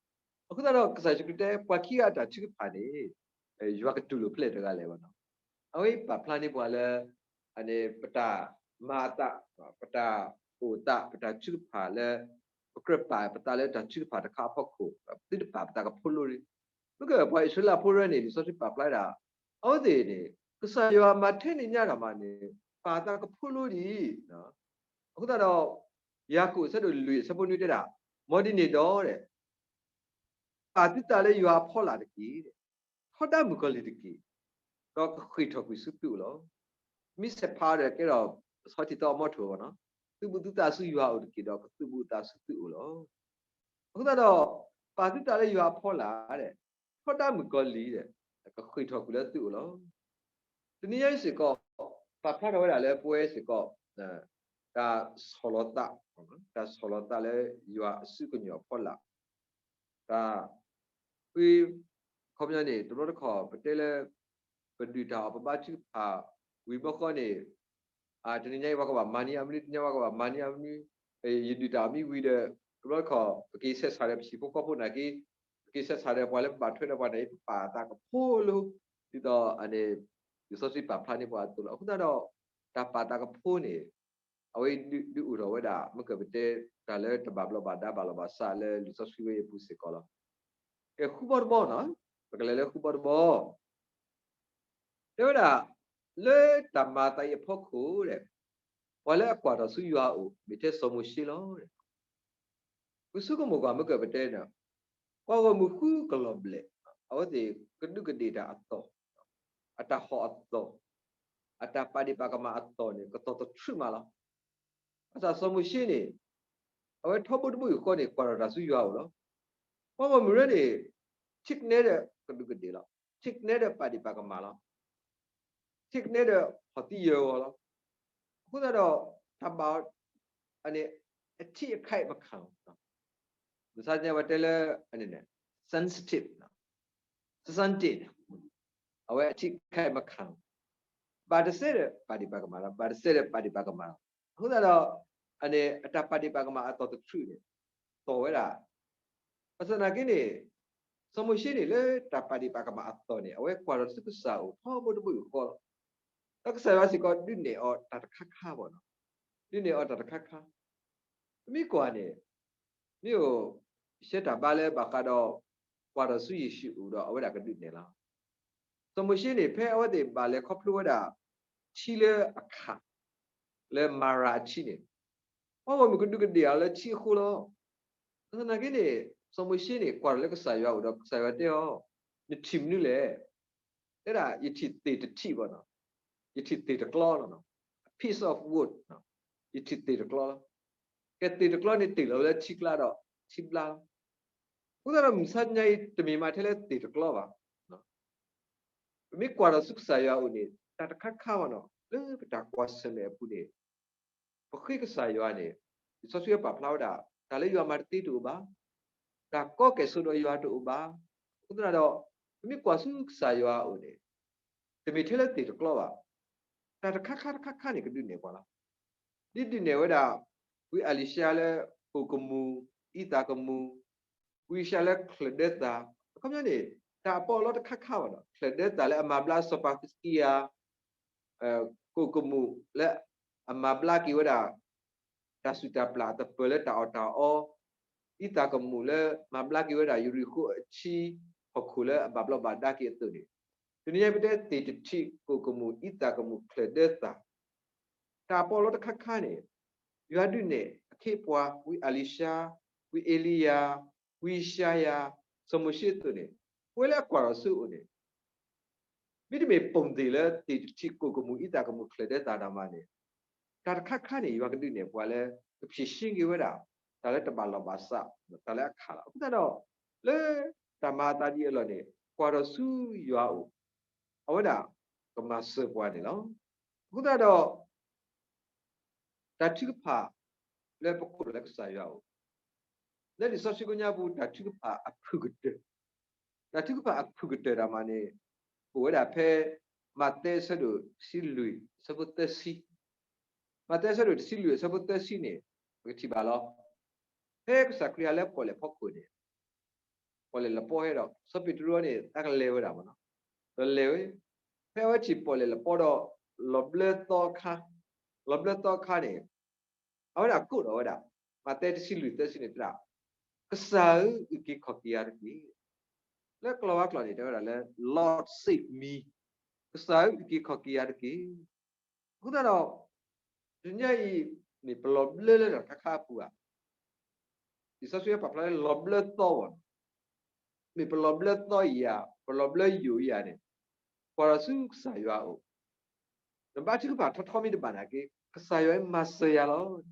အဃိသတးဒီး ကစၢ်ယ့ၣ်ၡူးခရံာ်တဲ ပှၤခံဂၤအတၢ်ထုကဖၣ်န့ၣ် ယွၤကတူၢ်လိာ်ဖဲလဲၣ်တဂၤလဲၣ်ဘၣ်နီၤ. အဝဲပာ်ဖျါန့ၢ်ပှၤလၢ အန့ၣ် ပတၢ်မၤအသး, ပတၢ်အိၣ်သး, ပတၢ်ထုကဖၣ်လၢ ပကြၢးပာ်ပသးလၢတၢ်ထုကဖၣ်တခါအဖီခိၣ်, သုတပာ်ပသးကဖိလီၤဒံး. မ့ၢ်ကပှၤအံၣ်စရ့လးဖိရၢန့ၣ် လံာ်စီဆှံပာ်ဖျါဒၣ် အဝဲသ့ၣ်န့ၣ် ကစၢ်ယွၤမၤထဲန့ၣ်ညါတၢ်မးန့ၣ် ပာ်သးကဖိလီၤဒံး. အဃိသတးဒီး ယၤကိာ်အဆၢဒိၣ်လွံၢ်အဆၢဖိနွံတဲဒၣ်, မ်ဒ်န့ၣ်ဒီး ပာ်သုသးလၢယွၤအဖီလာ်တက့ၢ်, ထီဒါမုၣ်ကီၤလံၢ်တက့ၢ်, ဒီးကဃ့ၢ်ထီၣ်ကွံာ်ဆူသုအိၣ်လီၤ. မ့ၢ်ဆဲးဖးဒီးကဲထီၣ် ဆီထံသီအမီထိၣ်နီၤ, သုးဘူးသုသးဆူယွၤအအိၣ်တက့ၢ်, ဒီးကသုးဘူးအသးဆူသုအိၣ်လီၤ. အဃိသတးဒီး ပာ်သုသးလၢယွၤအဖီလာ်, ထီဒါမုၣ်ကီၤလံၢ်, ကဃ့ၢ်ထီၣ်ကွံာ်လၢသုအိၣ်လီၤ. တနံၤညါအံၤစ့ၢ်ကီး ပာ်ဖျါထီၣ်ဝဲဒၣ်လၢပဝဲစ့ၢ်ကီး တၢ်ဆီၣ်လီၤသး, တၢ်ဆီၣ်လီၤသးလၢယွၤအစုကညီၤအဖီလာ်, တၢ် ဃု ခီပညီန့ၣ် တဘျီတခီၣ် ပတဲလၢ ပဒုၣ်တၢ်အီၣ်ပဘါထုကဖၣ် ဝံၤဘျီဃီန့ၣ် တနံၤညါအံၤပှၤကဘၣ်မၤန့ၢ်အမနုၤ, တနံၤညါပှၤကဘၣ်မၤန့ၢ်အမနုၤ, ယဒုၣ်တၢ်အီၣ်မ့ၢ်ဝံၤဒီး တဘျီတခီၣ် ပက့ၤဆဲးဆးဒီးပဟံၣ်ဖိဃီဖိနာ်က့, ပက့ၤဆဲးဆးဒီးပှၤလၢပဘၣ်ထွဲဒီးပှၤနာ်က့ ပပာ်သးကဖိလီၤ. ဒ်သိးန့ၣ် လံာ်စီဆှံပာ်ဖျါန့ၢ်ပှၤအသိးလီၤ. အဃိသတးဒီး တၢ်ပာ်သးကဖိန့ၣ် အဝဲဒုးအိၣ်ထီၣ်ဝဲဒၣ် မ့ၢ်ကပတဲ တၢ်လၢတဘၣ်ဘျီးဘၣ်ဒါဘၣ်လီၤဘၣ်စးလၢလံာ်စီဆှံဝဲအံၤအပူၤစ့ၢ်ကီးလီၤ. ကဲ ဃုဘီတဘီနီၤ, ပကလဲၤလၢဃုဘီတဘီ တဲဝဲဒၣ် လၢတၢ်မၤအသးအံၤအဖီခိၣ်ဒီး ပှၤလၢအကွၢ်ထီၣ်ဆူယွၤအအိၣ် မ့ၢ်ထဲစီၤမိၤၡ့လီၤ. ပဆိကမိၣ်ကွၢ် မ့ၢ်ကပတဲန့ၣ် ပှၤဂီၢ်မုၢ်ဃုကလီၤဘျဲၣ် အဝဲသ့ၣ်ကဒူးကဒ့ၣ်တၢ်အသီၣ်, အတၢ်ဟီၣ်အသီၣ်, အတၢ်ပာ်ဒ့ၣ်ပာ်ကမၣ်အသီၣ်န့ၣ် ကသီၣ်တထြူးမးလီၤ. ဘၣ်ဆၣ်စီၤမိၤၡ့န့ၣ် အဝဲထီဘိတဘိယူၢ်ဃီန့ၣ် ကွၢ်ထီၣ်တၢ်ဆူယွၤအအိၣ်လီၤ. ပှၤဂီၢ်မုၢ်ရၢန့ၣ် ထံကနဲဒီးကဒူးကဒ့ၣ်လီၤ. ထံကနဲဒီးပာ်ဒ့ၣ်ပာ်ကမၣ်လီၤ. ထံကနဲဒီးဟီၣ်သံယၢၤဂီၤလီၤ. အဃိသတးဒီး တၢ်ဘၣ်အီၤန့ၣ် အထံးအခဲးမခါလီၤ. မဆါညါဝဲတဲလၢ sensitive, sensitive, အဝဲအထံးအခဲးမခါလီၤ. ဘၣ်တစဲးဒီးပာ်ဒ့ၣ်ပာ်ကမၣ်လီၤ. ဘၣ်တစဲးဒီးပာ်ဒ့ၣ်ပာ်ကမၣ်လီၤ. အဃိသတးဒီး အန့ၣ် အတၢ်ပာ်ဒ့ၣ်ပာ်ကမၣ်အသီၣ်တထြူးန့ၣ် သီၣ်ဝဲဒၣ် ဘၣ်ဆၣ်သနာ်က့န့ၣ် စီၤမိၤၡ့န့ၣ် လၢတၢ်ပာ်ဒ့ၣ်ပာ်ကမၣ်အသီၣ်န့ၣ် အဝဲကွၢ်ထီၣ်ဆူကစၢ်အအိၣ်ထီဘိတဘိယူၢ်ဃီလီၤ. ဒီးကစၢ်ယွၤစ့ၢ်ကီးဒုးနဲၣ်အီၤတၢ်တခါခါဘၣ်နီၤ. ဒုးနဲၣ်အီၤတၢ်တခါခါ. ပမ့ၢ်ကွၢ်န့ၣ် မ့ၢ်အိၣ် ရှဲတၢ်ဘါလၢဘၣ်ဃးဒီး ကွၢ်ထီၣ်ဆူယ့ၣ်ၡူးအအိၣ်ဒီး အဝဲဒၣ်ကဒုးနဲၣ်လီၤ. စီၤမိၤၡ့န့ၣ် ဖဲအဝဲသ့ၣ်ဘၣ်လဲၤခီဖျိဝဲဒၣ် ထံလၢအခၣ် လၢမၤရၤအထံန့ၣ် ပှၤဂီၢ်မုၢ်ကဒူးကဒ့ၣ်အီၤလၢထံအဃိလီၤ. ဘၣ်ဆၣ်သနာ်က့န့ၣ် စီၤမိၤၡ့န့ၣ် ကွၢ်ထီၣ်လၢကစၢ်ယွၤအအိၣ်ဒီး ကစၢ်ယွၤတဲအီၤ, နထံၣ်မနုၤလဲၣ်. တဲဒၣ် ယထံၣ်သ့ၣ်တထံၣ်ဘၣ်နီၤ, ယထံၣ်သ့ၣ်တကျီလီၤ. A piece of wood, ယထံၣ်သ့ၣ်တကျီလီၤ. ကဲသ့ၣ်တကျီန့ၣ်တ့ၢ်လီၤဝဲလၢထံကျါဒီး ထံဘျါလီၤ. အဃိသတးဒီးမုၢ်ဆါညါအံၤ တမ့ၢ်မးထဲလၢသ့ၣ်တကျီဘၣ်. ပမ့ၢ်ကွၢ်ထီၣ်ဆူကစၢ်ယွၤအအိၣ်န့ၣ် တၢ်တခါခါဘၣ်နီၤ လၢပတၢ်ကွၢ်ဆၢၣ်မဲာ်အပူၤန့ၣ် ပဃ့ကစၢ်ယွၤန့ၣ် လံာ်စီဆှံပာ်ဖျါဝဲဒၣ် တၢ်လၢယွၤမၤတသ့တအိၣ်ဘၣ်, တၢ်ကီကဲၣ်ဆိးဒီးယွၤတအိၣ်ဘၣ်. အဃိသတးဒီး ပမ့ၢ်ကွၢ်ဆူကစၢ်ယွၤအအိၣ်န့ၣ် တမ့ၢ်ထဲလၢသ့ၣ်တကျီဘၣ်. တၢ်တခါခါတခါခါန့ၣ် ကဒုးနဲၣ်ပှၤလီၤ. ဒ်ဒုးနဲၣ်ဝဲဒၣ် ဝံအၤလံၤၡါလၢ ပိာ်ကမူၤ, အံသၣ်ကမူၤ, ဝံ ဝံယၡါယၤလၢချၢၣ်ဒၢသး, အခီပညီန့ၣ် တၢ်အပီအလီတခါခါဘၣ်ဒီး ချၢၣ်ဒၢသးလၢအမၤဘျါစီၤပၤဟံးစကံယၤ ကိၣ်ကမူၣ်လၢအမၤဘျါက့ၤဝဲဒၣ် တၢ်စုၣ်တၢ်ပျၢ်အတပၢၢ်လၢတၢ်အီၣ်တၢ်အီ, အံသၣ်ကမူၣ်လၢမၤဘျါက့ၤဝဲဒၣ်ယရံၣ်ဃိၣ်အထံဟီၣ်ခိၣ်လၢအဘၣ်ဘျီးဘၣ်ဒါက့ၤအသိးန့ၣ်, တနံၤညါပတဲသ့ၣ်တထံးကိၣ်ကမူၣ်အံသၣ်ကမူၣ်ချၢၣ်ဒၢသး တၢ်အပီအလီတခါခါန့ၣ် ယွၤဒုးနဲၣ်အခ့အပှၤ ဝံအလံၤၡါ, ဝံအ့လံယၤ, ဝံယၡါယၤ, စီၤမိၤၡ့အသိးန့ၣ်, ပဝဲလၢအကွၢ်ထီၣ်ဆူအအိၣ်န့ၣ် မ့တမ့ၢ်ပိၣ်သ့ၣ်လၢသ့ၣ်တထံးကိၣ်ကမူၣ်အံသၣ်ကမူၣ်ချၢၣ်ဒၢသးဒၣ်မးန့ၣ်, တၢ်တခါခါန့ၣ် ယွၤကဒုးနဲၣ်ပှၤလၢ ကဖံးရှင်းက့ၤဝဲဒၣ် တၢ်လၢတဘၣ်လီၢ်ဘၣ်စး တၢ်လၢအခးလီၤ. အဃိသတးဒီး လၢတၢ်မၤအသးဒ်အံၤအလီၢ်န့ၣ် ကွၢ်ထီၣ်ဆူယွၤအအိၣ် အဝဲဒၣ်ကမၤစၢၤပှၤန့ၣ်လီၤ. အဃိသတးဒီး တၢ်ထုကဖၣ်လၢပကိးလီၤလၢကစၢ်ယွၤအအိၣ်, လၢလံာ်စီဆှံကိးညါပူၤ တၢ်ထုကဖၣ်အဖုၣ်ကတၢၢ်, တၢ်ထုကဖၣ်အဖုၣ်ကတၢၢ်ဒၣ်မးန့ၣ် အိၣ်ဝဲဒၣ်ဖဲ မးသဲအဆၢဒိၣ်တဆံလွံၢ် အဆၢဖိသၢဆံ, မးသဲအဆၢဒိၣ်တဆံလွံၢ် အဆၢဖိသၢဆံန့ၣ် ပကထံၣ်ဘၣ်လီၤ. ဖဲကစၢ်ခရံာ်ဟဲလၢပီၣ်လဲၣ်ဖီခိၣ်န့ၣ် ပီၣ်လဲၣ်လပီဟဲဒီး စီၤပ့းတရူးန့ၣ် တၢ်ကလဲၤဝဲဒၣ်မးနီၤ, ဒီးလဲၤဝဲ, ဖဲအဝဲထံၣ်ပီၣ်လဲၣ်လပီဒီး လီၤဘျၢသီအခါ, လီၤဘျၢသီအခါန့ၣ် အဝဲဒၣ်ကိးဒီးဝဲဒၣ် မးသဲတဆံလွံၢ်သၢဆံန့ၣ်တဒၣ်, ကစၢ်ဧၢ အုၣ်က့ၤခီၣ်က့ၤယၤတက့ၢ်. လၢကလီၤဝါကျိာ်န့ၣ် တဲဝဲဒၣ်လၢ Lord save me, ကစၢ်ဧၢ အုၣ်က့ၤခီၣ်က့ၤယၤတက့ၢ်. အဃိသတးဒီး တနံၤညါအံၤန့ၣ် ပလီၤဘျၢလၢတၢ်တခါခါအပူၤဧါ, လံာ်စီဆှံပာ်ဖျါလၢလီၤဘျၢသီဝဲ, မ့ၢ်ပလီၤဘျၢသီယၤ ပလီၤဘျၢယိာ်ယၤန့ၣ် ကွၢ်ထီၣ်ဆူကစၢ်ယွၤအအိၣ်, နဘါထုကဖၣ်ထီထီမ့ၢ်တဘၣ်နာ်က့ ကစၢ်ယွၤမၤစၢၤယၤလီၤ.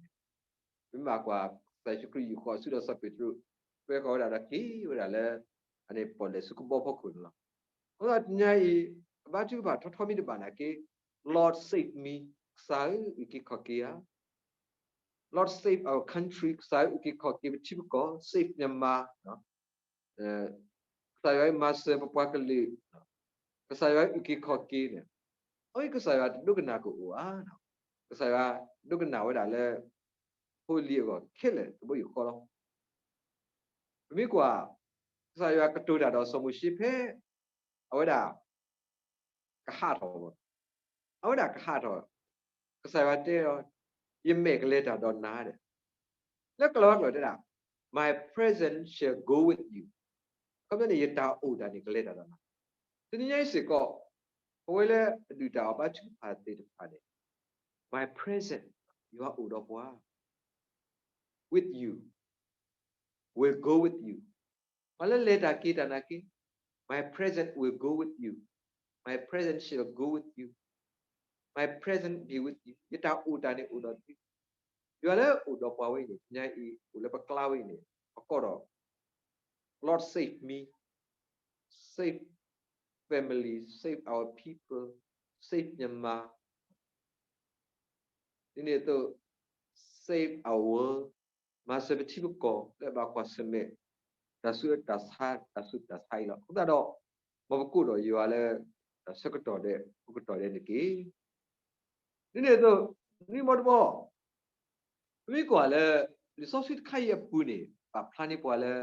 မ့ၢ်မၤကွၢ် ကစၢ်ယ့ၣ်ၡူးခရံာ်ယူာ်ဃီၤဆူဒီးစီၤပ့းတရူး ပှဲၤဃီၤဝဲဒၣ်ဒီးက့ၤဝဲဒၣ်လၢ အန့ၣ်ပီၣ်လဲၣ်ဆူကဘီဖီခိၣ်န့ၣ်လီၤ. အဃိသတးတနံၤညါအံၤ အဘါထုကဖၣ်ထီထီမ့ၢ်တဘၣ်နာ်က့ Lord save me, ကစၢ်ဧၢ အုၣ်က့ၤခီၣ်က့ၤယၤ, Lord save our country, ကစၢ်ဧၢ အုၣ်က့ၤခီၣ်က့ၤပထံပကီၢ်, save Myanmar, ကစၢ်ယွၤမၤစၢၤပပှၤကလုာ်, ကစၢ်ယွၤအုၣ်က့ၤခီၣ်က့ၤန့ၣ်, အဝဲကစၢ်ယွၤတဒိကနၣ်ကအိၣ်ဧါ, ကစၢ်ယွၤဒိကနၣ်ဝဲဒၣ်လၢ ဖိလံၤအဂီၢ်ခဲလၢာ်တဘိယူၢ်ဃီလီၤ. ပမ့ၢ်ကွၢ် ကစၢ်ယွၤကတိၤတၢ်ဒီးစီၤမိၤၡ့ဖဲ အဝဲဒၣ် ကဟးထီၣ်, အဝဲဒၣ်ကဟးထီၣ်, ကစၢ်ယွၤတဲအီၤ, ယမဲာ်ကလဲၤတၢ်ဒီးနၤဒီး, လၢကလီၤဝါကျိာ်တဲဒၣ် My presence shall go with you, အခီပညီန့ၣ် ယတၢ်အိၣ်တၢ်န့ၣ်ကလဲၤတၢ်ဒီးနၤ. တနံၤညါအံၤစ့ၢ်ကီး ပဝဲလၢအဒုးတၢ်အီၣ်ဘါထုကဖၣ်သ့ၣ်တဖၣ်န့ၣ် My presence, ယွၤအိၣ်ဒီးပှၤ with you, will go with you, ပှၤလၢလဲၤတၢ်က့ၤတၢ်နာ်က့ My presence will go with you, My presence shall go with you, My presence be with you, ယတၢ်အိၣ်တၢ်န့ၣ်အိၣ်ဒီးသု, ယွၤလၢအိၣ်ဒီးပှၤဝဲအံၤန့ၣ် တနံၤညါအံၤ အိၣ်လၢပကျါဝဲအံၤန့ၣ် ပကိးဒီး Lord save me, save family, save our people, save Myanmar, ဒ်န့ၣ်အသိး save our world, မၤစၢၤပထံပကီၢ်လၢအဘၣ်ကွၢ်ဆၢၣ်မဲာ် တၢ်ဆူးတၢ်ဆါ တၢ်ဆူးတၢ်ဆါအံၤလီၤ. အဃိသတးဒီး မ်ပကိးဒီးယွၤလၢ တၢ်ဆၢကတီၢ်ဒဲး ဖိကတီၢ်ဒဲးန့ၣ်တက့ၢ်. ဒ်န့ၣ်အသိး နွံမီတဘီ ပမ့ၢ်ကွၢ်လၢ လံာ်စီဆှံတခါအံၤအပူၤန့ၣ် ပာ်ဖျါန့ၢ်ပှၤလၢ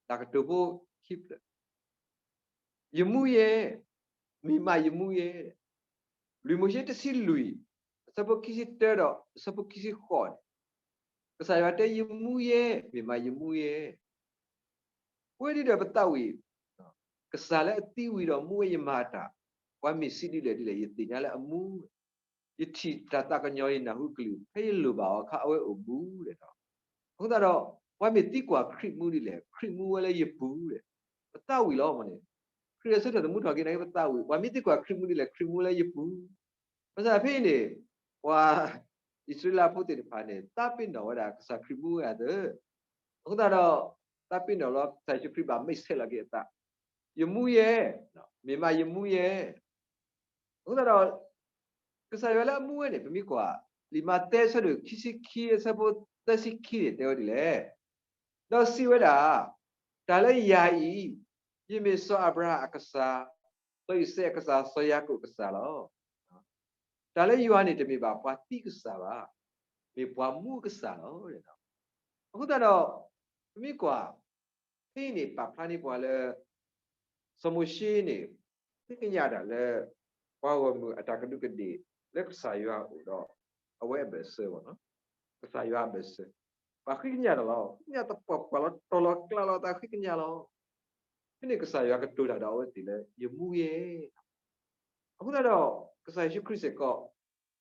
တၢ်ကတိၤဖိခံဖျၢၣ် ယမူယဲ, မ့ၢ်မးယမူယဲ, လွံၢ်မိၤၡ့တဆံလွံၢ် အဆၢဖိခံဆံတၢဒီးအဆၢဖိခံဆံဃိးန့ၣ်, ကစၢ်ယွၤတဲ ယမူယဲ, မ့ၢ်မးယမူယဲ, ပဝဲဒ်ဒီးပသးဝံၣ် ကစၢ်လၢအသံဝံၤဒီးမူဝဲ ယမၤတၢ်, ပှၤမ့ၢ်စံးဒ်လဲၣ်ဒ်လဲၣ် ယသ့ၣ်ညါလၢအမူ ယထံၣ်တၢ်သးကညီၤယနၢ်ဟူကလုၢ် ဖဲယလိၣ်ဘၣ်အီၤအခါ အဝဲအိၣ်ဘူးဒီး, အဃိသတးဒီး ပှၤမ့ၢ်သံကွၢ်ခရံာ်မူဒ်လဲၣ် ခရံာ်မူဝဲလၢယပူၤဒီး, ပသးဝံၣ်လီၤမးန့ၣ်, ခရံာ်အဆၢထၢၣ်သမူထီၣ်က့ၤနာ်က့ ပသးဝံၣ် ပှၤမ့ၢ်သံကွၢ်ခရံာ်မူဒ်လဲၣ် ခရံာ်မူဝဲလၢယပူၤ, ဘၣ်ဆၣ်ဖဲအံၤန့ၣ် ပှၤအံၣ်စရ့လးဖိသ့ၣ်တဖၣ်န့ၣ် သးပ့ၤနီၣ်ဝဲဒၣ်ကစၢ်ခရံာ်မူဝဲအသး, အဃိသတးဒီး သးပ့ၤနီၣ်လီၤ ကစၢ်ယ့ၣ်ၡူးခရံာ်ဘၣ်မ့ၢ်ဆဲးလီၤက့ၤအသး, ယမူယဲ, မ့ၢ်မးယမူယဲ အဃိသတးဒီး ကစၢ်ယွၤလၢအမူဝဲန့ၣ် ပမ့ၢ်ကွၢ် လံာ်မးသဲအဆၢဒိၣ်ခံဆံခံ အဆၢဖိသၢဆံခံန့ၣ် တဲဝဲဒ်လဲၣ်, ဒီးစံးဝဲဒၣ်, တၢ်လၢယၤအံၤ, ယမ့ၢ်စီၤအၤဘြၤဟၣ်အကစၢ်, စီၤအံၤစဲးအကစၢ်, စီၤယၤကိာ်အကစၢ်လီၤ. တၢ်လၢယွၤန့ၣ် တမ့ၢ်ဘၣ်ပှၤသံကစၢ်ဘၣ်, မ့ၢ်ပှၤမူအကစၢ်လီၤ. အဃိသတးဒီး ပမ့ၢ်ကွၢ် ဖဲအံၤန့ၣ် ပာ်ဖျါန့ၢ်ပှၤလၢ စီၤမိၤၡ့န့ၣ် ဃ့ကညးတၢ်လၢ ပှၤဂီၢ်မုၢ်အတၢ်ကဒူးကဒ့ၣ်လၢကစၢ်ယွၤအအိၣ်ဒီး အဝဲအဘၢၣ်စၢၤဘၣ်နီၤ, ကစၢ်ယွၤအဘၢၣ်စၢၤ, ပှၤဃ့ကညးတၢ်လီၤ, ဃ့ကညးသပှၢ်ပှၢ်လီၤ, တီၤလီၤကျါလီၤအသးဃ့ကညးလီၤ. ဖဲန့ၣ်ကစၢ်ယွၤကတိၤတၢ်ဒီးအဝဲသ့ၣ်လၢ ယမူယဲ, အဃိသတးဒီး ကစၢ်ယ့ၣ်ၡူးခရံာ်စ့ၢ်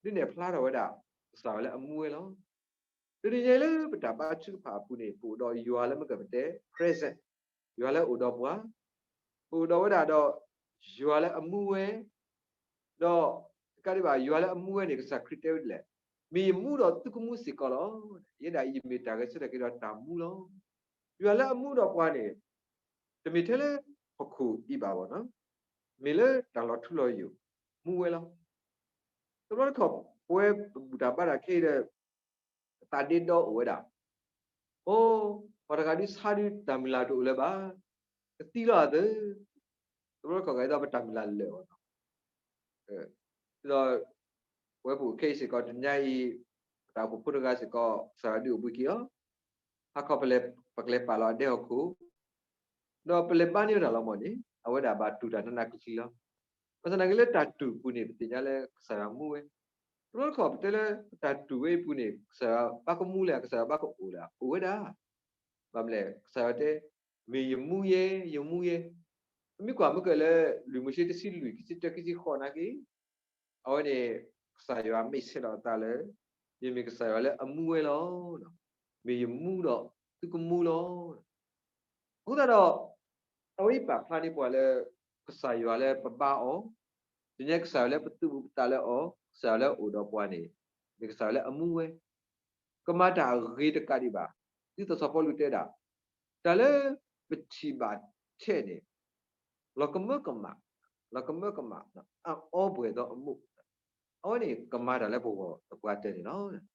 ကီး ဒုးနဲၣ်ဖျါထီၣ်ဝဲဒၣ် ကစၢ်ယွၤလၢအမူဝဲလီၤ. တနံၤညါအံၤလၢပတၢ်ဘါထုကဖၣ်အပူၤန့ၣ် ပအိၣ်ဒီးယွၤလၢမ့ၢ်ကပတဲ present, ယွၤလၢအအိၣ်ဒီးပှၤ, ပအိၣ်ဒီးဝဲဒၣ်ဒီး ယွၤလၢအမူဝဲ, ဒီးတကးဒံးဘၣ် ယွၤလၢအမူဝဲန့ၣ် ကစၢ်ခရံာ်တဲဝဲဒ်လဲၣ်, မ့ၢ်ယမူဒီးသုကမူစ့ၢ်ကီးလီၤ. ယဲဒၣ်အံၤယမ့ၢ်တၢ်ဂဲၤဆၢထၢၣ်က့ၤဒီးတၢ်မူလီၤ. ယွၤလၢအမူဒီးပှၤန့ၣ် တမ့ၢ်ထဲလၢဟီၣ်ခိၣ်အံၤဘၣ်ဘၣ်နီၤ, မ့ၢ်လၢတၢ်လီၤထူလီၤယိာ် မူဝဲလီၤ. တဘျီတခီၣ် ပဝဲပဘူၣ်တၢ်ဘါတၢ်ခဲအံၤဒီး အသးဒ့ဒီအိၣ်ဝဲဒၣ်, အိ, ပှၤတဂၤဒုးဆါဒုးတၢ်မုၢ်လၢ်တအိၣ်လၢၤဘၣ်, ကသံလီၤအသး, တဘျီတခီၣ်ဂ့ၤဒီးပတၢ်မုၢ်လၢ်လၢာ်အီၤနီၤ. ဒ်သိး ပဝဲပအိၣ်ခဲအံၤစ့ၢ်ကီး တနံၤညါအံၤ ပတၢ်အိၣ်ဖှိၣ်ဖိတဂၤစ့ၢ်ကီး ကစၢ်ယွၤဒုးအိၣ်ဘှံးက့ၤအီၤ, ဟါခီပလဲၤ ပကလဲၤပာ်လီၤအဒဲဟီၣ်ခိၣ် ဒီးပလဲၤဘါန့ၢ်ဝဲဒၣ်လီၤမၢ်န့ၣ် အဝဲဒၣ်ဘၣ်တူၢ်တၢ်နးနးကျံၤကျံၤလီၤ. ဘၣ်ဆၣ်သနာ်က့လၢတၢ်တူၢ်ပူၤန့ၣ် ပသ့ၣ်ညါလၢကစၢ်ယွၤမူဝဲ, တဘျီတခီၣ်ပတဲလၢပတၢ်တူၢ်ဝဲအံၤပူၤန့ၣ် ကစၢ်ယွၤဘၣ်ကမူလဲၣ် ကစၢ်ယွၤဘၣ်ကအိၣ်လဲၣ် အိၣ်ဝဲဒၣ်. ဘၣ်မနုၤလဲၣ် ကစၢ်ယွၤတဲ မ့ၢ်ယမူယဲ ယမူယဲ, ပမ့ၢ်ကွၢ်မ့ၢ်ကလၢ လွံၢ်မိၤၡ့တဆံလွံၢ် ခံဆံတၢ ခံဆံဃိးနာ်က့ အဝဲန့ၣ် ကစၢ်ယွၤမ့ၢ်ဆဲးလီၤအသးလၢ ယမ့ၢ်ကစၢ်ယွၤလၢအမူဝဲလီၤ. မ့ၢ်ယမူဒီးသုကမူလီၤ. အဃိသတးဒီး အဝဲအံၤပာ်ဖျါန့ၢ်ပှၤလၢ ကစၢ်ယွၤလၢပဘါအီၤ, တနံၤညါကစၢ်ယွၤလၢပသူၣ်ပသးလၢအီၤ, ကစၢ်ယွၤလၢအအိၣ်ဒီးပှၤန့ၣ် မ့ၢ်ကစၢ်ယွၤလၢအမူဝဲ ကမၤတၢ်အဂ့ၤတကးဒံးဘၣ်, ဒ်သိးစီၤပီလူးတဲဒၣ်, တၢ်လၢပထံၣ်ဘၣ်ထဲန့ၣ် လီၤကမၢကမၣ်, လီၤကမၢကမၣ်, အအီပှဲၤဒီးအမိၢ်, အဝဲန့ၣ်ကမၤတၢ်လၢပဂီၢ်ပပှၤတၢၢ်န့ၣ်လီၤ.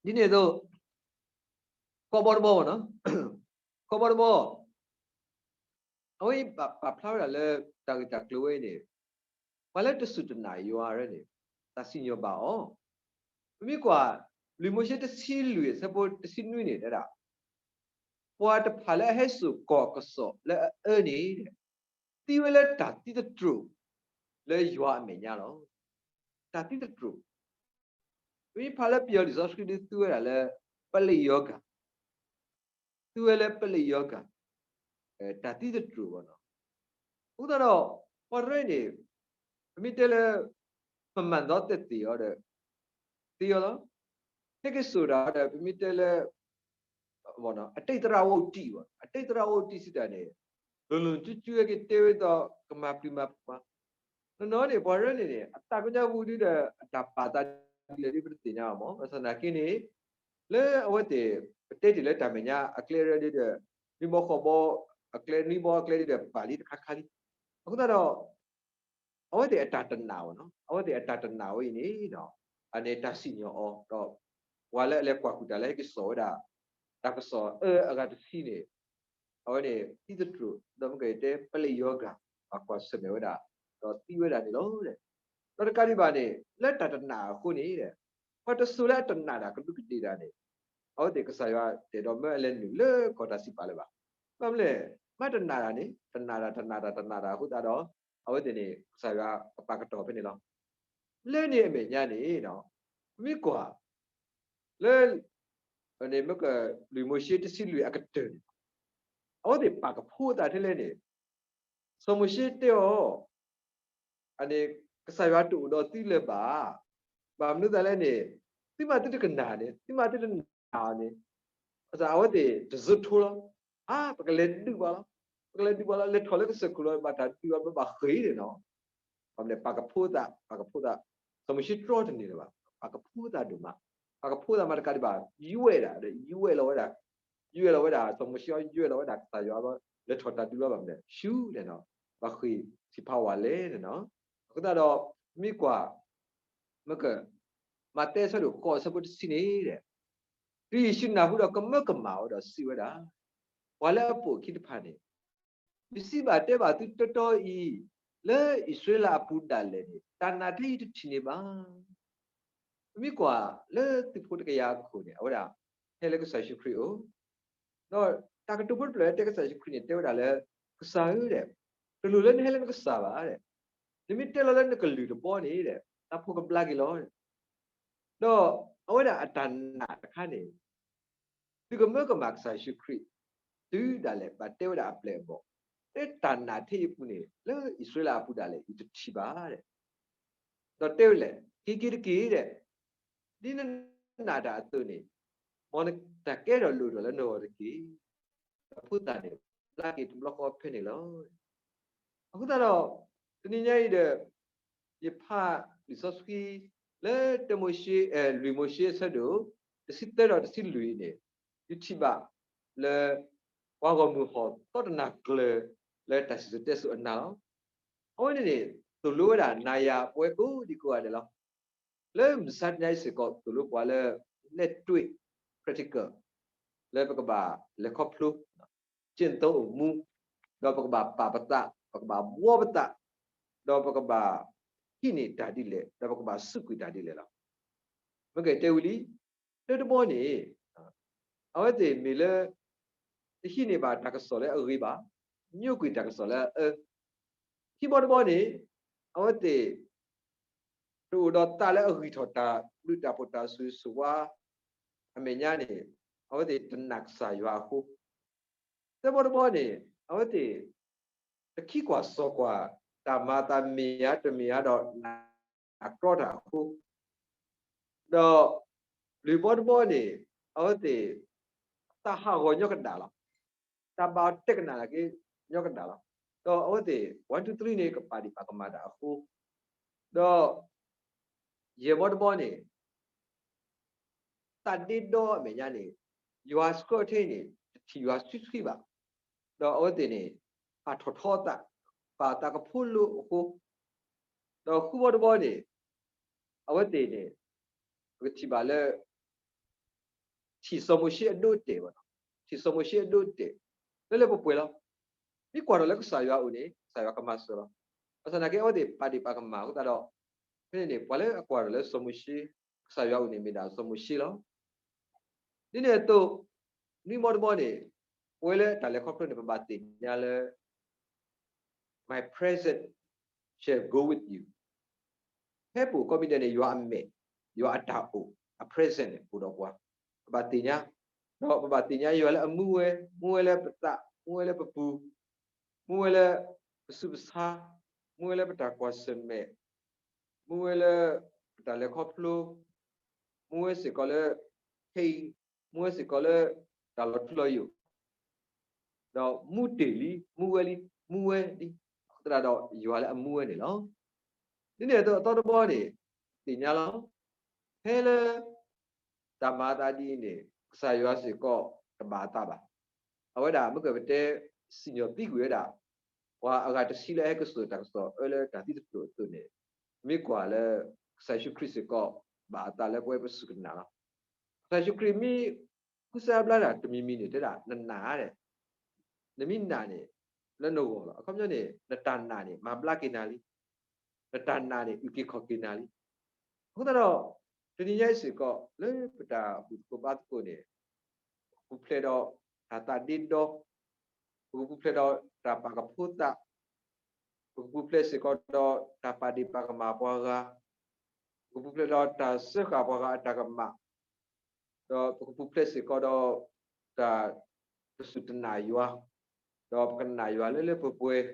ဒ်န့ၣ်အသိး ခီဘီတဘီနီၤ, ခီဘီတဘီ အဝဲအံၤပာ်ဖျါဝဲဒၣ်လၢ တၢ်ဂ့ၢ်တၢ်ကျိၤဝဲအံၤန့ၣ် ပှၤလၢတစူၢ်တနာ်ယွၤရဲန့ၣ် တၢ်စံၣ်ညီၣ်ဘၣ်အီၤ, ပမ့ၢ်ကွၢ် လွံၢ်မိၤၡ့တဆံလွံၢ်အဆၢဖိတဆံနွံန့ၣ် တဲဒၣ်, ပှၤတဖၣ်လၢအဟဲစိာ်ကီၢ်ကစီၣ်လၢအအၢန့ၣ် သံဝဲလၢတၢ်သံသတြိာ် လၢယွၤအမဲာ်ညါလီၤ. တၢ်သံသတြိာ် ပမ့ၢ်ဖးလၢပယီၤလံာ်စီဆှံဒုးသူဝဲဒၣ်လၢ ပလံာ်ယီၤကၢ်, သူဝဲလၢပလံာ်ယီၤကၢ်, တၢ်သံသတြိာ်ဘၣ်နီၤ. အဃိသတးဒီး ပှၤတရၢန့ၣ် ပမ့ၢ်တဲလၢ ပမၤသီသ့ၣ်သ့ၣ်အီၤဒီး သ့အီၤလီၤ. ဟဲက့ၤစိာ်တၢ်ဒီး ပမ့ၢ်တဲလၢ အတိတ်သရၣ်ဝီတံၢ်ဘၣ်, အတိတ်သရၣ်ဝီတံၢ်စံးတၢ်န့ၣ် လိၤလိၤကၠူကၠူဟဲက့ၤတဲဝဲသိး ကမၤပျံၤမၤဖုးပှၤ, နီၢ်နီၢ်န့ၣ် ပှၤတရၢန့ၣ်န့ၣ် အတၢ်ကညီပူၤဒုဒီး အတၢ်ပာ်သးဒ်လဲၣ်ဒ်ပတသ့ၣ်ညါဘၣ်မး, ဘၣ်ဆၣ်သနာ်က့န့ၣ် လၢအဝဲသ့ၣ် ပတဲတ့ၢ်လၢတၢ်မဲာ်ညါအကျဲတရၢဒုဒီး နွံဘီဃိးဘီ အကျဲ နွံဘီအကျဲဒုဒီး ပာ်လံတခါခါလံ. အဃိသတးဒီး အဝဲသ့ၣ်အတၢ်တနာ်ဘၣ်နီၤ, အဝဲသ့ၣ်အတၢ်တနာ်ဝဲအံၤန့ၣ် အန့ၣ်တၢ်စံၣ်ညီၣ်အီၤဒီး ပှၤလၢအလဲၤကွၢ်ဃုာ်တၢ်လၢဟဲက့ၤစိာ်ဝဲဒၣ် တၢ်ကစီၣ်အၢအဂၤတဆံန့ၣ် အဝဲန့ၣ် သံသတြိာ် ဒီးမ့ၢ်ကတဲ ပလံာ်ယီၤကၢ် ဘၣ်ကွၢ်ဆၢၣ်မဲာ်ဝဲဒၣ် ဒီးသံဝဲဒၣ်န့ၣ်လီၤ. ဒီးတကးဒံးဘၣ်န့ၣ် လၢတၢ်တနာ်အဃိန့ၣ် ပှၤတစိၤလၢအတနာ်တၢ်ကဒူးကဒ့ၣ်တၢ်န့ၣ် အဝဲသ့ၣ်ကစၢ်ယွၤတဲာ်ဒီးမၢအလဲၤနုာ်လၢကီၢ်တၢ်စံးပာ်လၢၤဘၣ်. ဘၣ်မနုၤလဲၣ် မ့ၢ်တနာ်တၢ်န့ၣ် တနာ်တၢ် တနာ်တၢ် တနာ်တၢ်အဃိသတးဒီး အဝဲသ့ၣ်န့ၣ် ကစၢ်ယွၤကပာ်ကတီၢ်ဖဲန့ၣ်လီၤ. လၢန့ၣ်အမဲာ်ညါန့ၣ် ပမ့ၢ်ကွၢ် လၢ မ့ၢ်က လွံၢ်မိၤၡ့တဆံလွံၢ်အကတၢၢ်န့ၣ် အဝဲသ့ၣ်ပာ်ကဖိအသးထဲလဲၣ်န့ၣ် စီၤမိၤၡ့တဲအီၤ အန့ၣ် ကစၢ်ယွၤတအိၣ်ဒီးသုလၢၤဘၣ်. ဘၣ်မနုၤသးလဲၣ်န့ၣ် သုမၤသုတကနၣ်န့ၣ် သုမၤသုတနာ်အီၤန့ၣ် အဝဲသ့ၣ်တစိၢ်ထိလီၤ. အါ ပကလဲၤဒုးပှၤလီၤ. ပကလဲၤဒုးပှၤလီၤ လဲၤထီၣ်လၢကစၢၢ်ခိၣ်လီၤ ဘၣ်တၢ်ဒုးအီၤဘၣ်ဃ့န့ၣ်နီၤ. ဘၣ်မနုၤလဲၣ် ပာ်ကဖိသး ပာ်ကဖိသး စီၤမိၤၡ့တြီတန့ၢ်လၢၤဘၣ်. ပာ်ကဖိသးဒိၣ်မး ပာ်ကဖိသးမးတကးဒံးဘၣ် ယွဲၢ်ဒၣ် ယွဲၢ်လီၤဝဲဒၣ် ယွဲၢ်လီၤဝဲဒၣ် စီၤမိၤၡ့ ယွဲၢ်လီၤဝဲဒၣ်ကစၢ်ယွၤ လဲၤထီၣ်တၢ်ဒုးလီၤ ဘၣ်မနုၤလဲၣ် ဆူလဲၣ်နီၤ ဘၣ်ဃ့ၢ်ထံးဖးဝးလဲၣ်န့ၣ်နီၤ. အဃိသတးဒီး မ့ၢ်ကွၢ် မ့ၢ်က မးသဲအဆၢဒိၣ်ဃိးအဆၢဖိတဆံန့ၣ် တုၤယ့ၣ်ၡူးနၢ်ဟူဒီးကမၢကမၣ်ဝဲဒီးစံးဝဲဒၣ်, ပှၤလၢအပိာ်အခံတဖၣ်န့ၣ် ယစံးဘၣ်တဲဘၣ်သုတီတီအံၤ, လၢအံၣ်စရ့လးအပူၤဒၣ်လဲာ်န့ၣ် တၢ်နာ်ထဲယတထံၣ်န့ၢ်ဘၣ်. ပမ့ၢ်ကွၢ်လၢသုးဖိတကယၤအခိၣ်န့ၣ် အဝဲဒၣ် ဟဲလၢကစၢ်ယ့ၣ်ၡူးခရံာ်အအိၣ်, ဒီး တၢ်ကတိၤဖိတဖျၢၣ်လၢတဲကစၢ်ယ့ၣ်ၡူးခရံာ်န့ၣ် တဲဝဲဒၣ်လၢ ကစၢ်ဧၢဒီး တလိၣ်လၢနဟဲလၢနကစၢ်ဘၣ်ဒီး နမ့ၢ်တဲလီၤလၢနကလုၢ်တဘီန့ၣ်ဒီး တၢ်ဖိကဘျါက့ၤလီၤ. ဒီးအဝဲဒၣ်အတၢ်နာ်တခါန့ၣ် သုကမၢကမၣ်ကစၢ်ယ့ၣ်ၡူးခရံာ် တုၤဒၣ်လဲာ်ဘၣ်တဲဝဲဒၣ်အပျဲၢ်အဘီၣ်, တဲတၢ်နာ်ထဲအံၤအပူၤန့ၣ် လၢအံၣ်စရ့လးအပူၤဒၣ်လဲာ် ယတထံၣ်ဘၣ်ဒီး ဒီးတဲဝဲလဲၣ် ဟ့ၣ်က့ၤတက့ၢ်ဒီး ဒ်နနာ်တၢ်အသိးန့ၣ် မ်နတၢ်ကဲထီၣ်လိၣ်ထီၣ်လၢနဂီၢ်တက့ၢ်. အဖိသၣ်န့ၣ် ဘျါက့ၤတဘျီဃီဖဲန့ၣ်လီၤ. အဃိသတးဒီး တနံၤညါအံၤဒီး ယဖးလံာ်စီဆှံ လၢတၢမိၤၡ့ အဲ လွံၢ်မိၤၡ့အဆၢဒိၣ် တဆံသၢဒီးတဆံလွံၢ်အံၤန့ၣ် ယထံၣ်ဘၣ်လၢ ပှၤဂီၢ်မုၢ်ဟီၣ်သီတနၤကျၢၤ လၢတၢ်စံၣ်စိၤတဲစိၤအနၤလီၤ. အဝဲန့ၣ်န့ၣ် သိၣ်လိဝဲဒၣ်နၤယၤပဝဲကိးဒံကိးဂၤဒဲးလီၤ. လၢမုၢ်ဆါတနံၤအံၤစ့ၢ်ကီး သိၣ်လိပှၤလၢ လက်တွေ့ practical လၢပကဘၣ်လဲၤခီဖျိ ကျင့်သုံးအမှု ဒီးပကဘၣ်ပာ်ပသး, ပကဘၣ်ဘှီပသး, ဒီးပကဘၣ်ဟံးန့ၢ်တၢ်ဒ်လဲၣ်, ဒီးပကဘၣ်စူးကွံာ်တၢ်ဒ်လဲၣ်လီၤ. မ့ၢ်ကတဲဝံၤလံ, တၢတဘီန့ၣ် အဝဲသ့ၣ်မ့ၢ်လၢ တဟံးန့ၢ်ဘၣ်တၢ်ကစီၣ်လၢအဂ့ၤဘၣ်, ညိကွံာ်တၢ်ကစီၣ်လၢအအၢ, ခံဘီတဘီန့ၣ် အဝဲသ့ၣ် တအိၣ်ဒီးသးလၢအဂံၢ်ထီၣ်တၢ်ဘျုးတၢ်ဖှိၣ်တၢ်ဆိၣ်ဂ့ၤဆိၣ်ဝါ အမဲာ်ညါန့ၣ် အဝဲသ့ၣ်တနာ်ကစၢ်ယွၤအဃိ, သၢဘီတဘီန့ၣ် အဝဲသ့ၣ် တခံကွၢ်စီၤကွၢ် တၢ်မၤအသးမ့ၢ်ဧါတမ့ၢ်ဧါဒီး နာ်တြီတၢ်အဃိ, ဒီးလွံၢ်ဘီတဘီန့ၣ် အဝဲသ့ၣ် သးဟးဂီၤညီကဒၣ်လီၤ. တၢ်ဘၣ်အီၤတဲကနၣ်က့ၤညီကဒၣ်လီၤ. ဒီးအဝဲသ့ၣ် one two three န့ၣ် ကပာ်ဒံးပာ်ကမၣ်တၢ်အဃိ, ဒီးယဲၢ်ဘီတဘီန့ၣ် သးဒ့ဒီအမဲာ်ညါန့ၣ် ယွၤဆှၢထဲန့ၣ် တထံၣ်ယွၤဆှံဆှံဘၣ်. ဒီးအဝဲသ့ၣ်န့ၣ် ပာ်ထီၣ်ထီအသး, ပာ်သးကဖိလိအဃိ, ဒီးဃုဘီတဘီန့ၣ် အဝဲသ့ၣ်န့ၣ် ပကထံၣ်ဘၣ်လၢ ထံၣ်စီၤမိၤၡ့အဒိအတဲာ်ဘၣ်, ထံၣ်စီၤမိၤၡ့အဒိအတဲာ် လၢလၢပှဲၤပှဲၤလီၤ. မ့ၢ်ကွၢ်ထီၣ်လၢကစၢ်ယွၤအအိၣ်န့ၣ် ကစၢ်ယွၤကမၤစၢၤလီၤ. ဘၣ်ဆၣ်သနာ်က့ အဝဲသ့ၣ်ပာ်ဒံးပာ်ကမၣ်အဃိသတးဒီး ဖဲန့ၣ်န့ၣ် ပှၤလၢအကွၢ်ထီၣ်လၢစီၤမိၤၡ့ ကစၢ်ယွၤအအိၣ်န့ၣ် မ့ၢ်ဒၣ်စီၤမိၤၡ့လီၤ. ဒ်န့ၣ်အသိး နွံဘီတဘီန့ၣ် ပဝဲလၢတၢ်လဲၤခီဖျိန့ၣ် ပဘၣ်သ့ၣ်ညါလၢ My presence shall go with you. ဖဲပအိၣ်ကိးမံၤဒဲးန့ၣ် ယွၤအမဲာ်, ယွၤအတၢ်အိၣ်, အ presence န့ၣ် အိၣ်ဒီးပှၤ, ပဘၣ်သ့ၣ်ညါ, ဒီးပဘၣ်သ့ၣ်ညါယွၤလၢအမူဝဲ, မူဝဲလၢပသး, မူဝဲလၢပပူၤ, မူဝဲလၢပဆူးပဆါ, မူဝဲလၢပတၢ်ကွၢ်ဆၢၣ်မဲာ်, မူဝဲလၢပတၢ်လဲၤခီဖျိ, မူဝဲစ့ၢ်ကီးလၢ ခဲအံၤ, မူဝဲစ့ၢ်ကီးလၢ တၢ်လီၤထူလီၤယိာ် ဒီးမူတ့ၢ်လံ, မူဝဲလံ, မူဝဲလံ, သရၣ်ဒီးယွၤလၢအမူဝဲန့ၣ်လီၤ. ဒ်န့ၣ်အသိးအသီတဘီန့ၣ် သ့ၣ်ညါလီၤ. ဖဲလၢ တၢ်မၤအသးဒ်အံၤန့ၣ် ကစၢ်ယွၤစ့ၢ်ကီးတဘၣ်အသးဘၣ်. အဝဲဒၣ်မ့ၢ်ကပတဲ စံၣ်ညီၣ်သံကွံာ်ဝဲဒၣ် ပှၤအဂၤတဆံလၢအဟဲကစိာ်တၢ်ကစီၣ်အၢလၢတၢ်သံသတြိာ်အသိးန့ၣ် မ့ၢ်ကွၢ်လၢ ကစၢ်ယ့ၣ်ၡူးခရံာ်စ့ၢ်ကီး ဘၣ်အသးလၢပဝဲပစူၢ်ကနၣ်လီၤ. ကစၢ်ယ့ၣ်ၡူးခရံာ်မ့ၢ် ဃုစၢ်ဘျါတၢ်တမံၤမံၤန့ၣ် တဲဒၣ် နနာ်ဧါ, နမ့ၢ်နာ်န့ၣ် လၢနဂီၢ်လီၤ. အခီပညီန့ၣ် နတၢ်နာ်န့ၣ် မၤဘျါက့ၤနၤလံ. နတၢ်နာ်န့ၣ် အုၣ်က့ၤခီၣ်က့ၤနၤလံ. အဃိသတးဒီး တနံၤညါအံၤစ့ၢ်ကီး လၢပတၢ်ဘူၣ်သကိးဘါသကိးန့ၣ် ပကပူၤဖျဲးဒီးတၢ်သးဒ့ဒီ, ပကပူၤဖျဲးဒီးတၢ်ပာ်ကဖိသး, ပကပူၤဖျဲးစ့ၢ်ကီးဒီးတၢ်ပာ်ဒ့ၣ်ပာ်ကမၣ်ပှၤဂၤ, ပကပူၤဖျဲးဒီးတၢ်စၢဃာ်ပှၤဂၤအတၢ်ကမၣ်, ဒီးပကပူၤဖျဲးစ့ၢ်ကီးဒီး တၢ်တစူၢ်တနာ်ယွၤ, ဒီးပကနာ်ယွၤလၢလၢပှဲၤပှဲၤ,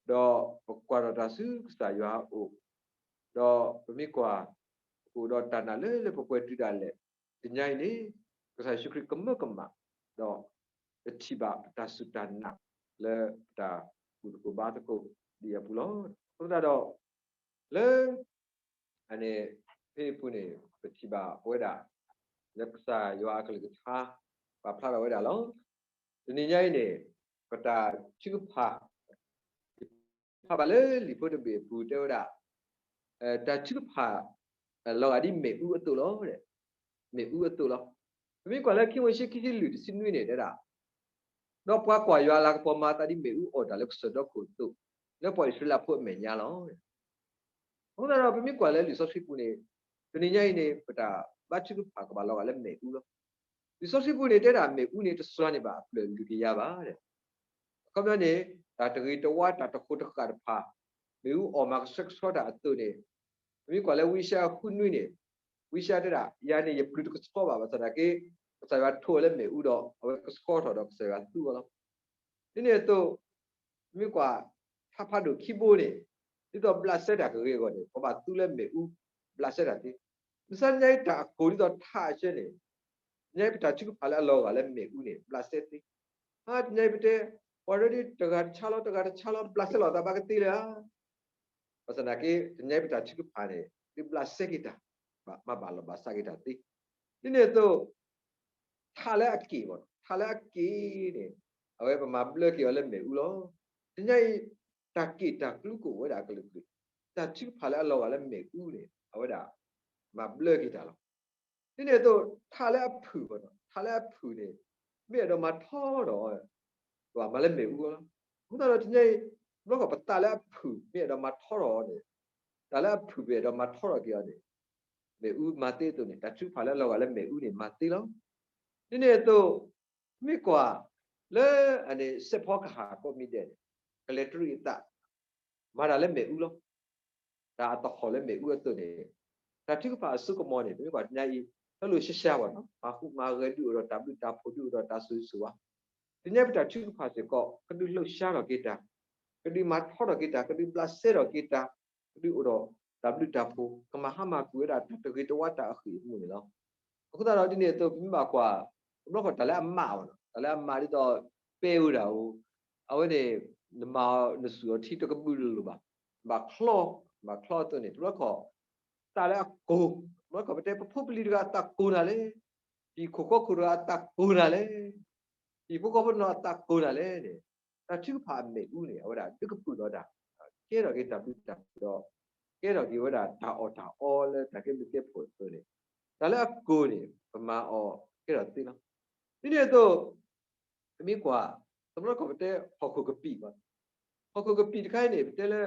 ဒီးပကွၢ်ထီၣ်တၢ်ဆူကစၢ်ယွၤအအိၣ်, ဒီးပမ့ၢ်ကွၢ် ပကအိၣ်ဒီးတၢ်နာ်လၢလၢပှဲၤပှဲၤတုၤဒၣ်လဲာ်, တနံၤညါအံၤန့ၣ် ကစၢ်ယ့ၣ်ၡူးခရံာ်ကမၢကမၣ်, ဒီးပထံၣ်ဘၣ်ပတၢ်စူၢ်တၢ်နာ်လၢပတၢ်ဘူၣ်သကိးဘါသကိးဒ်အံၤအပူၤလီၤ. အဃိသတးဒီး လၢ အန့ၣ် ဖဲအံၤအပူၤန့ၣ် ပထံၣ်ဘၣ်ပဝဲဒၣ် လၢကစၢ်ယွၤအကလုၢ်ကထါ ပာ်ဖျါထီၣ်ဝဲဒၣ်လီၤ. တနံၤညါအံၤန့ၣ် ပတၢ်ထုကဖၣ် ဖးဘၣ်လၢလံာ်ဖိတဘ့ၣ်အပူၤတဲဝဲဒၣ် တၢ်ထုကဖၣ် လီၤဂာ်ဒ်မ့ၣ်အူအသိးလီၤ. မ့ၣ်အူအသိးလီၤ. ပမ့ၢ်ကွၢ်လၢခံမိၤၡ့ခံဆံလွံၢ်တဆံနွံန့ၣ်တဲဒၣ် ဒီးပှၤကွၢ်ယွၤအလၤကပီၤမၤအသးဒ်မ့ၣ်အူအီၣ်တၢ်လၢကစၢၢ်ဒီခိၣ်အသိး, လၢပှၤအံၣ်စရ့လးဖိအမဲာ်ညါလီၤ. အဃိသတးဒီး ပမ့ၢ်ကွၢ်လၢလံာ်စီဆှံပူၤန့ၣ် တနံၤညါအံၤန့ၣ် ပတၢ်ဘါထုကဖၣ်ကဘၣ်လီၤဂာ်လၢမ့ၣ်အူလီၤ. လံာ်စီဆှံပူၤန့ၣ် တဲဒၣ်မ့ၣ်အူန့ၣ် တစှၤန့ၢ်ဘၣ်အပျၢၢ်လုၢ်ကယၤဘၣ်. အခီပညီန့ၣ် တၢ်တဂ့ၤတဝါ တၢ်တဃိးတဃာ်တဖၣ် မ့ၣ်အူအီၣ်မၤကဆှဲကဆှီတၢ်အသိးန့ၣ် ပမ့ၢ်ကွၢ်လၢဝံယၡါယၤဃုနွံန့ၣ် ဝံယၡါယၤတဲဒၣ် ယၤန့ၣ်ယပျုၤတကဆှီဘၣ် ဘၣ်ဆၣ်သနာ်က့ ကစၢ်ယွၤထိးအီၤလၢမ့ၣ်အူဒီး အဝဲကဆှီထီၣ်ဒီးကစၢ်ယွၤသူအီၤလီၤ. ဒ်န့ၣ်အသိး ပမ့ၢ်ကွၢ် ထါဖးဒိၣ်ခံဘိန့ၣ် ဒ်သိးဘျးစဲတၢ်ကဂ့ၤအဂီၢ်န့ၣ် ပဘၣ်သူလၢမ့ၣ်အူ ဘျးစဲတၢ်သ့. မုၢ်ဆါတနံၤအံၤတၢ်အကိၢ်ဒ်သိးထးအဆၢန့ၣ် တနံၤအံၤပတၢ်ထုကဖၣ်လၢအလီၤဂာ်လၢမ့ၣ်အူန့ၣ် ဘျးစဲသ့. ဟါ တနံၤအံၤပတဲ ပှၤရၢဒ်တဂၤတဆါလီၤ တဂၤတဆါလီၤ ဘျးစဲလိာ်သးဘၣ်ကသ့လၢၤဧါ. ဘၣ်ဆၣ်သနာ်က့ တနံၤအံၤပတၢ်ထုကဖၣ်န့ၣ် ဒုးဘျးစဲက့ၤတၢ် ဘၣ်မၤဘၣ်လီၤဘၣ်စးက့ၤတၢ်သ့. ဒ်န့ၣ်အသိး ထးလၢအက့ၢ်ဘၣ် ထးလၢအက့ၢ်န့ၣ် အဝဲပမၤဘျၢက့ၤအီၤလၢမ့ၣ်အူလီၤ. တနံၤအံၤ တၢ်က့ၢ်တၢ်ကျူကိၣ်ဝဲဒၣ်အကလုာ်ကလုာ် တၢ်ထုကဖၣ်လၢအလီၤဂာ်လၢမ့ၣ်အူန့ၣ် အဝဲဒၣ် မၤဘျၢက့ၤတၢ်လီၤ. ဒ်န့ၣ်အသိး ထးလၢအဖုၣ်ဘၣ် ထးလၢအဖုၣ်န့ၣ် မ့ၢ်အဲၣ်ဒိးမၤထီထီၣ် ပှၤမၤလၢမ့ၣ်အူလီၤ. အဃိသတးဒီးတနံၤအံၤ တဘျီခီၣ်ပသးလၢအဖုၣ် မ့ၢ်အဲၣ်ဒိးမၤထီထီၣ်န့ၣ် တၢ်လၢအဖုၣ်မ့ၢ်အဲၣ်ဒိးမၤထီထီၣ်က့ၤအီၤန့ၣ် မ့ၣ်အူမၤသ့အသိးန့ၣ် တၢ်ထုကဖၣ်လၢအလီၤဂာ်လၢမ့ၣ်အူန့ၣ် မၤသ့လီၤ. ဒ်န့ၣ်အသိး မ့ၢ်ကွၢ်လၢ အန့ၣ်စဲးဖီကဟၣ်ကိးမံၤဒဲးန့ၣ် ကလဲၤတရံးအသး မၤတၢ်လၢမ့ၣ်အူလီၤ. တၢ်အတဟီၣ်လၢမ့ၣ်အူအသိးန့ၣ် တၢ်ထုကဖၣ်အစိကမီၤန့ၣ် ပမ့ၢ်ကွၢ်တနံၤအံၤ တလိၣ်ရှဲရှဲဘၣ်နီၤ မၤဃူမၤဂဲၤဒုးအိၣ်ဒီးတၢ်ဘျုးတၢ်ဖှိၣ် ဒုးအိၣ်ဒီးတၢ်ဆိၣ်ဂ့ၤဆိၣ်ဝါ. တနံၤအံၤပတၢ်ထုကဖၣ်စ့ၢ်ကီး ကဒုးလှုပ်ရှားထီၣ်က့ၤတၢ်, ကဒုးမၤထီထီၣ်က့ၤတၢ်, ကဒုးဘျးစဲထီၣ်က့ၤတၢ်, ကဒုးအိၣ်ဒီးတၢ်ဘျုးတၢ်ဖှိၣ် ကမၤဟါမၢ်ကွံာ်ဝဲဒၣ်တၢ်တဂ့ၤတဝါတၢ်အဃံၢ်အမူန့ၣ်လီၤ. အဃိသတးဒီးဒ်န့ၣ်အသိး ပမ့ၢ်ဘၣ်ကွၢ် တဘျီဃီတၢ်လၢအမးဘၣ်နီၤ တၢ်လၢအမးဒ်သိး ပဲဝဲဒၣ်ဧိၤ အဝဲန့ၣ် နမၤအီၤနစူၢ်အီၤထံတကဘူၣ်လိၤလိၤဘၣ်, ဘၣ်ချီ, ဘၣ်ချီအသိးန့ၣ် တဘျီဃီ သးလၢအကိၢ်, တဘျီဃီပတဲပဖိပလံၤတဂၤအသးကိၢ်နၤလဲၣ်, ဟံၣ်ခိၣ်ဃီခိၣ်တဂၤအသးကိၢ်နၤလဲၣ်, ဟံၣ်ဖိဃီဖိနီၤအသးကိၢ်နၤလဲၣ်န့ၣ် တၢ်ထုကဖၣ်အမ့ၣ်အူန့ၣ် အဝဲဒၣ်ဒုးကပုာ်ဒီးတၢ် ကဲထီၣ်က့ၤတၢ်ဘျုးတၢ်ဖှိၣ်ဒီး ကဲထီၣ်က့ၤဝဲဒၣ်တၢ်အီၣ်တၢ်အီလၢတၢ်ကဲဘျုးကဲဖှိၣ်အသိးန့ၣ် တၢ်လၢအကိၢ်န့ၣ် ပမၤအီၤကဲထီၣ်သ့လီၤ. ဒ်န့ၣ်အသိး ပမ့ၢ်ကွၢ် တဘျီတခီၣ်ပတဲဟီၣ်ခိၣ်ကပံာ်ဘၣ်, ဟီၣ်ခိၣ်ကပံာ်တခါအံၤန့ၣ် ပတဲလၢ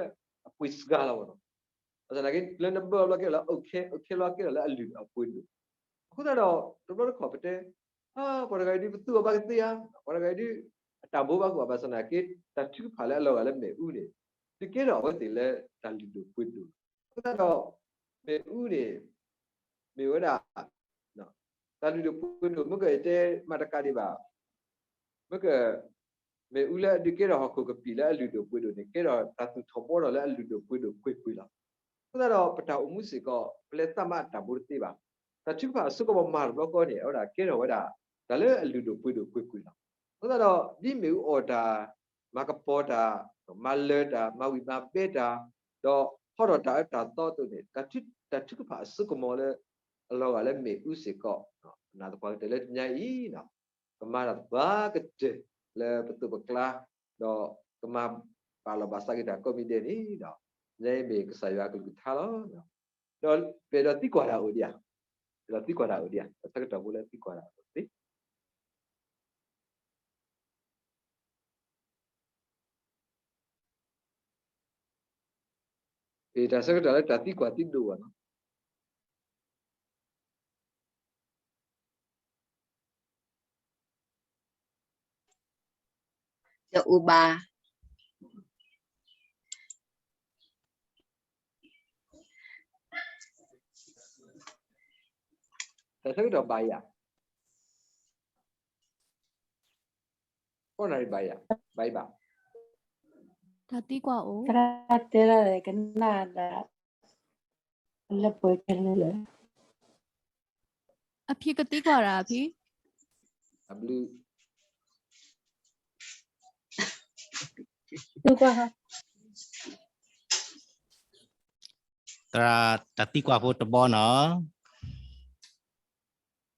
အပှ့ၤစှၤလီၤဘၣ်နီၤ, ဘၣ်ဆၣ်သနာ်က့ လၢနဘၢအဘျီကဲထီၣ်လၢအအိၣ်ခဲ, အိၣ်ခဲလီၤကဲထီၣ်လၢအလုၢ်အပှ့ၤဒိၣ်, အဃိသတးဒီး တဘျီတခီၣ်ပတဲ ပှၤတဂၤအံၤဒုးပသူအီၤဘၣ်ကသ့ဧါ, ပှၤတဂၤအံၤဒုး အတၢ်ဘိဘၣ်ကအိၣ်ဘၣ်ဆၣ်သနာ်က့ တၢ်ထုကဖၣ်လၢအလီၤဂာ်လၢမ့ၣ်အူန့ၣ် ဒုးကဲထီၣ်အဝဲသ့ၣ်လၢတၢ်လုၢ်ဒိၣ်ပှ့ၤဒိၣ်, အဃိသတးဒီး မ့ၣ်အူန့ၣ် မ့ၢ်ဝဲဒၣ် တၢ်လုၢ်ဒိၣ်ပှ့ၤဒိၣ် မ့ၢ်ကတဲမၤတကးဒံးဘၣ်, မ့ၢ်က မ့ၣ်အူလၢအဒုးကဲထီၣ်ဟီၣ်ခိၣ်ကပံာ်လၢအလုၢ်ဒိၣ်ပှ့ၤဒိၣ်န့ၣ် ကဲထီၣ်တၢ်သူၣ်ထီၣ်ဘှီထီၣ်လၢအလုၢ်ဒိၣ်ပှ့ၤဒိၣ်ကွ့ၢ်ကွ့ၢ်လီၤ. အဃိသတးဒီးပတၢ်အိၣ်မူစ့ၢ်ကီး ပလဲၤသးမၤအတၢ်ဘိတသ့ဘၣ်. တၢ်ထုကဖၣ်အစိကမီၤမၤတဘျီဃီန့ၣ် အဝဲဒၣ်ကဲထီၣ်ဝဲဒၣ် တၢ်လၢအလုၢ်ဒိၣ်ပှ့ၤဒိၣ်ကွ့ၢ်ကွ့ၢ်လီၤ. အဃိသတးဒီး ဒ်မ့ၣ်အူအီၣ်တၢ်, မၤကပီၤတၢ်, မၤလၢၤတၢ်, မၤဝံၣ်မၤဘဲတၢ်, ဒီးဟီထီၣ်တၢ်အၢတၢ်သီအသိးန့ၣ် တၢ်ထုကဖၣ်အစိကမီၤလၢ အလီၤဂာ်လၢမ့ၣ်အူစ့ၢ်ကီး နာ်သပှၢ်ကတၢၢ်လၢတနံၤအံၤ ကမၤတၢ်သပှၢ်ကတၢၢ်လၢပသိးပကျါ, ဒီးကမၤဘၣ်လီၤဘၣ်စးက့ၤတၢ်ကိးမံၤဒဲးန့ၣ်ဒီး တနံၤအံၤမ့ၢ်ကစၢ်ယွၤအကလုၢ်ကထါလီၤ. ဒီးပအဲၣ်ဒိးသံကွၢ်တၢ်အိၣ်ဒံးဧါ, ပအဲၣ်ဒိးသံကွၢ်တၢ်အိၣ်ဒံးဧါ, တၢ်ဆၢကတီၢ်ဖိလၢသံကွၢ်တၢ်အိၣ်သ့ တၢ်ဆၢကတီၢ်လၢတၢ်သံကွၢ်သံဒိၣ်ဘၣ်နီၤ. ယအိၣ်ဘၣ်. တၢ်ဆၢကတီၢ်ဘၣ်ယၤ, ကိးနၣ်ရံၣ်ဘၣ်ယၤ, ဘၣ်ယဘၣ်. တၢ်သံကွၢ်အိၣ်, သရၣ်တဲဒၣ်လဲၣ် ကနၣ်ဒၣ် လၢပှဲၤခဲလၢာ်လၢ အဖံကသံကွၢ်တၢ်အဖံ, အဘျုး, သရၣ်တၢ်သံကွၢ်ဖိတဘီနီၤ,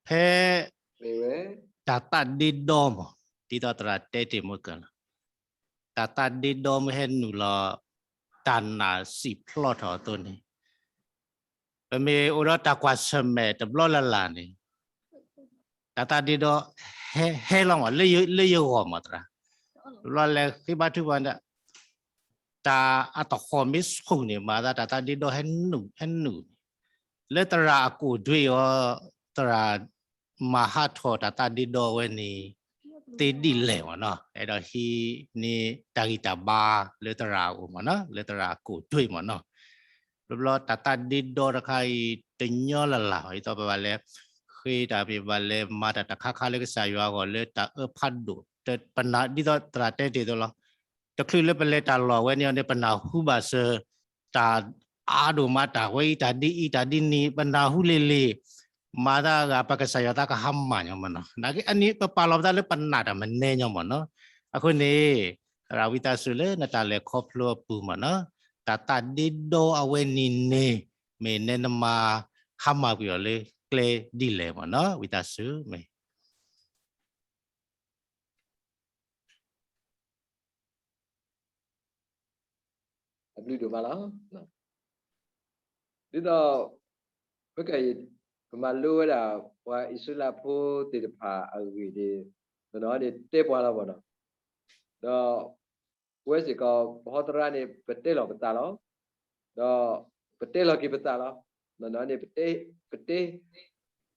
ဖဲ တၢ်သးဒ့ဒီမး ဒ်သိးသရၣ်တဲတ့ၢ်မ့ၢ်ကလီၤ, တၢ်သးဒ့ဒီမ့ၢ်ဟဲနုာ်လီၤ တၢ်နာ်စံၣ်ဖျီၣ်ထီၣ်အသိးန့ၣ် ပမ့ၢ်အိၣ်ဒီးတၢ်ကွၢ်ဆၢၣ်မဲာ်တဘျီလၢ်လၢ်န့ၣ် တၢ်သးဒ့ဒီ ဟဲလီၤမး လၢယဂီၢ်မးသရၣ်, တဘျီလဲၤဃ့ဘါထုကဖၣ် တၢ်အတဟီၣ်မ့ၢ်ဆူၣ်န့ၣ် မၤသးတၢ်သးဒ့ဒီဟဲနုာ်, ဟဲနုာ်န့ၣ် လၢသရၣ်အကိၣ်ဒွဲအီၤ သရၣ် မၤဟးထီၣ်တၢ်သးဒ့ဒီအဝဲန့ၣ် သ့ဒ်လဲၣ်မ့ၢ်နီၤ, အဲၣ်ဒိးဟံးန့ၢ်တၢ်ဂံၢ်တၢ်ဘါလၢသရၣ်အအိၣ်မ့ၢ်နီၤ, လၢသရၣ်ကိၣ်တွ့ၢ်မ့ၢ်နီၤ. ဘျီဘျီတၢ်သးဒ့ဒီတခါအံၤ တညီလၢ်လၢ်ဘၣ်, ဒ်သိးပဘၣ်လဲၤဃ့တၢ်မ့ၢ်ဘၣ်လဲၤမၤတၢ်တခါခါလၢကစၢ်ယွၤအဂီၢ်လၢတၢ်အၢဖးဒိၣ်, ပနၢ်ဒ်သိးသရၣ်တဲတ့ၢ်အသိးလီၤ. တချုးလၢပလဲၤတၢ်လီၢ်ဝဲန့ၣ်န့ၣ် ပနၢ်ဟူဘၣ်စၢၤ တၢ်အါဒိၣ်မး တၢ်ဝဲအံၤ တၢ်ဒ်အံၤ တၢ်ဒ်န့ၣ် ပနၢ်ဟူလံၤလံၤ, မၤသးဂၤပကစၢ်ယွၤသးကဟါမၢ်ညီမ့ၢ်နီၤ. နာ်က့အန့ၣ် ပပာ်လီၤပသးလၢပနာ်တၢ်မနုၤညီမ့ၢ်နီၤ. အဃိန့ၣ် သရၣ်ဝံသးစူၤလၢနတၢ်လဲၤခီဖျိအပူၤမ့ၢ်နီၤ, တၢ်သးဒ့ဒီအဝဲန့ၣ်န့ၣ် မ့ၢ်နဲနမၤဟါမၢ်ကွံာ်အီၤလၢကျဲဒ်လဲၣ်မ့ၢ်နီၤ, ဝံသးစူၤမ့ၢ် အဘျုးဒိၣ်မးလီၤ. ဒ်သိး ပက ပမၤလိဝဲဒၣ် ပှၤအံၣ်စရ့လးဖိသ့ၣ်တဖၣ်အဂ့ၢ်န့ၣ် မ့ၢ်နီၤန့ၣ်တဲပှၤလီၤမ့ၢ်နီၤ. ဒီး ပဝဲစ့ၢ်ကီး ပဟီသရၣ်န့ၣ် ပတဲလီၤပသးလီၤ. ဒီး ပတဲလီၤက့ၤပသးလီၤ. မ့ၢ်နီၤန့ၣ် ပတဲ ပတဲ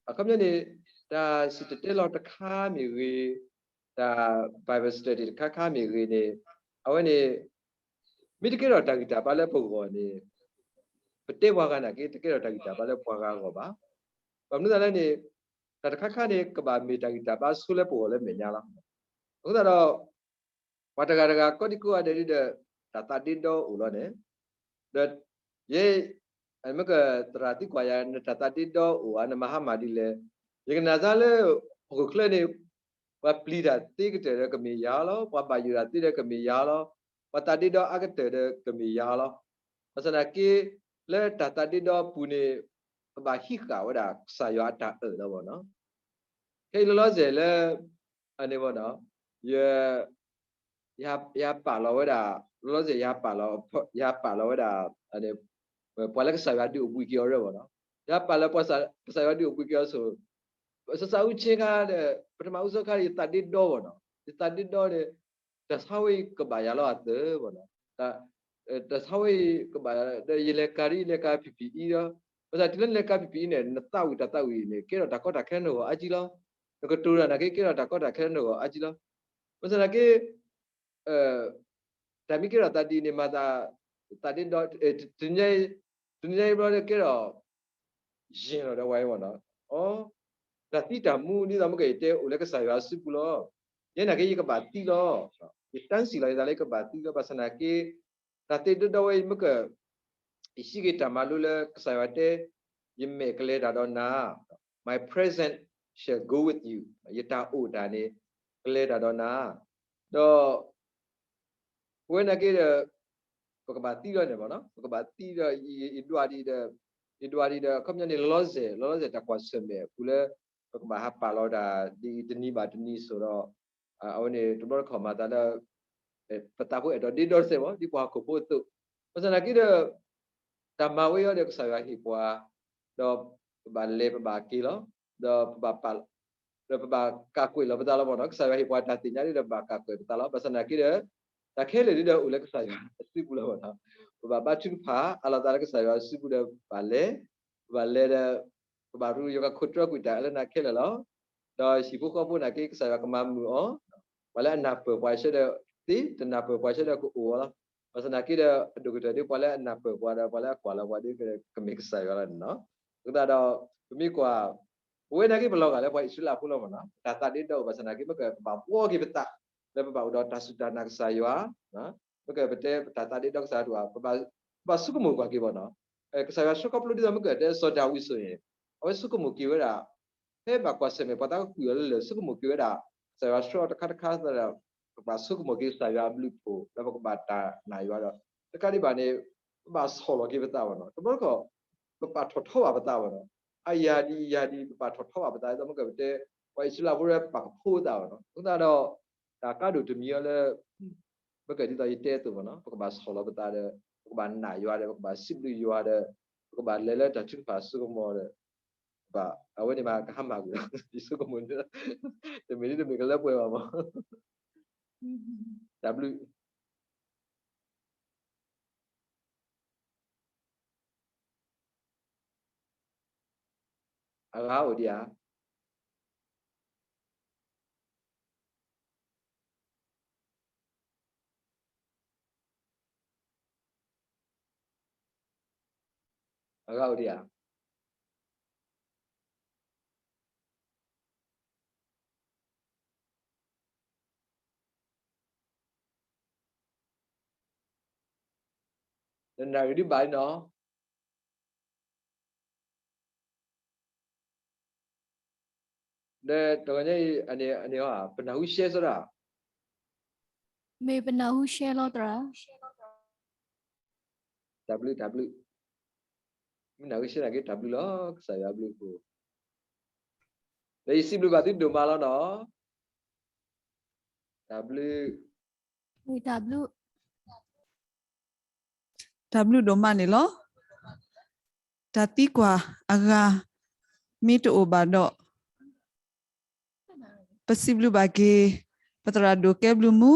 အခီပညီန့ၣ် တၢ်စံၣ်တဲၤတဲလီၤတခါမ့ၢ်ဂ့ၤ, တၢ် Bible study တခါခါမ့ၢ်ဂ့ၤန့ၣ် အဝဲန့ၣ် မ့ၢ်တကဲထီၣ်တၢ်ဂံၢ်တၢ်ဘါလၢပဂီၢ်န့ၣ် ပတဲပှၤဂၤနာ်က့ တကဲထီၣ်တၢ်ဂံၢ်တၢ်ဘါလၢပှၤဂၤအဂီၢ်ဘၣ်. ဘၣ်မနုၤလဲၣ်န့ၣ် တၢ်တခါခါန့ၣ် ကဘၣ်မ့ၢ်တၢ်ဂံၢ်တၢ်ဘါဆိလၢပဂီၢ်လၢမဲာ်ညါလီၤ. အဃိသတးဒီး ပှၤတဂၤတဂၤ ကိးဒံကိးဂၤဒဲးဒီး တၢ်သးဒ့ဒီအိၣ်လီၤန့ၣ်, ဒီး ယဲ မ့ၢ်ကသရၣ်သံကွၢ်ယၤ နတၢ်သးဒ့ဒီအိၣ်ဧါ, နမၤဟါမၢ်ဒ်လဲၣ်. ယကနၣ်စၢ်လၢ ဟီၣ်ခိၣ်ချၢန့ၣ် ပှၤပျံၤတၢ်သ့ကတၢၢ်ဒီးကမ့ၢ်ယၤလီၤ, ပှၤဘၣ်ယိၣ်တၢ်သ့ဒီးကမ့ၢ်ယၤလီၤ, ပှၤသးဒ့ဒီအါကတၢၢ်ဒီးကမ့ၢ်ယၤလီၤ. ဘၣ်ဆၣ်သနာ်က့ လၢတၢ်သးဒ့ဒီအပူၤန့ၣ် ကဘၣ်ဟံးဃာ်ဝဲဒၣ်ကစၢ်ယွၤအတၢ်အၢၣ်လီၤမ့ၢ်နီၤ. ခဲအံၤလီၤလီၤဆဲးလၢ အန့ၣ်မ့ၢ်နီၤ, ယ ယဟးပာ်လီၤဝဲဒၣ် လီၤလီၤဆဲး ယဟးပာ်လီၤ ယဟးပာ်လီၤဝဲဒၣ် ပှၤလၢကစၢ်ယွၤဒုးအိၣ်ဘှံးက့ၤအီၤရၢမ့ၢ်နီၤ, ယဟးပာ်လၢပှၤကစၢ်ယွၤဒုးအိၣ်ဘှံးက့ၤအီၤဆိ စီၤစၤအူဆ့ခါဒီး ပထမဦးဆုံးခါ ယသးဒ့ဒီမ့ၢ်နီၤ, ယသးဒ့ဒီန့ၣ် တၢ်ဆါဝဲအံၤကဘၣ်ယၤလီၤအသၢမ့ၢ်နီၤ, တၢ်ဆါဝဲအံၤကဘၣ်ယၤလီၤ ဒီးယလဲၤကၤဒ် ယလဲၤကၤဖံးဖံးအံၤဒီး ဘၣ်ဆၣ်တုၤလၢနလဲၤကၤဖံးဖံးအံၤန့ၣ် နသးဝံၣ်တၢ်သးဝံၣ်န့ၣ် ကဲထီၣ်တၢ်ကီတၢ်ခဲလၢနဂီၢ်အါကံလီၤ, နကတိၤတၢ်နာ်က့ ကဲထီၣ်တၢ်ကီတၢ်ခဲလၢနဂီၢ်အါကံလီၤ. ဘၣ်ဆၣ်သနာ်က့ တၢ်မ့ၢ်ကဲထီၣ်သးဒ်န့ၣ် မၤသး သးဒ့ဒီ တနံၤ တနံၤညါအံၤဘျီကဲထီၣ် ယဲၢ်လီၤဒီးဝဲအံၤမ့ၢ်နီၤ, အ တၢ်သံတၢ်မူဒ်သိးမ့ၢ်ကယတဲအိၣ်လၢကစၢ်ယွၤစုပူၤလီၤ. ယဲနာ်က့ယကဘၣ်သံလီၤ. ယတၢ်စံးလီၤယသးလၢယကဘၣ်သံလီၤ. ဘၣ်ဆၣ်သနာ်က့ တၢ်သးဒ့ဒီဝဲအံၤမ့ၢ်က ယဟံးက့ၤတၢ်မၤလိလၢကစၢ်ယွၤတဲ ယမဲာ်ကလဲၤတၢ်ဒီးနၤ, my presence shall go with you, ယတၢ်အိၣ်တၢ်န့ၣ် ကလဲၤတၢ်ဒီးနၤ, ဒီး ပဝဲနာ်က့ဒီး ပကဘၣ်သံလီၤန့ၣ်မ့ၢ်နီၤ, ပကဘၣ်သံဒီး ယဒွးဒံးဒီး ယဒွးဒံးဒီး အခီပညီန့ၣ် လီၤလီၤဆဲး လီၤလီၤဆဲးတၢ်ကွၢ်ဆၢၣ်မဲာ်အပူၤလၢ ပကဘၣ်ဟးပာ်လီၤတၢ်ဒ်အံၤတနံၤဘၣ်တနံၤဆိဒီး အဝဲန့ၣ် တဘျီတခီၣ်မၤသးလၢ ပသးဖိအဲၣ်ဒိးဒ့ဒီတစဲးမ့ၢ် ဒ်ပှၤဟီၣ်ခိၣ်ဖိအသိး, ဘၣ်ဆၣ်သနာ်က့ဒီး တၢ်မၤဝဲအံၤဒီးကစၢ်ယွၤဟ့ၣ်ပှၤ ဒီးပဘၣ်လဲၤပဘၣ်က့ၤလီၤ, ဒီးပဘၣ်ပာ် ဒီးပဘၣ်ကးကွဲးလီၤပသးလီၤမ့ၢ်နီၤ, ကစၢ်ယွၤဟ့ၣ်ပှၤတၢ်သ့ၣ်ညါဒ်ဒီးပဘၣ်ကးကွဲးပသးလီၤ. ဘၣ်ဆၣ်သနာ်က့ဒီး တၢ်ခဲလၢာ်ဒ်ဒီးအိၣ်လၢကစၢ်ယွၤအစုပူၤလီၤမ့ၢ်နီၤ, ပဘၣ်ဘါထုကဖၣ် အးလီၤသးလၢကစၢ်ယွၤအစုပူၤဒီးပဘၣ်လဲၤ, ပဘၣ်လဲၤဒီး ပဘၣ်ရူယွၤကခိးတြီကွံာ်တၢ်အၢလၢနၤခဲလၢာ်လီၤ. ဒီးဟံၣ်ဖိဃီဖိနာ်က့ ကစၢ်ယွၤကမၤမုာ်အီၤ, ပှၤလၢအနၢ်ပၢၢ်ပှၤဆၢဒီးသ့, တနၢ်ပၢၢ်ပှၤဆၢဒီးကအိၣ်အီၤလီၤ. ဘၣ်ဆၣ်သနာ်က့ဒီး အဒိၣ်ကတၢၢ်ဒ်ပှၤလၢအနၢ်ပၢၢ်ပှၤဒီးပှၤလၢအကွၢ်လီၤပှၤဒ်ကမ့ၢ်ကစၢ်ယွၤလီၤန့ၣ်နီၤ. အဃိသတးဒီး ပမ့ၢ်ကွၢ် ပဝဲနာ်က့ပလီၤဂာ်လၢပှၤအံၣ်စရ့လးဖိလီၤမ့ၢ်နီၤ, တၢ်သးဒ့ဒီအိၣ်ဘၣ်ဆၣ်သနာ်က့ မ့ၢ်ကပဘၣ်ဘှီက့ၤပသး လၢပဘၣ်အိၣ်ဒီးတၢ်စူၢ်တၢ်နာ်ကစၢ်ယွၤ, မ့ၢ်ကပတဲပတၢ်သးဒ့ဒီကစၢ်ယွၤတအိၣ်ဘၣ်, ပဘၣ် ပဘၣ်ဆိကမိၣ်ကွၢ်က့ၤမ့ၢ်နီၤ, ကစၢ်ယွၤဆှၢခီဖျိဒ်သိးမ့ၢ်ကတဲစီၤဒၤဝံးဆိန့ၣ်, အဝဲဆိကမိၣ်က့ၤဝဲဒၣ် ဖဲဘၣ်ကွၢ်ဆၢၣ်မဲာ်ပှၤသးကကွံာ်အီၤလၢလၢာ် ဆိကမိၣ်က့ၤဝဲဒၣ် ကစၢ်ယွၤဆှၢအီၤတခါတခါသတးဒီး ပကဘၣ်ဆိကမိၣ်က့ၤကစၢ်ယွၤအဘျုးအဖှိၣ် ဒီးပကဘၣ်တၢ်နာ်ယွၤဒီး တကးဒံးဘၣ်န့ၣ် ပဘၣ်ဆီၣ်လီၤက့ၤပသးမ့ၢ်နီၤ, တဘျီတခီၣ် ပပာ်ထီၣ်ထီဘၣ်ပသးမ့ၢ်နီၤ, အယၤဒ်အံၤယၤဒ်အံၤ ပပာ်ထီၣ်ထီဘၣ်ပသး ဒ်သိးမ့ၢ်ကပတဲ ပှၤအံၣ်စရ့လးဖိလၢပာ်ကဖိသးမ့ၢ်နီၤ, အဃိသတးဒီး တၢ်ကါဒိၣ်တမံၤအီၤလၢ မ့ၢ်ကဒ်သိးယတဲအသိးမ့ၢ်နီၤ, ပကဘၣ်ဆီၣ်လီၤပသးဒီး ပကဘၣ်နာ်ယွၤဒီး ပကဘၣ်စံးဘျုးယွၤဒီး ပကဘၣ်လဲၤလၢတၢ်ထုကဖၣ်အစိကမီၤဒီး ဘၣ် အဝဲန့ၣ်မးကဟါမၢ်ကွံာ်လီၤ ယဆိကမိၣ်န့ၣ် တမ့ၢ်ဒ်တမ့ၢ်ကလၢပှဲၤဘၣ်မး တၢ်ဘျုး အဂၤအိၣ်ဒံးဧါ အဂၤအိၣ်ဒံးဧါ. နနၢ်ဂ့ၤဒံးဘၣ်လံနီၤ. ဒီးတဂီၤညါအံၤ အန့ၣ် အန့ၣ် ပနၢ်ဟူရှဲစီဒၣ်. မ့ၢ်ပနၢ်ဟူရှဲလီၤသရၣ်. တၢ်ဘျုး တၢ်ဘျုး. မ့ၢ်နၢ်ဟူရှဲနာ်က့ တၢ်ဘျုးလီၤ ကစၢ်ယွၤအဘျုးအဖှိၣ်. ဒီးယစံးဘျုးဘၣ်သုဒိၣ်မးလီၤနီၤ. တၢ်ဘျုး တၢ်ဘျုး တၢ်ဘျုးဒိၣ်မးန့ၣ်လီၤ. တၢ်သံကွၢ်အဂၤ မ့ၢ်တအိၣ်ဘၣ်ဒီး ပစံးဘျုးဘၣ်က့ၤ ပသရၣ်ဒိၣ်ကဲဘျုးမူ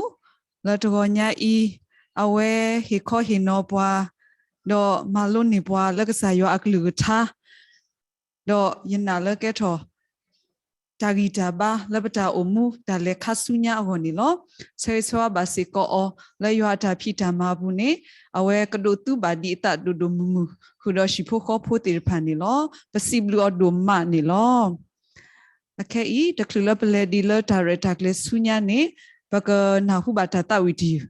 လၢတဂီၤညါအံၤ အဝဲဟ့ၣ်ခီဟ့ၣ်နီၤပှၤ ဒီးမၤလိန့ၢ်ပှၤလၢကစၢ်ယွၤအကလုၢ်ကထါ ဒီးယနာ်လၢကဲထီၣ် တၢ်ဂံၢ်တၢ်ဘါလၢပတၢ်အိၣ်မူတၢ်လဲၤခါဆူညါအဂီၢ်န့ၣ်လီၤ. ဆၢဂ့ၤဆၢဝါဘၣ်စ့ၢ်ကီးအီၤ လၢယွၤအတၢ်ဖံးတၢ်မၤအပူၤန့ၣ် အဝဲကဒိးသူဘၣ်ဒံးအသးဒိၣ်ဒိၣ်မုၢ်မုၢ် ဃုာ်ဒီးဟံၣ်ဖိဃီဖိသ့ၣ်တဖၣ်န့ၣ်လီၤ. ပစံးဘျုးအီၤဒိၣ်မးန့ၣ်လီၤ. အခဲအံၤ တချုးလၢပလဲၤဒံးလၢတၢ်ရဲၣ်တၢ်ကျဲၤဆူညါန့ၣ် ပကနၢ်ဟူဘၣ်တၢ်သးဝံၣ်တယုၢ်.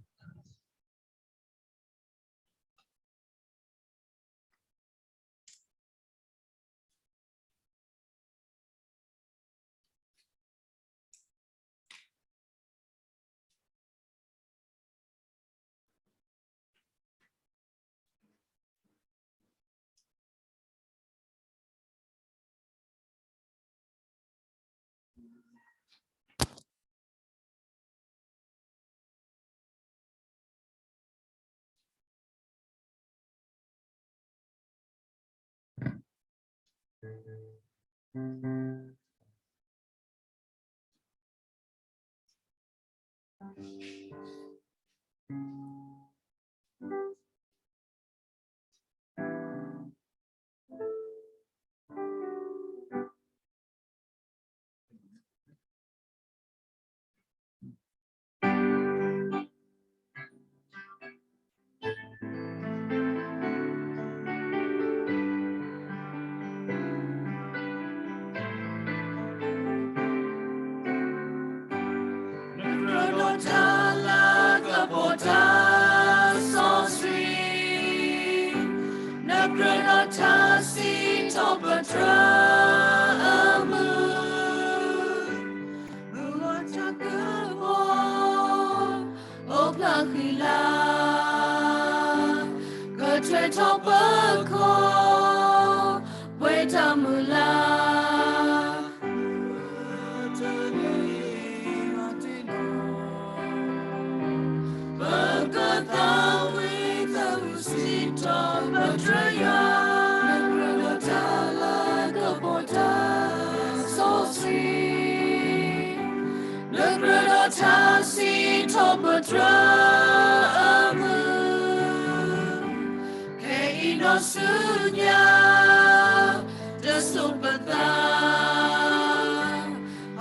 နကြၢးဒီးတၢ်လၤကပီၤတၢ်စီဆှံ, နကြၢးဒီးတၢ်စံးထီၣ်ပတြၢၤအမုၢ်, မုၢ်ဂီၤတၢ်ကပီၤ အိၣ်ဖျါဃံလၤ, ကထွဲထီၣ်ပခီၣ် ပှဲၤတၢ်မုၢ်လၢ်, ပကသးဝံၣ်သးဝံၣ်စံးထီၣ်ပတြၢၤယွၤ, နကြၢးဒီးတၢ်လၤကပီၤတၢ်စီဆှံ နကြၢးဒီးတၢ်စံးထီၣ်ပတြၢၤအမုၢ်, ခဲအံၤဒီးဆူညါ တစိၤပသး,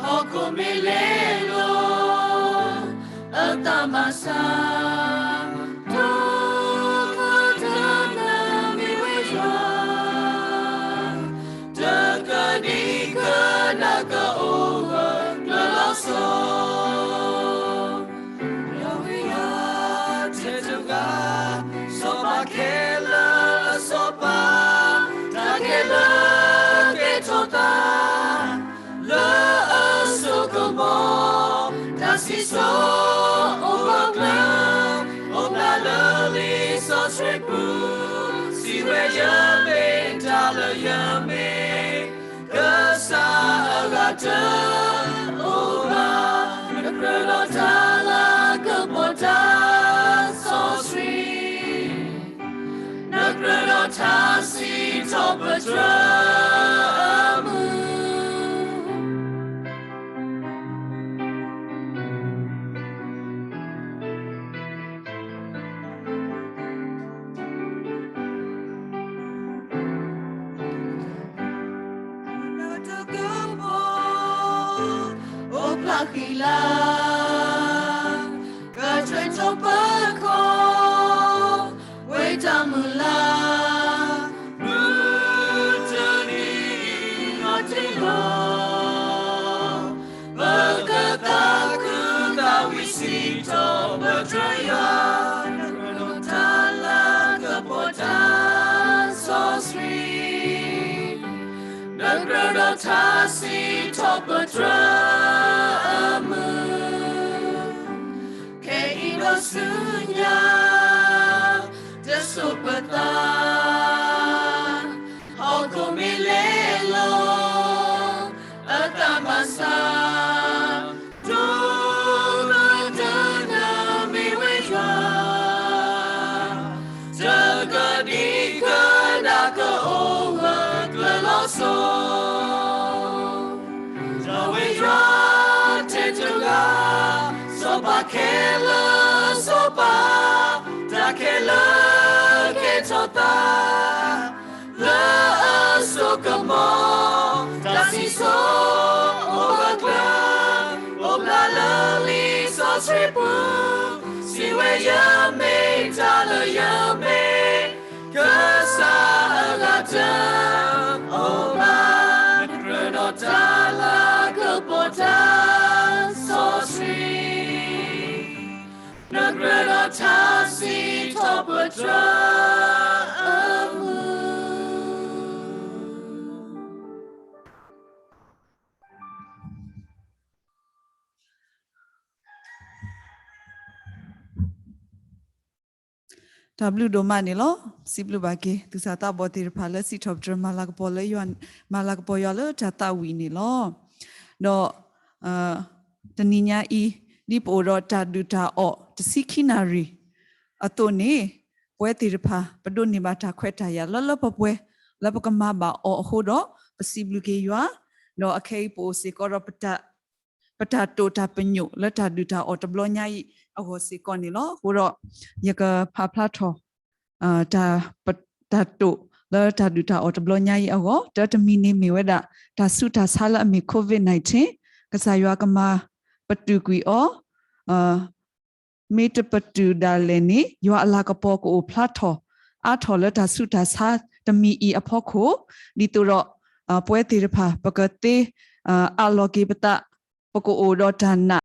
ဟီၣ်ခိၣ်မ့ၢ်လဲၤလိၤ အသးမၤစၢ်, တၢ်ကတၢၢ်နၢ်မ့ၢ်ဝဲယွၤ တကဒံကဒါကအိၣ်ဂၢၢ်ကျၢၤလီၤစိၤ, ယွၤဝံယွၤတဲတဂၤ, စီၤပၤခဲလၢာ်စီၤပၤ, တၢ်ခဲလၢာ်ကဲထီၣ်သး လၢအစိကမီၤ, တၢ်စံၣ်စိၤအိၣ်ဂၢၢ်ကျၢၤ, အိၣ်ဖျါလၢလံာ်စီဆှံပူၤ, စံးဝဲယမ့ၢ်တၢ်လၢယမ့ၢ် ကစၢ်အဂၤတအိၣ်ဘၣ်, နကြၢးဒီးတၢ်လၤကပီၤတၢ်စီဆှံ, နကြၢးဒီးတၢ်စံးထီၣ်ပတြၢၤအမုၢ် နတၢ်ကပီၤ အိၣ်ဖျါဃံလၤ, ကထွဲထီၣ်ပခီၣ် ပှဲၤတၢ်မုၢ်လၢ်, မုၢ် စံးထီၣ်ပတြၢၤအမုၢ်, ခဲအံၤဒီးဆူညါ တစိာ်ပသး, ဟီၣ်ခိၣ်မ့ၢ်လဲၤလီၤ အသးမၤဆါ, ဒိၣ်မးတနၢၤမ့ၢ်ဝဲယွၤ တကဒံကဒါကအိၣ်ဂၢၢ်ကျၢၤလီၤစိၤ, ဒီးဝဲယွၤတဲတဂၤ, စီၤပၤခဲလၢာ်စီၤပၤ, တၢ်ခဲလၢာ်ကဲထီၣ်သး လၢအစိကမီၤ, တၢ်စံၣ်စိၤအိၣ်ဂၢၢ်ကျၢၤ, အိၣ်ဖျါလၢလံာ်စီဆှံပူၤ, စံးဝဲယမ့ၢ်တၢ်လၢယမ့ၢ် ကစၢ်အဂၤတအိၣ်ဘၣ်, နကြၢးဒီးတၢ်လၤကပီၤတၢ်စီဆှံ, နကြၢးဒီးတၢ်စံးထီၣ်ပတြၢၤအမုၢ် တၢ်ဘျုးဒိၣ်မးန့ၣ်လီၤ. စံးဘျုးဘၣ်က့ၤ သူၣ်စၢ်သးဘီၣ်သ့ၣ်တဖၣ်လၢစံးထီၣ်ပတြၢၤမၤလၤကပီၤလၢယွၤ, မၤလၤကပီၤယွၤလၢတၢ်သးဝံၣ်န့ၣ်လီၤ. ဒီး တနံၤညါအံၤ ဒ်ပအိၣ်ဒီးတၢ်ဒုၣ်တၢ်အီၣ်တဆံခံနၣ်ရံၣ်အသိးန့ၣ်, ပဝဲသ့ၣ်တဖၣ် ပဒိးန့ၢ်ဘၣ်တၢ်ခွဲးတၢ်ယာ်လၢလၢပှဲၤပှဲၤ လၢပကမၤဘၣ်အီၤအဃိဒီး ပစံးဘျုးက့ၤယွၤ, ဒီးအခဲအံၤပအိၣ်စ့ၢ်ကီးဒီး ပတၢ်တိာ်တၢ်ပညိၣ်လၢတၢ်ဒုၣ်တၢ်အီၣ်တဘျီညါအံၤအဂီၢ်စ့ၢ်ကီးန့ၣ်လီၤ. အဃိဒီး ယကဖးဖျါထီၣ် တၢ်တိာ်လၢတၢ်ဒုၣ်တၢ်အီၣ်တဘျီညါအံၤအဂီၢ်, တၢတမံၤန့ၣ်မ့ၢ်ဝဲဒၣ် တၢ်ဆူးတၢ်ဆါလၢအမ့ၢ် COVID nineteen, ကစၢ်ယွၤကမၤပတုာ်ကွံာ်အီၤ, မ့ၢ်တပတုာ်ဒၣ်လဲာ်န့ၣ် ယွၤအလၤကပီၤကအိၣ်ဖျါထီၣ် အါထီၣ်လၢတၢ်ဆူးတၢ်ဆါတမံၤအံၤအဖီခိၣ်, ဒ်သိးဒီး ပဝဲသ့ၣ်တဖၣ် ပကသ့အးလီၤက့ၤပသး, ပကအိၣ်ဒီးတၢ်နာ်